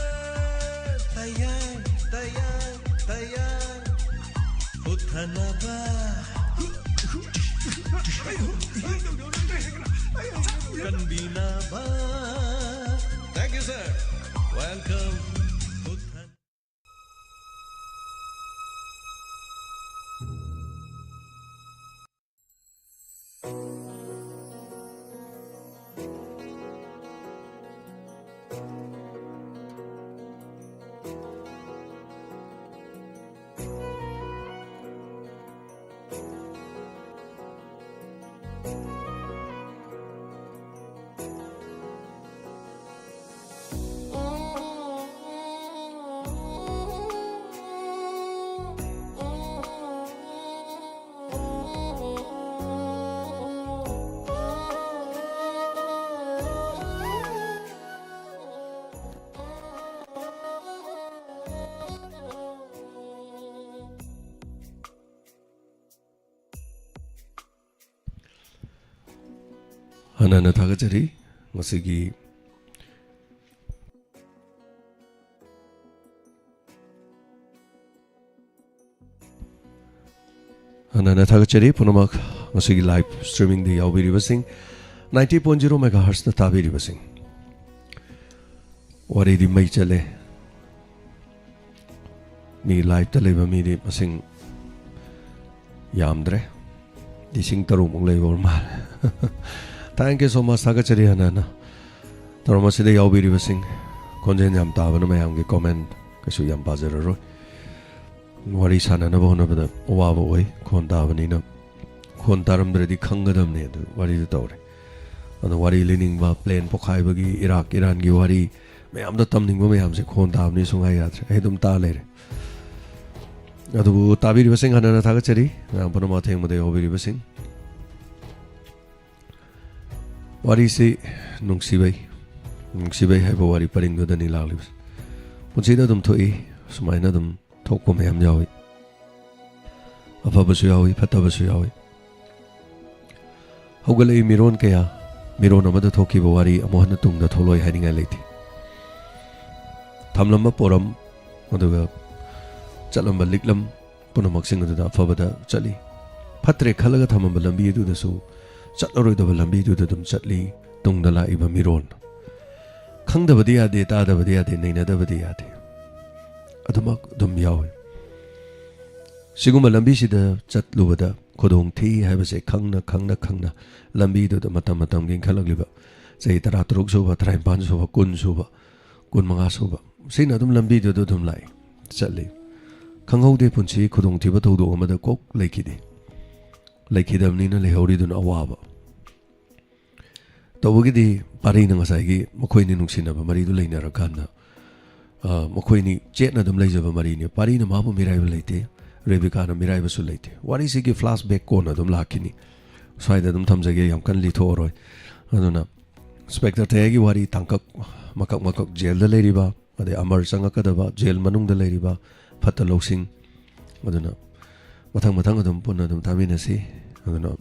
ꯊꯌꯥꯏ, ꯊꯌꯥꯏ, ꯊꯌꯥꯏ꯫ ꯈꯨꯠ ꯀꯟꯕꯤꯅꯕ꯫ Thank you, sir. Welcome. ꯍꯥꯟꯅ ꯍꯥꯟꯅ ꯊꯥꯒꯠꯆꯔꯤ꯫ ꯉꯁꯤꯒꯤ ꯍꯥꯟꯅ ꯍꯥꯟꯅ ꯊꯥꯒꯠꯆꯔꯤ ꯄꯨꯝꯅꯃꯛ, ꯉꯁꯤꯒꯤ live streamingꯗ ꯌꯥꯎꯕꯤꯔꯤꯕꯁꯤꯡ, ninety point zero megahertzꯇ ꯇꯥꯕꯤꯔꯤꯕꯁꯤꯡ꯫ ꯋꯥꯔꯤꯗꯤ ꯃꯩ ꯆꯠꯂꯦ꯫ ꯃꯤ liveꯇ ꯂꯩꯕ ꯃꯤꯗꯤ ꯃꯁꯤꯡ ꯌꯥꯝꯗ꯭ꯔꯦ, ꯂꯤꯁꯤꯡ ꯇꯔꯨꯛꯃꯨꯛ ꯂꯩꯕ ꯑꯣꯏꯔ ꯃꯥꯜꯂꯦ꯫ Thank you so much, ꯊꯥꯒꯠꯆꯔꯤ ꯍꯥꯟꯅ ꯍꯥꯟꯅ꯫ ꯊꯧꯔꯝ ꯑꯁꯤꯗ ꯌꯥꯎꯕꯤꯔꯤꯕꯁꯤꯡ, ꯈꯣꯟꯖꯦꯜ ꯌꯥꯝ ꯇꯥꯕꯅ ꯃꯌꯥꯝꯒꯤ comment ꯀꯩꯁꯨ ꯌꯥꯝ ꯄꯥꯖꯔꯔꯣꯏ꯫ ꯋꯥꯔꯤ ꯁꯥꯟꯅꯅꯕ ꯍꯣꯠꯅꯕꯗ ꯑꯋꯥꯕ ꯑꯣꯏ, ꯈꯣꯟ ꯇꯥꯕꯅꯤꯅ꯫ ꯈꯣꯟ ꯇꯥꯔꯝꯗ꯭ꯔꯗꯤ ꯈꯪꯒꯗꯕꯅꯦ ꯑꯗꯨ ꯋꯥꯔꯤꯗꯨ ꯇꯧꯔꯦ꯫ ꯑꯗꯣ ꯋꯥꯔꯤ ꯂꯤꯅꯤꯡꯕ, plane ꯄꯣꯈꯥꯏꯕꯒꯤ, ꯏꯔꯥꯛ ꯏꯔꯥꯟꯒꯤ ꯋꯥꯔꯤ, ꯃꯌꯥꯝꯗ ꯇꯝꯅꯤꯡꯕ ꯃꯌꯥꯝꯁꯦ ꯈꯣꯟ ꯇꯥꯕꯅꯤ ꯁꯨꯡꯌꯥ ꯌꯥꯗ꯭ꯔꯦ꯫ ꯑꯩ ꯑꯗꯨꯝ ꯇꯥ ꯂꯩꯔꯦ꯫ ꯑꯗꯨꯕꯨ ꯇꯥꯕꯤꯔꯤꯕꯁꯤꯡ ꯍꯟꯅ ꯍꯟꯅ ꯊꯥꯒꯠꯆꯔꯤ꯫ ꯃꯌꯥꯝ ꯄꯨꯝꯅꯃꯛ ꯑꯊꯦꯡꯕꯗ ꯌꯥꯎꯕꯤꯔꯤꯕꯁꯤꯡ꯫ ꯋꯥꯔꯤꯁꯤ ꯅꯨꯡꯁꯤꯕꯩ, ꯅꯨꯡꯁꯤꯕꯩ ꯍꯥꯏꯕ ꯋꯥꯔꯤ ꯄꯔꯤꯡꯗꯨꯗꯅꯤ ꯂꯥꯛꯂꯤꯕꯁꯦ꯫ ꯄꯨꯟꯁꯤꯗ ꯑꯗꯨꯝ ꯊꯣꯛꯏ, ꯁꯨꯃꯥꯏꯅ ꯑꯗꯨꯝ ꯊꯣꯛꯄ ꯃꯌꯥꯝ ꯌꯥꯎꯏ꯫ ꯑꯐꯕꯁꯨ ꯌꯥꯎꯏ, ꯐꯠꯇꯕꯁꯨ ꯌꯥꯎꯏ꯫ ꯍꯧꯒꯠꯂꯛꯏ ꯃꯤꯔꯣꯟ ꯀꯌꯥ, ꯃꯤꯔꯣꯟ ꯑꯃꯗ ꯊꯣꯛꯈꯤꯕ ꯋꯥꯔꯤ ꯑꯃꯨꯛ ꯍꯟꯅ ꯇꯨꯡꯗ ꯊꯣꯛꯂꯣꯏ ꯍꯥꯏꯅꯤꯡꯉꯥꯏ ꯂꯩꯇꯦ꯫ ꯊꯝꯂꯝꯕ ꯄꯣꯔꯝ, ꯑꯗꯨꯒ ꯆꯠꯂꯝꯕ ꯂꯤꯛꯂꯝ, ꯄꯨꯝꯅꯃꯛꯁꯤꯡ ꯑꯗꯨꯗ ꯑꯐꯕꯗ ꯆꯠꯂꯤ꯫ ꯐꯠꯇ꯭ꯔꯦ ꯈꯜꯂꯒ ꯊꯝꯃꯝꯕ ꯂꯝꯕꯤ ꯑꯗꯨꯗꯁꯨ ꯆꯠꯂꯔꯣꯏꯗꯕ ꯂꯝꯕꯤꯗꯨꯗ ꯑꯗꯨꯝ ꯆꯠꯂꯤ꯫ ꯇꯨꯡꯗ ꯂꯥꯛꯏꯕ ꯃꯤꯔꯣꯜ, ꯈꯪꯗꯕꯗꯤ ꯌꯥꯗꯦ, ꯇꯥꯗꯕꯗꯤ ꯌꯥꯗꯦ, ꯅꯩꯅꯗꯕꯗꯤ ꯌꯥꯗꯦ, ꯑꯗꯨꯃꯛ ꯑꯗꯨꯝ ꯌꯥꯎꯏ꯫ ꯁꯤꯒꯨꯝꯕ ꯂꯝꯕꯤꯁꯤꯗ ꯆꯠꯂꯨꯕꯗ ꯈꯨꯗꯣꯡ ꯊꯤ ꯍꯥꯏꯕꯁꯦ ꯈꯪꯅ ꯈꯪꯅ ꯈꯪꯅ ꯂꯝꯕꯤꯗꯨꯗ ꯃꯇꯝ ꯃꯇꯝꯒꯤ ꯏꯟꯈꯠꯂꯛꯂꯤꯕ ꯆꯍꯤ ꯇꯔꯥꯇꯔꯨꯛ ꯁꯨꯕ, ꯇꯔꯥꯅꯤꯄꯥꯟ ꯁꯨꯕ, ꯀꯨꯟ ꯁꯨꯕ, ꯀꯨꯟꯃꯉꯥ ꯁꯨꯕ, ꯁꯤꯅ ꯑꯗꯨꯝ ꯂꯝꯕꯤꯗꯨꯗ ꯑꯗꯨꯝ ꯂꯥꯛꯏ, ꯆꯠꯂꯤ꯫ ꯈꯪꯍꯧꯗꯦ ꯄꯨꯟꯁꯤ ꯈꯨꯗꯣꯡꯊꯤꯕ ꯊꯧꯗꯣꯛ ꯑꯃꯗ ꯀꯣꯛ ꯂꯩꯈꯤꯗꯦ꯫ ꯂꯩꯈꯤꯗꯕꯅꯤꯅ ꯂꯩꯍꯧꯔꯤꯗꯨꯅ ꯑꯋꯥꯕ꯫ ꯇꯧꯕꯒꯤꯗꯤ ꯄꯥꯔꯤꯅ ꯉꯁꯥꯏꯒꯤ ꯃꯈꯣꯏꯅꯤ ꯅꯨꯡꯁꯤꯅꯕ ꯃꯔꯤꯗꯨ ꯂꯩꯅꯔꯀꯥꯟꯗ, ꯑ, ꯃꯈꯣꯏꯅꯤ ꯆꯦꯠꯅ ꯑꯗꯨꯝ ꯂꯩꯖꯕ ꯃꯔꯤꯅꯤ꯫ ꯄꯥꯔꯤꯅ ꯃꯥꯕꯨ ꯃꯤꯔꯥꯏꯕ ꯂꯩꯇꯦ, ꯔꯦꯕꯤꯀꯥꯅ ꯃꯤꯔꯥꯏꯕꯁꯨ ꯂꯩꯇꯦ꯫ ꯋꯥꯔꯤꯁꯤꯒꯤ flashback ꯀꯣꯟꯅ ꯑꯗꯨꯝ ꯂꯥꯛꯈꯤꯅꯤ꯫ ꯁ꯭ꯋꯥꯏꯗ ꯑꯗꯨꯝ ꯊꯝꯖꯒꯦ, ꯌꯥꯝ ꯀꯟꯅ ꯂꯤꯊꯣꯛꯑꯔꯣꯏ꯫ ꯑꯗꯨꯅ ꯏꯟꯁꯄꯦꯛꯇꯔ ꯇꯌꯥꯏꯒꯤ ꯋꯥꯔꯤ ꯇꯥꯡꯀꯛ ꯃꯀꯛ ꯃꯀꯛ ꯖꯦꯜꯗ ꯂꯩꯔꯤꯕ, ꯑꯗꯩ ꯑꯃꯔ ꯆꯪꯉꯛꯀꯗꯕ, ꯖꯦꯜ ꯃꯅꯨꯡꯗ ꯂꯩꯔꯤꯕ ꯐꯠꯇ ꯂꯧꯁꯤꯡ, ꯑꯗꯨꯅ ꯃꯊꯪ ꯃꯊꯪ ꯑꯗꯨꯝ ꯄꯨꯟꯅ ꯑꯗꯨꯝ ꯇꯥꯃꯤꯟꯅꯁꯤ꯫ ꯑꯗꯨꯅ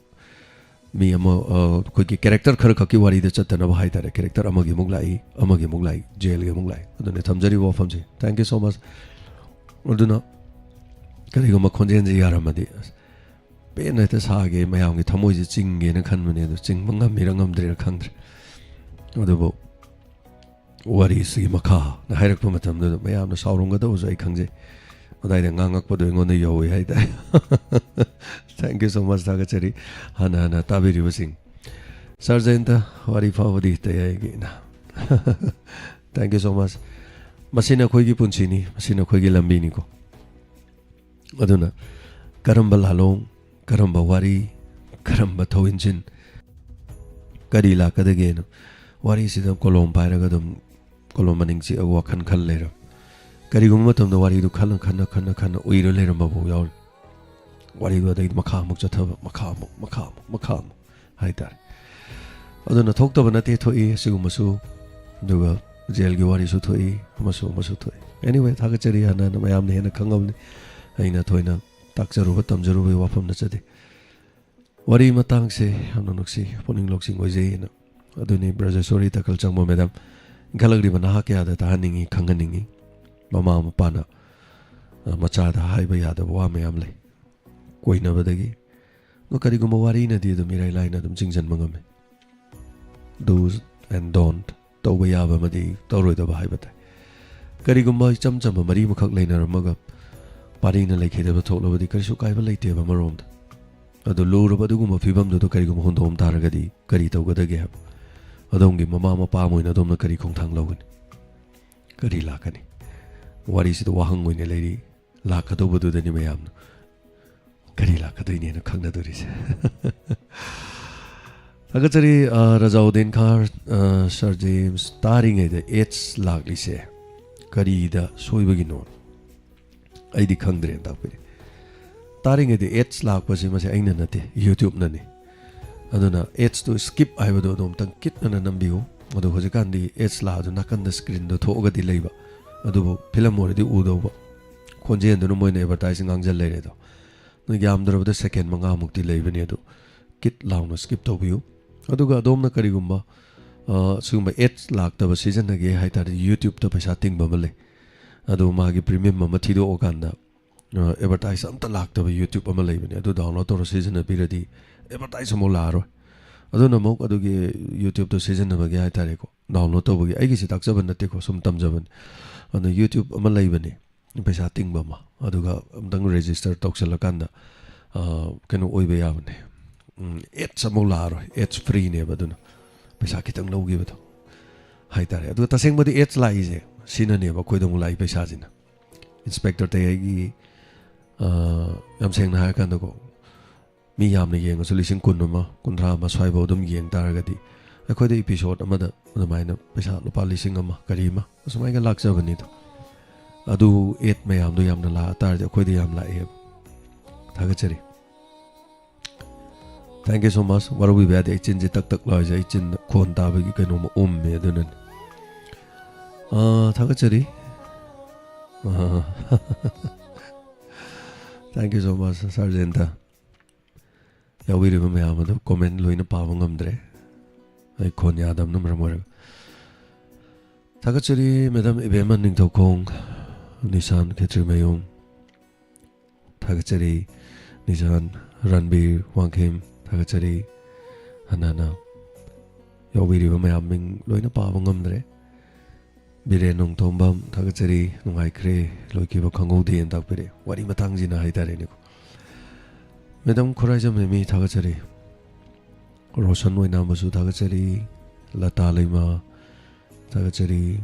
ꯃꯤ ꯑꯃ, ꯑ, ꯑꯩꯈꯣꯏꯒꯤ character ꯈꯔ ꯈꯛꯀꯤ ꯋꯥꯔꯤꯗ ꯆꯠꯇꯅꯕ ꯍꯥꯏꯇꯥꯔꯦ, character ꯑꯃꯒꯤ ꯑꯃꯨꯛ ꯂꯥꯛꯏ, ꯑꯃꯒꯤ ꯑꯃꯨꯛ ꯂꯥꯛꯏ, ꯖꯦꯜꯒꯤ ꯑꯃꯨꯛ ꯂꯥꯛꯏ꯫ ꯑꯗꯨꯅ ꯊꯝꯖꯔꯤꯕ ꯋꯥꯐꯝꯁꯦ, thank you so much꯫ ꯑꯗꯨꯅ ꯀꯔꯤꯒꯨꯝꯕ ꯈꯣꯟꯖꯦꯜꯁꯤ ꯌꯥꯔꯝꯃꯗꯤ, ꯑꯁ, ꯄꯦꯟꯅ ꯍꯦꯛꯇ ꯁꯥꯒꯦ, ꯃꯌꯥꯝꯒꯤ ꯊꯃꯣꯏꯁꯦ ꯆꯤꯡꯒꯦꯅ ꯈꯟꯕꯅꯦ꯫ ꯑꯗꯨ ꯆꯤꯡꯕ ꯉꯝꯃꯤꯔ ꯉꯝꯗ꯭ꯔꯤꯔ ꯈꯪꯗ꯭ꯔꯦ꯫ ꯑꯗꯨꯕꯨ ꯋꯥꯔꯤꯁꯤꯒꯤ ꯃꯈꯥꯅ ꯍꯥꯏꯔꯛꯄ ꯃꯇꯝꯗꯨꯗ ꯃꯌꯥꯝꯅ ꯁꯥꯎꯔꯝꯒꯗꯕꯁꯨ ꯑꯩ ꯈꯪꯖꯩ꯫ ꯑꯗꯥꯏꯗ ꯉꯥꯡꯉꯛꯄꯗꯣ ꯑꯩꯉꯣꯟꯗ ꯌꯧꯋꯤ ꯍꯥꯏꯇꯥꯔꯦ꯫ Thank you so much, ꯊꯥꯒꯠꯆꯔꯤ ꯍꯥꯟꯅ ꯍꯥꯟꯅ ꯇꯥꯕꯤꯔꯤꯕꯁꯤꯡ꯫ ꯁꯥꯔ ꯖꯌꯟꯇ, ꯋꯥꯔꯤ ꯐꯥꯎꯕꯗꯤ ꯇꯌꯥꯏꯒꯤꯅ꯫ Thank you so much꯫ ꯃꯁꯤꯅ ꯑꯩꯈꯣꯏꯒꯤ ꯄꯨꯟꯁꯤꯅꯤ, ꯃꯁꯤꯅ ꯑꯩꯈꯣꯏꯒꯤ ꯂꯝꯕꯤꯅꯤꯀꯣ꯫ ꯑꯗꯨꯅ ꯀꯔꯝꯕ ꯂꯥꯂꯣꯡ, ꯀꯔꯝꯕ ꯋꯥꯔꯤ, ꯀꯔꯝꯕ ꯊꯧꯏꯟꯁꯤꯟ, ꯀꯔꯤ ꯂꯥꯛꯀꯗꯒꯦꯅ ꯋꯥꯔꯤꯁꯤꯗ ꯀꯣꯂꯣꯝ ꯄꯥꯏꯔꯒ ꯑꯗꯨꯝ ꯀꯣꯂꯣꯝ ꯃꯅꯤꯡ ꯆꯤꯛꯑꯒ ꯋꯥꯈꯜ ꯈꯜ ꯂꯩꯔꯝ꯫ ꯀꯔꯤꯒꯨꯝꯕ ꯃꯇꯝꯗ ꯋꯥꯔꯤꯗꯨ ꯈꯜꯂ ꯈꯟꯅ ꯈꯟꯅ ꯈꯟꯅ ꯎꯏꯔ ꯂꯩꯔꯝꯕꯐꯥꯎ ꯌꯥꯎꯔꯤ꯫ ꯋꯥꯔꯤꯗꯨ ꯑꯗꯩꯗꯤ ꯃꯈꯥ ꯑꯃꯨꯛ ꯆꯠꯊꯕ, ꯃꯈꯥ ꯑꯃꯨꯛ, ꯃꯈꯥ ꯑꯃꯨꯛ, ꯃꯈꯥ ꯑꯃꯨꯛ ꯍꯥꯏꯇꯥꯔꯦ꯫ ꯑꯗꯨꯅ ꯊꯣꯛꯇꯕ ꯅꯠꯇꯦ, ꯊꯣꯛꯏ ꯑꯁꯤꯒꯨꯝꯕꯁꯨ꯫ ꯑꯗꯨꯒ ꯖꯦꯜꯒꯤ ꯋꯥꯔꯤꯁꯨ ꯊꯣꯛꯏ, ꯑꯃꯁꯨ ꯑꯃꯁꯨ ꯊꯣꯛꯏ꯫ Anyway, ꯊꯥꯒꯠꯆꯔꯤ, ꯍꯥꯟꯅ ꯍꯥꯟꯅ ꯃꯌꯥꯝꯅ ꯍꯦꯟꯅ ꯈꯪꯉꯕꯅꯤ꯫ ꯑꯩꯅ ꯊꯣꯏꯅ ꯇꯥꯛꯆꯔꯨꯕ, ꯇꯝꯖꯔꯨꯕꯒꯤ ꯋꯥꯐꯝ ꯅꯠꯆꯗꯦ꯫ ꯋꯥꯔꯤ ꯃꯇꯥꯡꯁꯦ ꯌꯥꯝꯅ ꯅꯨꯡꯁꯤ, ꯄꯨꯛꯅꯤꯡ ꯂꯧꯁꯤꯡ ꯑꯣꯏꯖꯩꯑꯅ꯫ ꯑꯗꯨꯅꯤ ꯕ꯭ꯔꯖꯦꯁꯣꯔꯤ ꯇꯀꯜ ꯆꯪꯕ ꯃꯦꯗꯥꯝ꯫ ꯏꯟꯈꯠꯂꯛꯂꯤꯕ ꯅꯍꯥ ꯀꯌꯥꯗ ꯇꯥꯍꯟꯅꯤꯡꯉꯤ, ꯈꯪꯍꯟꯅꯤꯡꯉꯤ꯫ ꯃꯃꯥ ꯃꯄꯥꯅ ꯑ, ꯃꯆꯥꯗ ꯍꯥꯏꯕ ꯌꯥꯗꯕ ꯋꯥ ꯃꯌꯥꯝ ꯂꯩ ꯀꯣꯏꯅꯕꯗꯒꯤ꯫ ꯑꯗꯣ ꯀꯔꯤꯒꯨꯝꯕ ꯋꯥꯔꯤꯅꯗꯤ ꯑꯗꯨꯝ ꯏꯔꯥꯏ ꯂꯥꯏꯅ ꯑꯗꯨꯝ ꯆꯤꯡꯁꯤꯟꯕ ꯉꯝꯃꯤ꯫ Do's and don't ꯇꯧꯕ ꯌꯥꯕ ꯑꯃꯗꯤ ꯇꯧꯔꯣꯏꯗꯕ ꯍꯥꯏꯕ ꯇꯥꯏ꯫ ꯀꯔꯤꯒꯨꯝꯕ ꯏꯆꯝ ꯆꯝꯕ ꯃꯔꯤ ꯑꯃꯈꯛ ꯂꯩꯅꯔꯝꯃꯒ ꯄꯥꯔꯤꯅ ꯂꯩꯈꯤꯗꯕ ꯊꯣꯛꯂꯕꯗꯤ ꯀꯔꯤꯁꯨ ꯀꯥꯏꯕ ꯂꯩꯇꯦꯕ ꯑꯃꯔꯣꯝꯗ꯫ ꯑꯗꯣ ꯂꯨꯔꯕ ꯑꯗꯨꯒꯨꯝꯕ ꯐꯤꯕꯝꯗꯨꯗ ꯀꯔꯤꯒꯨꯝꯕ ꯍꯨꯟꯗꯣꯛꯑꯝ ꯇꯥꯔꯒꯗꯤ ꯀꯔꯤ ꯇꯧꯒꯗꯒꯦ ꯍꯥꯏꯕ? ꯑꯗꯣꯝꯒꯤ ꯃꯃꯥ ꯃꯄꯥ ꯑꯃ ꯑꯣꯏꯅ ꯑꯗꯣꯝꯅ ꯀꯔꯤ ꯈꯣꯡꯊꯥꯡ ꯂꯧꯒꯅꯤ? ꯀꯔꯤ ꯂꯥꯛꯀꯅꯤ? ꯋꯥꯔꯤꯁꯤꯗ ꯋꯥꯍꯪ ꯑꯣꯏꯅ ꯂꯩꯔꯤ꯫ ꯂꯥꯛꯀꯗꯧꯕꯗꯨꯗꯅꯤ ꯃꯌꯥꯝꯅ ꯀꯔꯤ ꯂꯥꯛꯀꯗꯣꯏꯅꯦꯅ ꯈꯪꯅꯗꯣꯔꯤꯁꯦ꯫ ꯊꯥꯒꯠꯆꯔꯤ, ꯑ, ꯔꯖꯥꯎꯗꯤꯟ ꯈꯥꯔ, ꯑ, ꯁꯥꯔ ꯖꯦꯝꯁ, ꯇꯥꯔꯤꯉꯩꯗ ads ꯂꯥꯛꯂꯤꯁꯦ ꯀꯔꯤꯗ ꯁꯣꯏꯕꯒꯤꯅꯣ? ꯑꯩꯗꯤ ꯈꯪꯗ꯭ꯔꯦꯅ ꯇꯥꯛꯄꯤꯔꯦ꯫ ꯇꯥꯔꯤꯉꯩꯗ ads ꯂꯥꯛꯄꯁꯤ ꯃꯁꯤ ꯑꯩꯅ ꯅꯠꯇꯦ, YouTube-ꯅꯅꯤ꯫ ꯑꯗꯨꯅ ads-ꯇꯨ skip ꯍꯥꯏꯕꯗꯣ ꯑꯗꯨ ꯑꯃꯨꯛꯇꯪ ꯀꯤꯠ ꯑꯅ ꯅꯝꯕꯤꯌꯨ꯫ ꯑꯗꯣ ꯍꯧꯖꯤꯛꯀꯥꯟꯗꯤ ads ꯂꯥꯛꯑꯁꯨ ꯅꯥꯀꯟꯗ screen-ꯗꯣ ꯊꯣꯛꯑꯒꯗꯤ ꯂꯩꯕ, ꯑꯗꯨꯕꯨ film ꯑꯣꯏꯔꯗꯤ ꯎꯗꯧꯕ, ꯈꯣꯟꯖꯦꯜꯗꯨꯅ ꯃꯣꯏꯅ advertise ꯉꯥꯡꯖꯜ ꯂꯩꯔꯦ꯫ ꯑꯗꯣ ꯅꯣꯏ ꯌꯥꯝꯗ꯭ꯔꯕꯗ second ꯃꯉꯥꯃꯨꯛꯇꯤ ꯂꯩꯕꯅꯦ, ꯑꯗꯨ ꯀꯤꯠ ꯂꯥꯎꯅ skip ꯇꯧꯕꯤꯌꯨ꯫ ꯑꯗꯨꯒ ꯑꯗꯣꯝꯅ ꯀꯔꯤꯒꯨꯝꯕ, ꯑ, ꯁꯤꯒꯨꯝꯕ ads ꯂꯥꯛꯇꯕ ꯁꯤꯖꯤꯟꯅꯒꯦ ꯍꯥꯏ ꯇꯥꯔꯗꯤ YouTube-ꯇ ꯄꯩꯁꯥ ꯇꯤꯡꯕ ꯑꯃ ꯂꯩ꯫ ꯑꯗꯣ ꯃꯥꯒꯤ premium ꯑꯃ ꯊꯤꯗꯣꯛꯑꯀꯥꯟꯗ, ꯑ, advertise ꯑꯝꯇ ꯂꯥꯛꯇꯕ YouTube ꯑꯃ ꯂꯩꯕꯅꯦ, ꯑꯗꯨ download ꯇꯧꯔ ꯁꯤꯖꯤꯟꯅꯕꯤꯔꯗꯤ advertise ꯑꯃꯨꯛ ꯂꯥꯛꯑꯔꯣꯏ꯫ ꯑꯗꯨꯅ ꯑꯃꯨꯛ ꯑꯗꯨꯒꯤ YouTube-ꯇꯣ ꯁꯤꯖꯤꯟꯅꯕꯒꯤ ꯍꯥꯏ ꯇꯥꯔꯦꯀꯣ, download ꯇꯧꯕꯒꯤ, ꯑꯩꯒꯤꯁꯤ ꯇꯥꯛꯆꯕ ꯅꯠꯇꯦꯀꯣ, ꯁꯨꯝ ꯇꯝꯖꯕꯅꯤ꯫ ꯑꯗꯨꯅ YouTube ꯑꯃ ꯂꯩꯕꯅꯦ, ꯄꯩꯁꯥ ꯇꯤꯡꯕ ꯑꯃ, ꯑꯗꯨꯒ ꯑꯝꯇꯪ register ꯇꯧꯁꯜꯂꯀꯥꯟꯗ, ꯑ, ꯀꯩꯅꯣ ꯑꯣꯏꯕ ꯌꯥꯕꯅꯦ꯫ ꯎꯝ, ads ꯑꯃꯨꯛ ꯂꯥꯛꯑꯔꯣꯏ, ads free-ꯅꯦꯕ, ꯑꯗꯨꯅ ꯄꯩꯁꯥ ꯈꯤꯇꯪ ꯂꯧꯈꯤꯕꯗꯣ ꯍꯥꯏ ꯇꯥꯔꯦ꯫ ꯑꯗꯨꯒ ꯇꯁꯦꯡꯕꯗꯤ ads ꯂꯥꯛꯏꯁꯦ ꯁꯤꯅꯅꯦꯕ, ꯑꯩꯈꯣꯏꯗ ꯑꯃꯨꯛ ꯂꯥꯛꯏ ꯄꯩꯁꯥꯁꯤꯅ꯫ Inspector ꯇꯌꯥꯏꯒꯤ, ꯑ, ꯌꯥꯝ ꯁꯦꯡꯅ ꯍꯥꯏꯔꯀꯥꯟꯗꯀꯣ, ꯃꯤ ꯌꯥꯝꯅ ꯌꯦꯡꯉꯁꯨ ꯂꯤꯁꯤꯡ ꯀꯨꯟ ꯑꯃ, ꯀꯨꯟꯊ꯭ꯔꯥ ꯑꯃ ꯁ꯭ꯋꯥꯏꯐꯥꯎ ꯑꯗꯨꯝ ꯌꯦꯡ ꯇꯥꯔꯒꯗꯤ ꯑꯩꯈꯣꯏꯗ episode ꯑꯃꯗ ꯑꯗꯨꯃꯥꯏꯅ ꯄꯩꯁꯥ ꯂꯨꯄꯥ ꯂꯤꯁꯤꯡ ꯑꯃ ꯀꯔꯤ ꯑꯃ ꯑꯁꯨꯃꯥꯏꯅ ꯂꯥꯛꯆꯕꯅꯤꯗ꯫ ꯑꯗꯨ ad ꯃꯌꯥꯝꯗꯣ ꯌꯥꯝꯅ ꯂꯥꯛꯑ ꯇꯥꯔꯗꯤ ꯑꯩꯈꯣꯏꯗ ꯌꯥꯝ ꯂꯥꯛꯑꯦꯕ꯫ ꯊꯥꯒꯠꯆꯔꯤ꯫ Thank you so much꯫ ꯋꯥꯔꯧꯕꯤꯕ ꯌꯥꯗꯦ, ꯑꯩ ꯆꯤꯟꯁꯦ ꯇꯛ ꯇꯛ ꯂꯥꯎꯔꯤꯁꯦ, ꯑꯩ ꯆꯤꯟ ꯈꯣꯟ ꯇꯥꯕꯒꯤ ꯀꯩꯅꯣꯝꯃ ꯎꯝꯃꯦ, ꯑꯗꯨꯅꯅꯤ꯫ ꯑꯥ, ꯊꯥꯒꯠꯆꯔꯤ꯫ ꯑꯥ꯫ Thank you so much, ꯁꯥꯔ ꯖꯌꯟꯇ꯫ ꯌꯥꯎꯕꯤꯔꯤꯕ ꯃꯌꯥꯝ ꯑꯗꯨ comment ꯂꯣꯏꯅ ꯄꯥꯕ ꯉꯝꯗ꯭ꯔꯦ, ꯑꯩ ꯈꯣꯟ ꯌꯥꯗꯕꯅ ꯃꯔꯝ ꯑꯣꯏꯔꯒ꯫ ꯊꯥꯒꯠꯆꯔꯤ ꯃꯦꯗꯥꯝ ꯏꯕꯦꯝꯃ ꯅꯤꯡꯊꯧꯈꯣꯡ, ꯅꯤꯁꯥꯟ ꯈꯦꯇ꯭ꯔꯤꯃꯌꯨꯝ, ꯊꯥꯒꯠꯆꯔꯤ꯫ ꯅꯤꯁꯥꯟ, ꯔꯟꯕꯤꯔ, ꯋꯥꯡꯈꯦꯝ, ꯊꯥꯒꯠꯆꯔꯤ꯫ ꯍꯟꯅ ꯍꯟꯅ ꯌꯥꯎꯕꯤꯔꯤꯕ ꯃꯌꯥꯝ ꯃꯤꯡ ꯂꯣꯏꯅ ꯄꯥꯕ ꯉꯝꯗ꯭ꯔꯦ꯫ ꯕꯤꯔꯦꯟ ꯅꯣꯡꯊꯣꯝꯕꯝ, ꯊꯥꯒꯠꯆꯔꯤ꯫ ꯅꯨꯡꯉꯥꯏꯈ꯭ꯔꯦ, ꯂꯣꯏꯈꯤꯕ ꯈꯪꯍꯧꯗꯦꯅ ꯇꯥꯛꯄꯤꯔꯛꯑꯦ꯫ ꯋꯥꯔꯤ ꯃꯇꯥꯡꯁꯤꯅ ꯍꯥꯏꯇꯥꯔꯦꯅꯦꯀꯣ꯫ ꯃꯦꯗꯥꯝ ꯈꯨꯔꯥꯏꯖꯝ ꯃꯦꯃꯤ, ꯊꯥꯒꯠꯆꯔꯤ꯫ ꯔꯣꯁꯟ ꯑꯣꯏꯅꯥꯝꯕꯁꯨ ꯊꯥꯒꯠꯆꯔꯤ꯫ ꯂꯇꯥ ꯂꯩꯃ, ꯊꯥꯒꯠꯆꯔꯤ꯫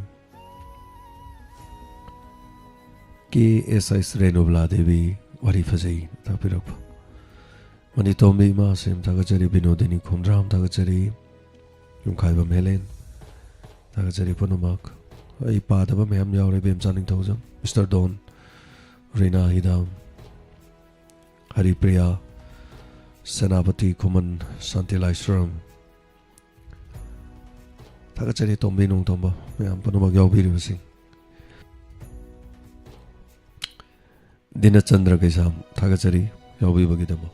ꯀꯦ ꯑꯦꯁ ꯑꯦꯁ ꯔꯦꯅꯨꯕꯂꯥ ꯗꯦꯕꯤ, ꯋꯥꯔꯤ ꯐꯖꯩ ꯇꯥꯛꯄꯤꯔꯛꯄ꯫ ꯃꯅꯤꯇꯣꯝꯕꯤ ꯏꯃꯥ ꯁꯦꯝ, ꯊꯥꯒꯠꯆꯔꯤ꯫ ꯕꯤꯅꯣꯗꯤꯅꯤ ꯈꯣꯝꯗ꯭ꯔꯥꯝ, ꯊꯥꯒꯠꯆꯔꯤ꯫ ꯌꯨꯝꯈꯥꯏꯕꯝ ꯍꯦꯂꯦꯟ, ꯊꯥꯒꯠꯆꯔꯤ ꯄꯨꯝꯅꯃꯛ꯫ ꯑꯩ ꯄꯥꯗꯕ ꯃꯌꯥꯝ ꯌꯥꯎꯔꯦ, ꯏꯕꯦꯝꯆꯥ ꯅꯤꯡꯊꯧꯖꯝ, ꯃꯤꯁꯇꯔ ꯗꯣꯟ, ꯔꯤꯅꯥ ꯍꯤꯗꯥꯝ, ꯍꯔꯤꯄ꯭ꯔꯤꯌꯥ, ꯁꯦꯅꯥꯄꯇꯤ ꯈꯨꯃꯟ, ꯁꯥꯟꯇꯤ ꯂꯥꯏꯁ꯭ꯔꯝ, ꯊꯥꯒꯠꯆꯔꯤ ꯇꯣꯝꯕꯤ ꯅꯣꯡꯊꯣꯝꯕ, ꯃꯌꯥꯝ ꯄꯨꯝꯅꯃꯛ ꯌꯥꯎꯕꯤꯔꯤꯕꯁꯤꯡ꯫ ꯗꯤꯅꯆꯟꯗ꯭ꯔ ꯀꯩꯁꯥꯝ, ꯊꯥꯒꯠꯆꯔꯤ ꯌꯥꯎꯕꯤꯕꯒꯤꯗꯃꯛ꯫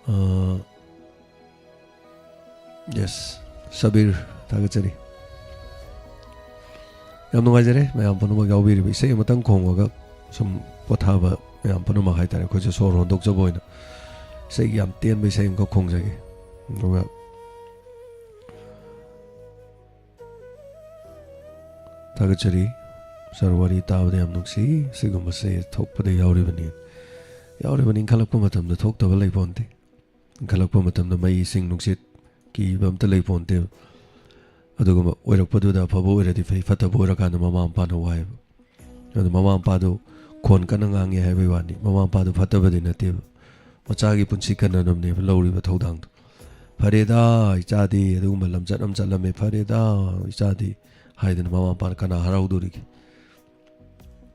ꯑꯥ, ꯌꯦꯁ, ꯁꯕꯤꯔ, ꯊꯥꯒꯠꯆꯔꯤ꯫ ꯌꯥꯝ ꯅꯨꯡꯉꯥꯏꯖꯔꯦ ꯃꯌꯥꯝ ꯄꯨꯝꯅꯃꯛ ꯌꯥꯎꯕꯤꯔꯤꯕ꯫ ꯏꯁꯩ ꯑꯃꯇꯪ ꯈꯣꯡꯉꯒ ꯁꯨꯝ ꯄꯣꯊꯥꯕ ꯃꯌꯥꯝ ꯄꯨꯝꯅꯃꯛ ꯍꯥꯏꯇꯥꯔꯦ, ꯑꯩꯈꯣꯏꯁꯨ ꯁꯣꯔ ꯍꯣꯟꯗꯣꯛꯆꯕ ꯑꯣꯏꯅ ꯏꯁꯩ ꯌꯥꯝ ꯇꯦꯟꯕ ꯏꯁꯩ ꯑꯃꯈꯛ ꯈꯣꯡꯖꯒꯦ꯫ ꯑꯗꯨꯒ ꯊꯥꯒꯠꯆꯔꯤ꯫ ꯁꯥꯔ, ꯋꯥꯔꯤ ꯇꯥꯕꯗ ꯌꯥꯝ ꯅꯨꯡꯁꯤ꯫ ꯁꯤꯒꯨꯝꯕꯁꯦ ꯊꯣꯛꯄꯗ ꯌꯥꯎꯔꯤꯕꯅꯤ꯫ ꯌꯥꯎꯔꯤꯕꯅꯤ, ꯏꯟꯈꯠꯂꯛꯄ ꯃꯇꯝꯗ ꯊꯣꯛꯇꯕ ꯂꯩꯄꯣꯟꯇꯦ꯫ ꯏꯟꯈꯠꯂꯛꯄ ꯃꯇꯝꯗ ꯃꯩ, ꯏꯁꯤꯡ, ꯅꯨꯡꯁꯤꯠ ꯀꯤꯕ ꯑꯝꯇ ꯂꯩꯄꯣꯟꯇꯦꯕ꯫ ꯑꯗꯨꯒꯨꯝꯕ ꯑꯣꯏꯔꯛꯄꯗꯨꯗ ꯑꯐꯕ ꯑꯣꯏꯔꯗꯤ ꯐꯩ, ꯐꯠꯇꯕ ꯑꯣꯏꯔꯀꯥꯟꯗ ꯃꯃꯥ ꯃꯄꯥꯅ ꯋꯥꯏꯑꯦꯕ꯫ ꯑꯗꯨ ꯃꯃꯥ ꯃꯄꯥꯗꯨ ꯈꯣꯟ ꯀꯟꯅ ꯉꯥꯡꯉꯦ ꯍꯥꯏꯕꯒꯤ ꯋꯥꯅꯤ, ꯃꯃꯥ ꯃꯄꯥꯗꯨ ꯐꯠꯇꯕꯗꯤ ꯅꯠꯇꯦꯕ꯫ ꯃꯆꯥꯒꯤ ꯄꯨꯟꯁꯤ ꯀꯟꯅꯅꯕꯅꯦꯕ ꯂꯧꯔꯤꯕ ꯊꯧꯗꯥꯡꯗꯣ꯫ "ꯐꯔꯦꯗ, ꯏꯆꯥꯗꯤ ꯑꯗꯨꯒꯨꯝꯕ ꯂꯝꯆꯠ ꯑꯃ ꯆꯠꯂꯝꯃꯦ, ꯐꯔꯦꯗ, ꯏꯆꯥꯗꯤ" ꯍꯥꯏꯗꯅ ꯃꯃꯥ ꯃꯄꯥꯅ ꯀꯅꯥ ꯍꯔꯥꯎꯗꯣꯔꯤꯒꯦ?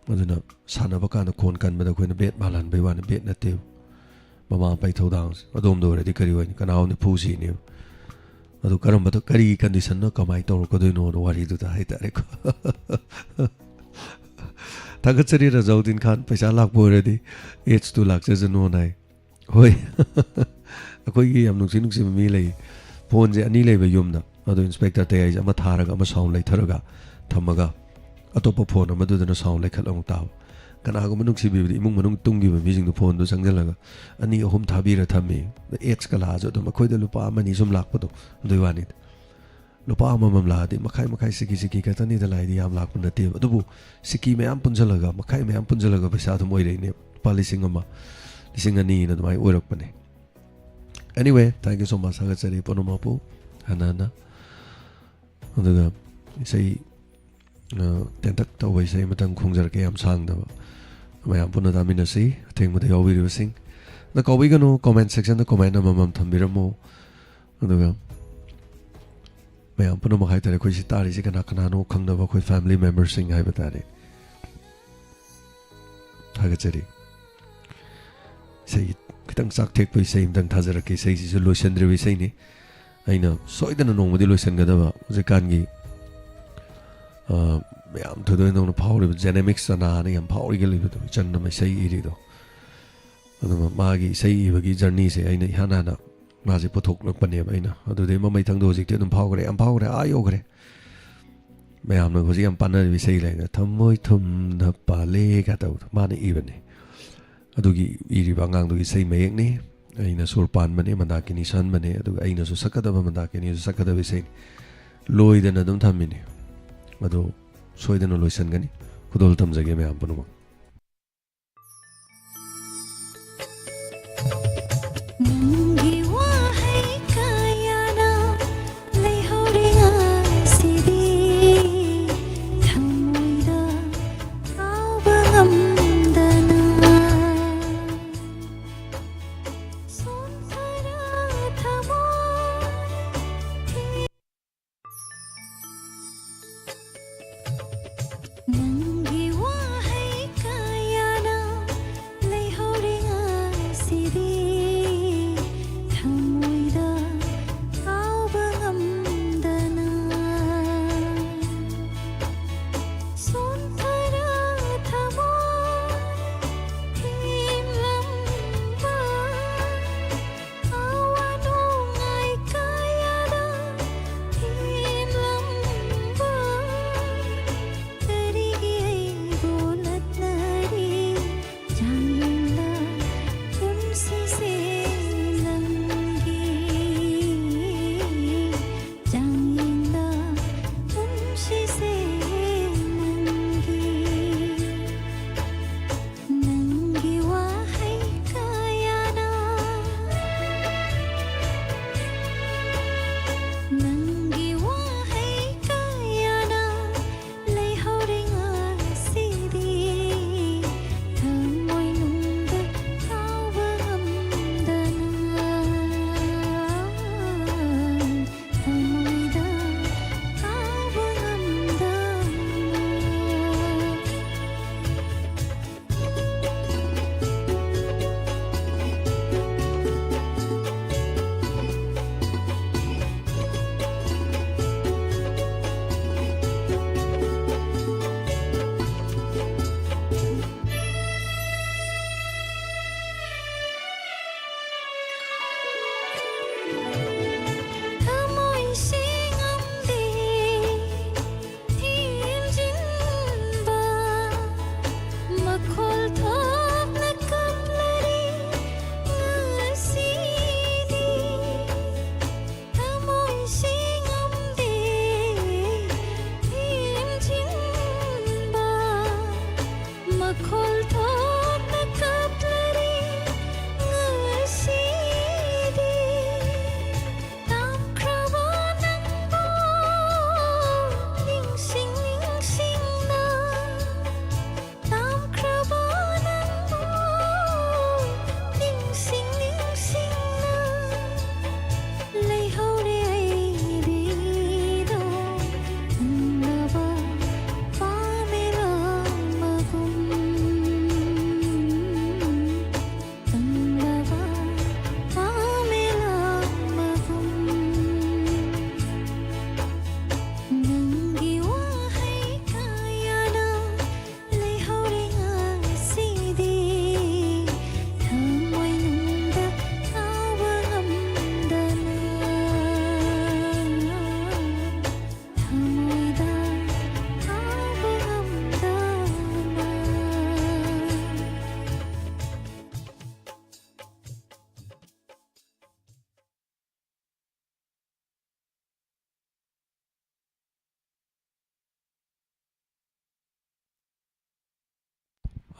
ꯑꯗꯨꯅ ꯁꯥꯟꯅꯕ ꯀꯥꯟꯗ ꯈꯣꯟ ꯀꯟꯕꯗ ꯑꯩꯈꯣꯏꯅ ꯕꯦꯠ ꯃꯥꯜꯍꯟꯕꯩ ꯋꯥꯅꯤ, ꯕꯦꯠ ꯅꯠꯇꯦꯕ꯫ ꯃꯃꯥ ꯃꯄꯥꯒꯤ ꯊꯧꯗꯥꯡꯁꯦ ꯑꯗꯣꯝꯗ ꯑꯣꯏꯔꯗꯤ ꯀꯔꯤ ꯑꯣꯏꯅꯤ? ꯀꯅꯥ ꯑꯃꯅ ꯐꯨ ꯁꯤꯅꯦꯕ? ꯑꯗꯨ ꯀꯔꯝꯕꯗ, ꯀꯔꯤ ꯀꯟꯗꯤꯁꯟꯅ ꯀꯃꯥꯏꯅ ꯇꯧꯔꯛꯀꯗꯣꯏꯅꯣꯅ ꯋꯥꯔꯤꯗꯨꯗ ꯍꯥꯏꯇꯥꯔꯦꯀꯣ꯫ ꯊꯥꯒꯠꯆꯔꯤ ꯔꯖꯥꯎꯗꯤꯟ ꯈꯥꯟ, ꯄꯩꯁꯥ ꯂꯥꯛꯄ ꯑꯣꯏꯔꯗꯤ ꯑꯦꯠꯁꯇꯨ ꯂꯥꯛꯆꯁꯅꯨꯅ ꯍꯥꯏ꯫ ꯍꯣꯏ꯫ ꯑꯩꯈꯣꯏꯒꯤ ꯌꯥꯝ ꯅꯨꯡꯁꯤ ꯅꯨꯡꯁꯤꯕ ꯃꯤ ꯂꯩ꯫ ꯐꯣꯟꯁꯦ ꯑꯅꯤ ꯂꯩꯕ ꯌꯨꯝꯗ꯫ ꯑꯗꯣ ꯏꯟꯁꯄꯦꯛꯇꯔ ꯇꯌꯥꯏꯁꯦ ꯑꯃ ꯊꯥꯔꯒ ꯑꯃ ꯁꯥꯎꯟ ꯂꯩꯊꯔꯒ ꯊꯝꯃꯒ ꯑꯇꯣꯞꯄ ꯐꯣꯟ ꯑꯃꯗꯨꯗꯅ ꯁꯥꯎꯟ ꯂꯩꯈꯠꯂ ꯑꯃꯨꯛ ꯇꯥꯕ꯫ ꯀꯅꯥꯒꯨꯝꯕ ꯅꯨꯡꯁꯤꯕꯤꯕꯗꯤ ꯏꯃꯨꯡ ꯃꯅꯨꯡ ꯇꯨꯡꯈꯤꯕ ꯃꯤꯁꯤꯡꯗꯣ ꯐꯣꯟꯗꯣ ꯆꯪꯁꯤꯜꯂꯒ ꯑꯅꯤ ꯑꯍꯨꯝ ꯊꯥꯕꯤꯔ ꯊꯝꯃꯤ꯫ ꯑꯦꯗꯁꯀ ꯂꯥꯛꯑꯁꯨ ꯑꯗꯨꯝ ꯑꯩꯈꯣꯏꯗ ꯂꯨꯄꯥ ꯑꯃ ꯑꯅꯤ ꯁꯨꯝ ꯂꯥꯛꯄꯗꯣ, ꯑꯗꯨꯒꯤ ꯋꯥꯅꯤꯗ꯫ ꯂꯨꯄꯥ ꯑꯃꯃꯝ ꯂꯥꯛꯑꯗꯤ ꯃꯈꯥꯏ ꯃꯈꯥꯏ ꯁꯤꯀꯤ ꯁꯤꯀꯤ ꯈꯛꯇꯅꯤꯗ ꯂꯥꯛꯏꯗꯤ, ꯌꯥꯝ ꯂꯥꯛꯄ ꯅꯠꯇꯦꯕ꯫ ꯑꯗꯨꯕꯨ ꯁꯤꯀꯤ ꯃꯌꯥꯝ ꯄꯨꯟꯁꯤꯜꯂꯒ, ꯃꯈꯥꯏ ꯃꯌꯥꯝ ꯄꯨꯟꯁꯤꯜꯂꯒ ꯄꯩꯁꯥ ꯑꯗꯨꯝ ꯑꯣꯏꯔꯛꯏꯅꯦ꯫ ꯂꯨꯄꯥ ꯂꯤꯁꯤꯡ ꯑꯃ, ꯂꯤꯁꯤꯡ ꯑꯅꯤꯅ ꯑꯗꯨꯃꯥꯏꯅ ꯑꯣꯏꯔꯛꯄꯅꯦ꯫ Anyway, thank you so much. ꯊꯥꯒꯠꯆꯔꯤ ꯄꯨꯝꯅꯃꯛꯄꯨ ꯍꯟꯅ ꯍꯟꯅ꯫ ꯑꯗꯨꯒ ꯏꯁꯩ, ꯑ, ꯇꯦꯟꯇꯛ ꯇꯧꯕ ꯏꯁꯩ ꯑꯃꯇꯪ ꯈꯣꯡꯖꯔꯛꯀꯦ, ꯌꯥꯝ ꯁꯥꯡꯗꯕ꯫ ꯃꯌꯥꯝ ꯄꯨꯟꯅ ꯇꯥꯃꯤꯟꯅꯁꯤ, ꯑꯊꯦꯡꯕꯗ ꯌꯥꯎꯕꯤꯔꯤꯕꯁꯤꯡ꯫ ꯑꯗ ꯀꯥꯎꯕꯤꯒꯅꯨ, comment section ꯗ comment ꯑꯃꯃꯝ ꯊꯝꯕꯤꯔꯝꯃꯨ꯫ ꯑꯗꯨꯒ ꯃꯌꯥꯝ ꯄꯨꯝꯅꯃꯛ ꯍꯥꯏꯇꯥꯔꯦ, ꯑꯩꯈꯣꯏ ꯁꯤ ꯇꯥꯔꯤꯁꯤ ꯀꯅꯥ ꯀꯅꯥꯅꯣ ꯈꯪꯅꯕ ꯑꯩꯈꯣꯏ family member ꯁꯤꯡ ꯍꯥꯏꯕ ꯇꯥꯔꯦ꯫ ꯊꯥꯒꯠꯆꯔꯤ꯫ ꯏꯁꯩ ꯈꯤꯇꯪ ꯆꯥꯛ ꯊꯦꯛꯄ ꯏꯁꯩ ꯑꯃꯇꯪ ꯊꯥꯖꯔꯛꯀꯦ꯫ ꯏꯁꯩꯁꯤꯁꯨ ꯂꯣꯏꯁꯤꯟꯗ꯭ꯔꯤꯕ ꯏꯁꯩꯅꯤ꯫ ꯑꯩꯅ ꯁꯣꯏꯗꯅ ꯅꯣꯡꯃꯗꯤ ꯂꯣꯏꯁꯤꯟꯒꯗꯕ ꯍꯧꯖꯤꯛꯀꯥꯟꯒꯤ, ꯑ, ꯃꯌꯥꯝ ꯊꯣꯏꯗꯣꯛ ꯍꯦꯟꯗꯣꯛꯅ ꯐꯥꯎꯔꯤꯕ Genemics ꯆꯅꯥꯅ ꯌꯥꯝ ꯐꯥꯎꯔꯤꯒ ꯂꯩꯕꯗꯣ, ꯏꯆꯟ ꯑꯃ ꯏꯁꯩ ꯏꯔꯤꯗꯣ꯫ ꯑꯗꯨꯒ ꯃꯥꯒꯤ ꯏꯁꯩ ꯏꯕꯒꯤ journey ꯁꯦ ꯑꯩꯅ ꯏꯍꯥꯟ ꯍꯥꯟꯅ ꯃꯥꯁꯦ ꯄꯨꯊꯣꯛꯂꯛꯄꯅꯦꯕ ꯑꯩꯅ꯫ ꯑꯗꯨꯗꯩ ꯃꯃꯩ ꯊꯪꯗꯣ ꯍꯧꯖꯤꯛꯇꯤ ꯑꯗꯨꯝ ꯐꯥꯎꯈ꯭ꯔꯦ, ꯌꯥꯝ ꯐꯥꯎꯈ꯭ꯔꯦ, ꯑꯥ ꯌꯧꯈ꯭ꯔꯦ꯫ ꯃꯌꯥꯝꯅ ꯍꯧꯖꯤꯛ ꯌꯥꯝ ꯄꯥꯟꯅꯔꯤꯕ ꯏꯁꯩ ꯂꯩꯅ "ꯊꯝꯃꯣꯏ ꯊꯨꯝꯅ ꯄꯥꯜꯂꯦ" ꯀꯥꯏ ꯇꯧꯕꯗꯣ ꯃꯥꯅ ꯏꯕꯅꯦ꯫ ꯑꯗꯨꯒꯤ ꯏꯔꯤꯕ ꯑꯉꯥꯡꯗꯨꯒꯤ ꯏꯁꯩ ꯃꯌꯦꯛꯅꯤ꯫ ꯑꯩꯅ ꯁꯨꯔ ꯄꯥꯟꯕꯅꯦ, ꯃꯟꯗꯥꯀꯤꯅꯤ ꯁꯛꯍꯟꯕꯅꯦ, ꯑꯗꯨꯒ ꯑꯩꯅꯁꯨ ꯁꯛꯀꯗꯕ, ꯃꯟꯗꯥꯀꯤꯅꯤꯁꯨ ꯁꯛꯀꯗꯕ ꯏꯁꯩꯅꯤ꯫ ꯂꯣꯏꯗꯅ ꯑꯗꯨꯝ ꯊꯝꯃꯤꯅꯤ꯫ ꯑꯗꯣ ꯁꯣꯏꯗꯅ ꯂꯣꯏꯁꯤꯟꯒꯅꯤ꯫ ꯈꯨꯗꯣꯜ ꯇꯝꯖꯒꯦ ꯃꯌꯥꯝ ꯄꯨꯝꯅꯃꯛ꯫ ꯅꯪꯒꯤ ꯋꯥꯍꯩ ꯀꯌꯥꯅ ꯂꯩꯍꯧꯔꯦ ꯉꯁꯤꯗꯤ ꯊꯃꯣꯏꯗ ꯀꯥꯎꯕ ꯉꯝꯗꯅ꯫ ꯁꯣꯟꯊꯔ ꯊꯃꯣꯏ ꯊꯤ- ꯅꯪꯒꯤ ꯋꯥꯍꯩ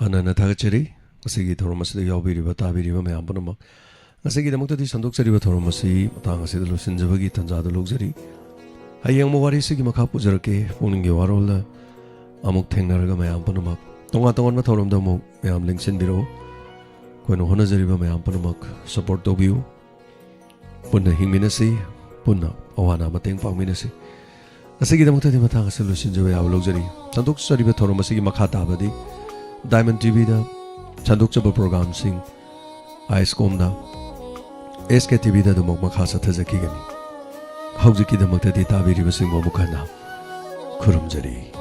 ꯍꯥꯟꯅ ꯍꯥꯟꯅ ꯊꯥꯒꯠꯆꯔꯤ꯫ ꯉꯁꯤꯒꯤ ꯊꯧꯔꯝ ꯑꯁꯤꯗ ꯌꯥꯎꯕꯤꯔꯤꯕ, ꯇꯥꯕꯤꯔꯤꯕ ꯃꯌꯥꯝ ꯄꯨꯝꯅꯃꯛ꯫ ꯉꯁꯤꯒꯤꯗꯃꯛꯇꯗꯤ ꯁꯟꯗꯣꯛꯆꯔꯤꯕ ꯊꯧꯔꯝ ꯑꯁꯤ ꯃꯇꯥꯡ ꯑꯁꯤꯗ ꯂꯣꯏꯁꯤꯟꯖꯕꯒꯤ ꯇꯥꯟꯖꯥꯗꯨ ꯂꯧꯖꯔꯤ꯫ ꯍꯌꯦꯡ ꯑꯃꯨꯛ ꯋꯥꯔꯤꯁꯤꯒꯤ ꯃꯈꯥ ꯄꯨꯖꯔꯛꯀꯦ꯫ ꯄꯨꯛꯅꯤꯡꯒꯤ ꯋꯥꯔꯣꯜꯗ ꯑꯃꯨꯛ ꯊꯦꯡꯅꯔꯒ ꯃꯌꯥꯝ ꯄꯨꯝꯅꯃꯛ ꯇꯣꯉꯥꯟ ꯇꯣꯉꯥꯟꯕ ꯊꯧꯔꯝꯗ ꯑꯃꯨꯛ ꯃꯌꯥꯝ ꯂꯦꯡꯁꯤꯟꯕꯤꯔꯛꯎ꯫ ꯑꯩꯈꯣꯏꯅ ꯍꯣꯠꯅꯖꯔꯤꯕ ꯃꯌꯥꯝ ꯄꯨꯝꯅꯃꯛ ꯁꯄꯣꯔꯠ ꯇꯧꯕꯤꯌꯨ꯫ ꯄꯨꯟꯅ ꯍꯤꯡꯃꯤꯟꯅꯁꯤ, ꯄꯨꯟꯅ ꯑꯋꯥ ꯑꯅꯥ ꯃꯇꯦꯡ ꯄꯥꯡꯃꯤꯟꯅꯁꯤ꯫ ꯉꯁꯤꯒꯤꯗꯃꯛꯇꯗꯤ ꯃꯇꯥꯡ ꯑꯁꯤ ꯂꯣꯏꯁꯤꯟꯖꯕ ꯌꯥꯕ ꯂꯧꯖꯔꯤ꯫ ꯁꯟꯗꯣꯛꯆꯔꯤꯕ ꯊꯧꯔꯝ ꯑꯁꯤꯒꯤ ꯃꯈꯥ ꯇꯥꯕꯗꯤ ꯗꯥꯏꯃꯟ ꯇꯤꯚꯤꯗ ꯁꯟꯗꯣꯛꯆꯕ ꯄ꯭ꯔꯣꯒ꯭ꯔꯥꯝꯁꯤꯡ ꯑꯥꯏꯁ ꯀꯣꯝꯅ ꯑꯦꯁ ꯀꯦ ꯇꯤꯚꯤꯗ ꯑꯗꯨꯃꯛ ꯃꯈꯥ ꯆꯠꯊꯖꯈꯤꯒꯅꯤ꯫ ꯍꯧꯖꯤꯛꯀꯤꯗꯃꯛꯇꯗꯤ ꯇꯥꯕꯤꯔꯤꯕꯁꯤꯡꯕꯨ ꯑꯃꯨꯛ ꯍꯟꯅ ꯈꯨꯔꯨꯝꯖꯔꯤ꯫